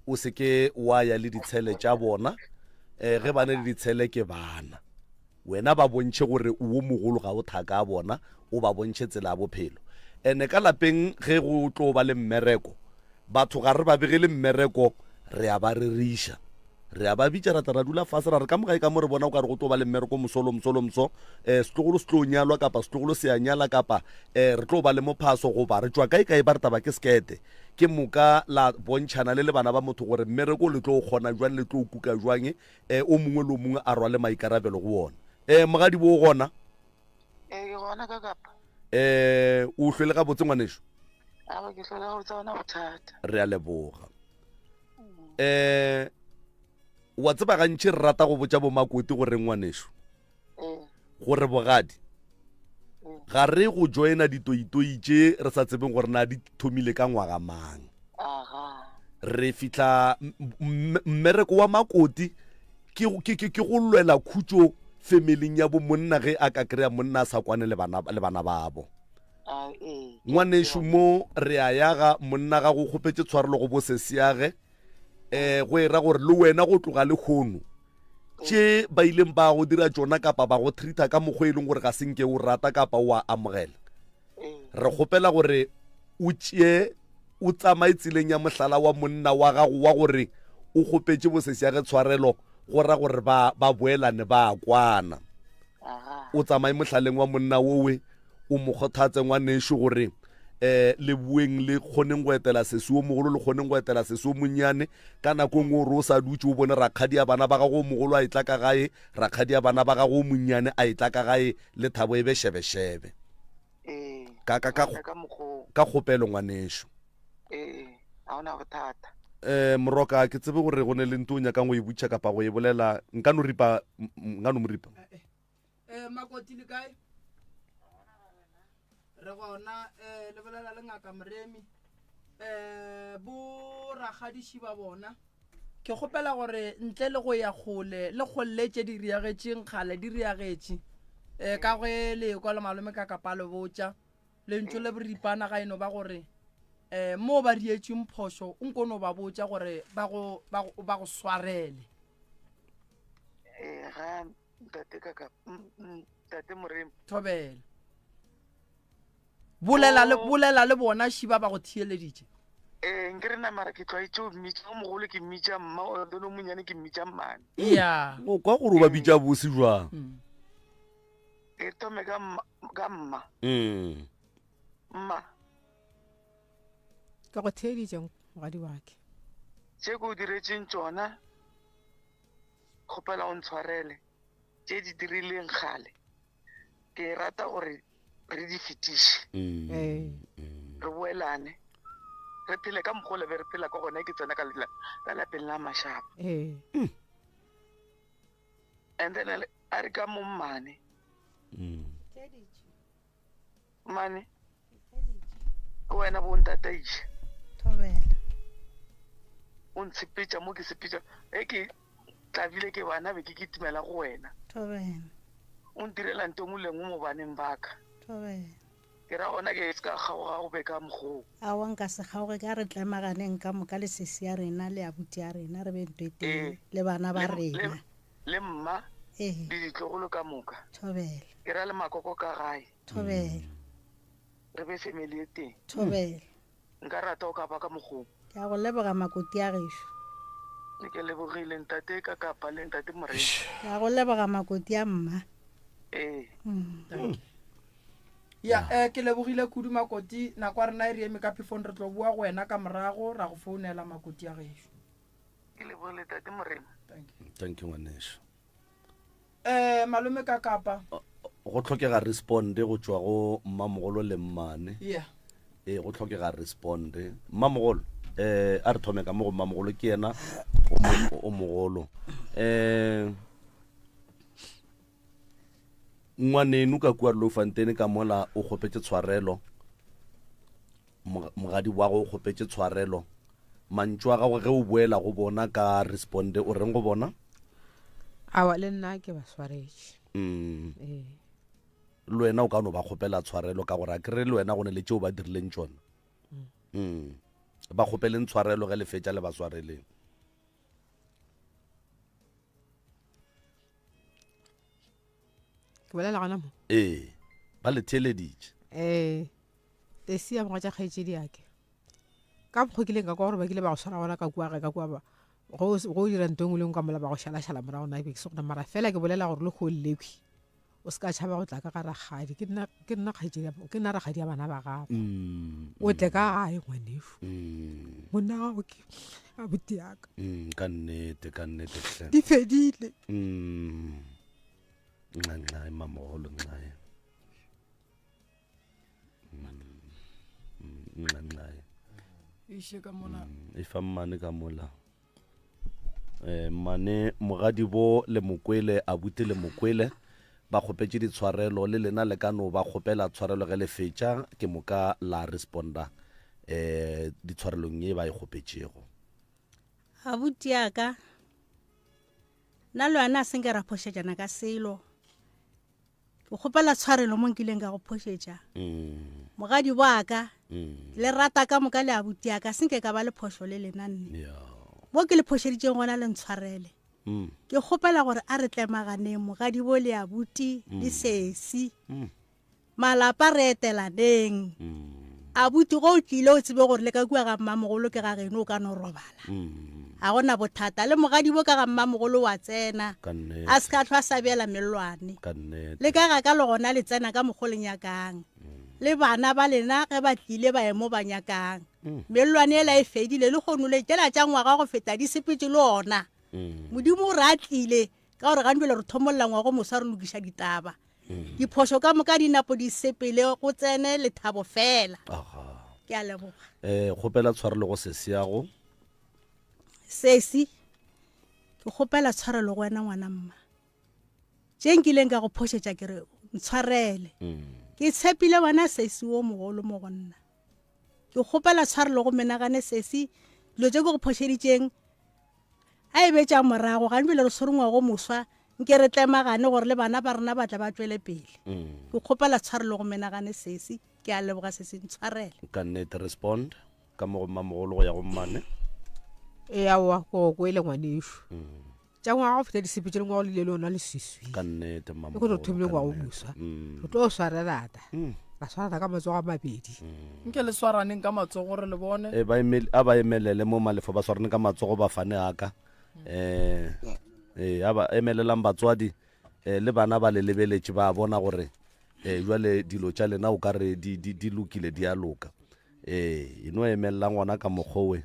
o se ke wa ya le ditshele tša bona um ge ba ne le ditshele ke bana Wena ba bontšhe gore o wo mogolo ga o thaka a bona, o ba bontšhe tsela ya bophelo. Ene ka lapeng ge go tlo ba le mmereko, batho ga re ba begele mmereko, re a ba reriša. Re a ba bitša ra tla ra dula fase ra re ka mo gae ka mo re bona o ka re go tlo ba le mmereko moso lo moso lo moso, um setlogolo se tlo nyalwa kapa setlogolo se a nyala kapa um re tlo ba le mophaso goba re tšwa kae kae ba re taba ke sekete. Ke moka la bontšhana le le bana ba motho gore mmereko le tlo o kgona jwang, le tlo o kuka jwang, e o mongwe le o mongwe a rwale maikarabelo go wona. E mogadibo o gona? Ee, ke gona ka kapa. E o hlwele gabotse ngwaneso? Aowa, ke hlwele gabotse, ga ona bothata. Re a leboga. E wa tseba gantši re rata go botša bomakoti gore ngwaneso gore bogadi ga re go joina ditoitoi tše re sa tsebeng gore na di thomile ka ngwaga mang. Re fihla mmereko wa makoti ke, ke, ke, ke go lwela khutšo femeling ya bo monna ge a ka kry-a monna a sa kwane le bana, le bana babo. Ngwanešu mo re a yaga monna ga go kgopetše tshwarelo go bo sesiage um go e ra gore le wena go tloga le kgono tše ba ileng ba go dira tšona kapa ba go treata ka mokgwa e leng gore ga se nke o rata kapa o a amogela re kgopela gore o tšee o tsamaye tseleng ya mohlala wa monna wa gago wa gore o kgopetše bosesi ya ge tshwarelo go ra gore ba ba boelane ba kwana o tsamaye mohlaleng wa monna wowe o mo kgothatse ngwanešu gore eh le bueng le kgoneng go etela sesi o mogolo le kgoneng go etela sesi o monnyane ka nako e nngwe o re o sa dutše o bone rakgadi ya bana ba gago o mogolo a etla ka gae rakgadi ya bana ba gago o monnyane a etla ka gae le thabo e be šebešebe Ee, ka ka ka ka ka mokgwa ka kgopelo ngwanešu ee ga ona bothata eh moroka ke tsebe gore go ne le nto o nyakang go e butšha kapa go e bolela nka no ripa nka no mo ripa Eh, makoti le kae re gona um le bolela le ngaka moremi um bo rakgadiši ba bona ke kgopela gore ntle le go ya kgole le kgolle tše di riagetšeng kgale di riagetše um ka ge le ekwa le malome ka kapa le botša lentšu le boripana ga eno ba gore um mo ba rietšeng phošo o nko no ba botša gore ba go, ba go, ba go swarele ee ga ntate kaka ntate moremi thobela bolela le bolela le bona šiba ba go theeleditše ee nke re namara ke tlwaetše o mmitša o mogolo ke mmitša mma o then o monyane ke mmitša mmane ya o kwa gore o ba bitša bose jwang e thome ka mma ka mma mm. mma ke go theeditše mogadi wake tše ke o diretseng tšona kgopela o ntshwarele tše di dirileng kgale ke rata gore re di fetiše mm. ee re boelane re phele ka mokgwa o le be re phela ka gona ke tsena ka ka lapeng la mašaba ee and then a re ka mo mmane Mm. mmane ke wena bo ntataiša thobela o ntshepetša mo ke sepetša e ke tlabile ke bana be ke kitimela go wena thobela o ntirela nto ngwe le ngwe mo baneng baka thobela ke ra gona ke se ka kgaoga go be ka mokgoo aowa nka se kgaoge ka re tlemaganeng ka moka le sesi ya rena le abuti ya rena re be nto e tee Ee. le bana ba Le- le- rena le mma ee le ditlogolo ka moka thobela ke ra le makoko ka gae thobela re be family e teng thobela nka rata o ka ba ka mokgoo ke a go leboga makoti a gešo ne ke lebogile ntate ka kapa le ntate morei ke a go leboga makoti a mma ee Mm. ya um ke lebogile kudu makoti nako ya rena e re eme ka phefong re tlo boa go wena ka morago ra go founela makoti a gešo ke lebogile tate morena thank you thank you ngwaneso um malome ka kapa go tlhokega responde go tšwa go mmamogolo le mmane yeah ee go tlhokega responde mmamogolo eh a re thome ka mo go mmamogolo ke yena o mo- o mogolo eh Ngwaneno ka kua Loufontein ka mola o kgopetše tshwarelo, mogadi wa go o kgopetše tshwarelo. Mantšu a gago ge o boela go bona ka responde o reng go bona? Awa le nna ke ba swaretše. Mm. Ee. Le wena o ka no ba kgopela tshwarelo ka gore a kere le wena go ne le tšeo ba dirileng tšona. Mm. Mm. Ba kgopeleng tshwarelo ge le fetša le ba swareleng. Ke bolela gona mo? Ee, ba le theeleditše. Ee, tesi ya mogatša kgaetšedi yake. Ka mokgwa ke ileng ka kwa gore ba kile ba go swara gona ka kua gae ka kua ba go o dira nto engwe le engwe ka mola ba go šalašala morago nna ke be ke se gona mara fela ke bolela gore le go lekhwi o se ka tšhaba go tla ka ga rakgadi ke nna ke nna kgaetšedi ke nna rakgadi ya bana ba gago mm, o tle ka gae ngwanešu mm. monna gago ke abuti yaka mm, ka nnete ka nnete hle di fedile nxa nxa mamogolo nxae nxa nxae iše ka mola e fa mmane ka mola eh mmane mogadibo le mokwele abuti le mokwele ba kgopetše ditshwarelo le lena le ka no ba kgopela tshwarelo ge le fetša ke moka la responda eh ditshwarelong ye ba e kgopetšego abuti yaka nna le wena a senke ra phošetšana ka selo Ke kgopela tshwarelo mo nkileng ka go phošetša. Mm. Mogadi wa ka, mm. le rata ka moka le abuti ya ka, senke ka ba le phošo le lena nne. Yeah. Mo ke le phošeditšeng gona le ntshwarele. Mm. Ke kgopela gore a re tlemaganeng mogadi bo le abuti le sesi. Malapa re etelaneng. Abuti go o tlile o tsebe gore le ka kua ga mmamogolo ke ga geno o ka no robala. Ga gona bothata. Le mogadibo ka ga mmamogolo wa tsena. A se ka hlwa a sa beela mellwane. Le ka ga ka le gona le tsena ka mokgo le nyakang. Le bana ba lena ge ba tlile ba ye mo ba nyakang. Mellwane ela e fedile le kgono le tšela tša ngwaga go feta di sepetše le ona. Modimo o re a tlile ka gore gantšwele re thomolla ngwago moswa re lokiša ditaba. Diphošo ka moka di napo di sepele go tsene lethabo fela. Ke a leboga. Eh, kgopela tshwarelo go sesi yago. Sesi, ke kgopela tshwarelo go wena ngwana mma. Tše nkileng ka go phošetša ke re ntshwarele. Mm. Ke tshepile wena sesi o mogolo mo go nna. Ke kgopela tshwarelo go menagane sesi, dilo tše ke go phošeditšeng a e be tša morago gane bjale re swere ngwago moswa nke re tlemagane gore le bana ba rena ba tla ba tšwele pele mm. ke kgopela tshwarelo go menagane sesi ke a leboga sesi ntshwarele ka nnete respond ka mo go mmamogolo go ya go mmane ee aowa ko go kwele ngwanešu mm. tša ngwaga go feta disepetše le ngwago le ile le ona leswiswi ka nnete e go thomile ngwago moswa mm. re tlo swarelata ra swarana ka matsogo a mabedi nke le swaraneng ka matsogo re le bone e ba emele a ba emelele mo malefo ba swarane ka matsogo ba fane aka eh eh a ba emelelang batswadi eh le bana ba le lebeletše ba bona gore eh jwale dilo tša lena o ka re di di di lokile di a loka eh e no emelelang gona ka mokgowe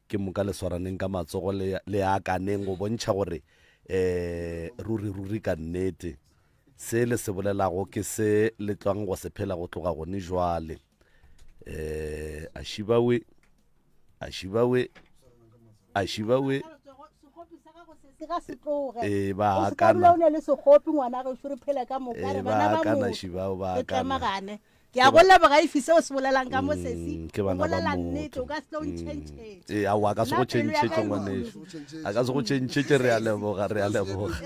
Ke moka le swaraneng ka matsogo le, le akaneng go bontšha gore um ruri ruri ka nnete se le se bolelago ke se le tlwang go se phela go tloga gone jwale. Um a šibawe, a šibawe, a šibawe. Se ga se tloge. Ee, ba O se ka akana. dula o ne le sekgopi ngwana gešo re phele ka moka Ee, re ba bana ba akana motho. šibao, ba Re akana. tlemagane. Ke a go leboga Ifi seo se bolelang ka mo sesi. Mm, ke O bana ba bolela nnete motho. o ka se tlo ntšhentšhetša. Ee, aowa, a ka se go Nna pelo ya tšhentšhetše ka e ngwanešu. lokologile. A ka se go tšhentšhetše re a leboga, re a leboga.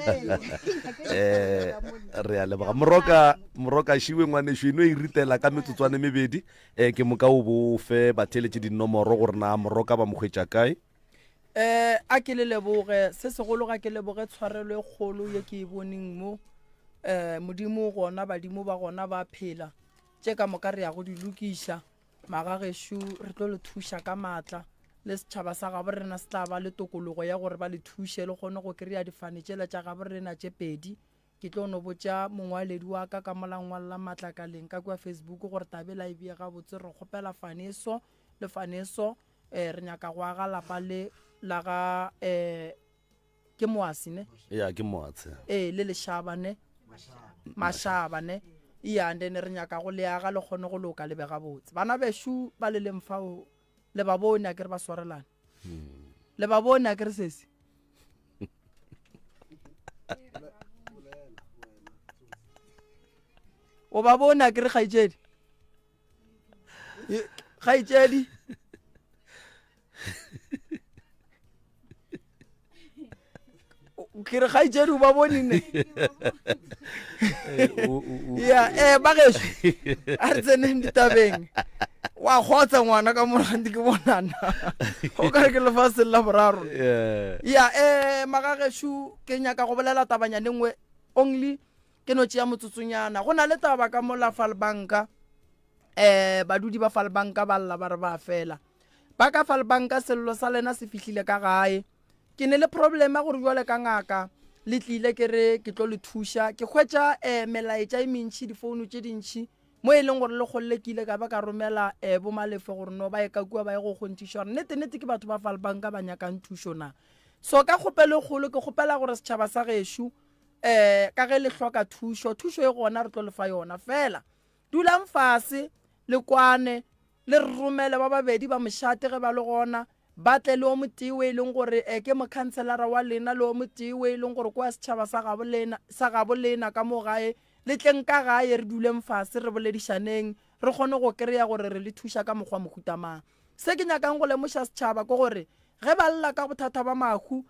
Eh, re a leboga. Moroka, Moroka Šiwe ngwanešu eno e ritela ka metsotswane mebedi. Eh, ke moka o bo fe batheeletši dinomoro gore na Moroka ba mo hwetša kae. Eh, a ke le leboge se segolo ga ke leboge tshwarelo e kgolo ye ke e boneng mo eh modimo gona badimo ba gona ba phela tše ka moka re ya go di lokiša magagešo re tlo le thuša ka maatla le setšhaba sa gabo rena se tla ba le tokologo ya gore ba le thuše le kgone go kry-a difane tšela tša gabo rena tše pedi ke tlo no botša mongwaledi wa ka ka mola ngwalela matlakaleng ka kua facebook gore tabela e bee gabotse re kgopela fane so le fane so eh re nyaka go aga lapa le la ga eh ke moasi ne ya ke moatse ee le lešaba ne mashaba ne iya and then re nyaka go le aga le kgone go loka le be gabotse bana bešo ba le leng fao le ba bone a ke re ba swarelane le ba bone a ke re sesi O ba bone a ke re kgaetšedi. Kgaetšedi. Ke re kgaetšedi o ba bone ne. Ya, eh ba gešo. A re tseneng ditabeng. Wa kgotsa ngwana ka morandi ke bonana. O ka re ke lefaseng la boraro. Ya, eh magagešo ke nyaka go bolela tabanyane nngwe only ke no tšea motsotsonyana. Go na le taba ka mola Falbanka. Eh badudi ba Falbanka ba lla ba re ba fela. Ba ka Falbanka sello sa lena se fihlile ka gae. Ke ne le problem ya gore jwale ka ngaka le tlile ke re ke tlo le thuša. Ke hwetša eh melaetša e mentši, difounu tše dintši mo e leng gore le kgolle ke ile ka ba ka romela eh bo Malefe gore no ba ye ka kua ba ye go kgonthiša gore nnete nnete ke batho ba Falbanka ba nyakang thušo na. So ka kgopelo e kgolo ke kgopela gore setšhaba sa gešo eh ka ge le hloka thušo, thušo e gona re tlo le fa yona. Fela dulang fase le kwane le re romele ba babedi ba mošate ge ba le gona ba tle le o motee o e leng gore eh, ke mokhanselara wa lena le o motee o e leng gore kwa setšhaba sa gabo lena sa gabo lena ka mo gae le tleng ka gae re duleng fase re boledišaneng re kgone go kry-a gore re le thuša ka mokgwa mohuta mang. Se ke nyakang go lemoša setšhaba ke gore ge ba lla ka bothata ba mahu um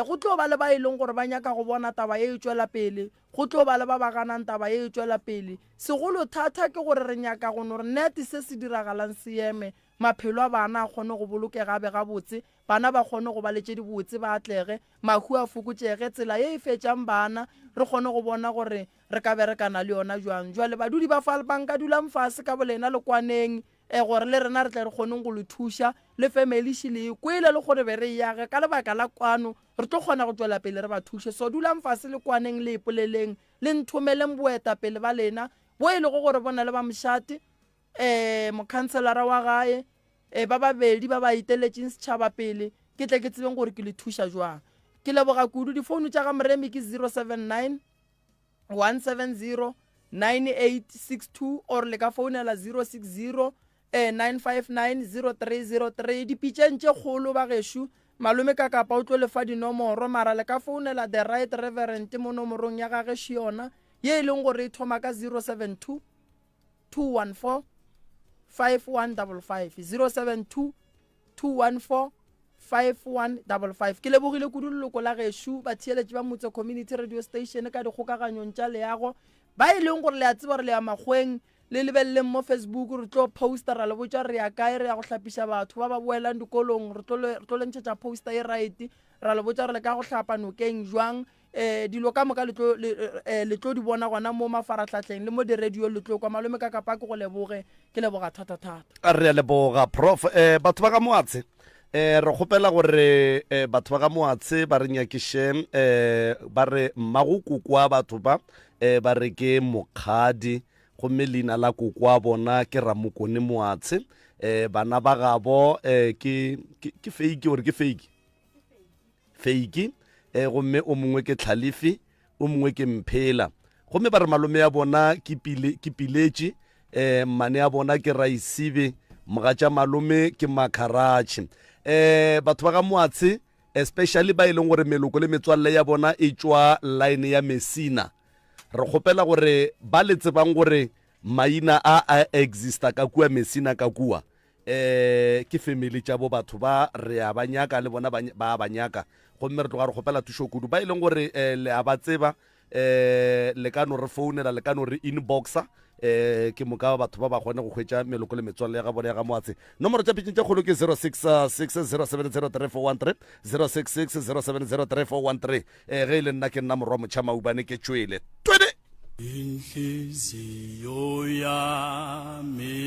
go tlo ba le ba e leng gore ba nyaka go bona taba ye e tšwela pele, go tlo ba le ba ba ganang taba ye e tšwela pele. Segolo thata ke gore re nyaka go no re nete se se diragalang se eme, maphelo a bana a kgone go bolokega a be gabotse, bana ba kgone go ba le tše dibotse ba atlege, mahu a fokotšege, tsela ye e fetšang bana re kgone go bona gore re ka berekana le yona jwang. Jwale badudi ba Falbanka dulang fase ka bolena le kwaneng e gore le rena re tle re kgoneng go le thuša, le femeliši le e kwele le gore be re e age ka lebaka la kwano re tlo kgona go tšwela pele re ba thuše. So dulang fase le kwaneng le ipoleleng, le nthomeleng boetapele ba lena bo e lego gore bo na le ba mošate, um mokhanselara wa gae, um ba babedi ba ba eteletšeng setšhaba pele, ke tle ke tsebeng gore ke le thuša jwang. Ke leboga kudu. Difounu tša ga Moremi ke 079 170 9862 or le ka founela 060 eh, 959 0303. Dipitšeng tše kgolo ba gešo, malome ka kapa o tlo le fa dinomoro, mara le ka founela the right reverend mo nomorong ya gage yona ye e leng gore e thoma ka 072 214 5155 072 214 5155. Ke lebogile kudu leloko la gešo batheeletši ba Motse Community Radio Station ka dikgokaganyong tša leago ba e leng gore le a tseba gore le ya makgweng le lebeleleng mo Facebook re tlo poster ra le botša re ya kae re ya go hlapiša batho ba ba boelang dikolong re tlo le ntšhetša poster e right ra le botša re le ka go hlapa nokeng jwang um dilo ka moka le tlo le, eh, le tlo di bona gona mo mafaratlhatlheng le mo di-radio le tlo kwa. Malome ka kapa ke go leboge, ke leboga thata-thata. Re a leboga prof. Um batho ba ga Moatshe um re kgopela gore um batho ba ga Moatshe ba re nyakiše um ba re mmago koko wa batho ba um ba re ke Mokgadi gomme leina la koko wa bona ke Ramokone Moatshe um bana ba gabo um ke ke ke fake gore ke fake Feiki, e, gomme o mongwe ke Tlhalefi, o mongwe ke Mphela. Gomme ba re malome ya bona ke Pile, ke Piletše, e, mmane ya bona ke Raisibe, mogatša malome ke Makharatšhe. E, batho ba ga Moatshe, especially ba e leng gore meloko le metswalle ya bona e tšwa line ya Messina, re kgopela gore ba le tsebang gore maina a a exista ka kua Messina ka kua, eh ke family tša bo batho ba re a ba nyaka le bona ba ba nyaka gomme re tloga re kgopela thušo kudu ba e leng gore eh, le a ba tseba eh le ka no re founela le ka no re inboxa eh ke moka batho ba ba kgone go hwetša meloko le metswalle ya ga bona ya ga moatse nomoro tša pitšeng tše kgolo ke 0660703413 0660703413 eh ge e le nna ke nna morwa motšha maubane ke tšwele twene Inhliziyo yami.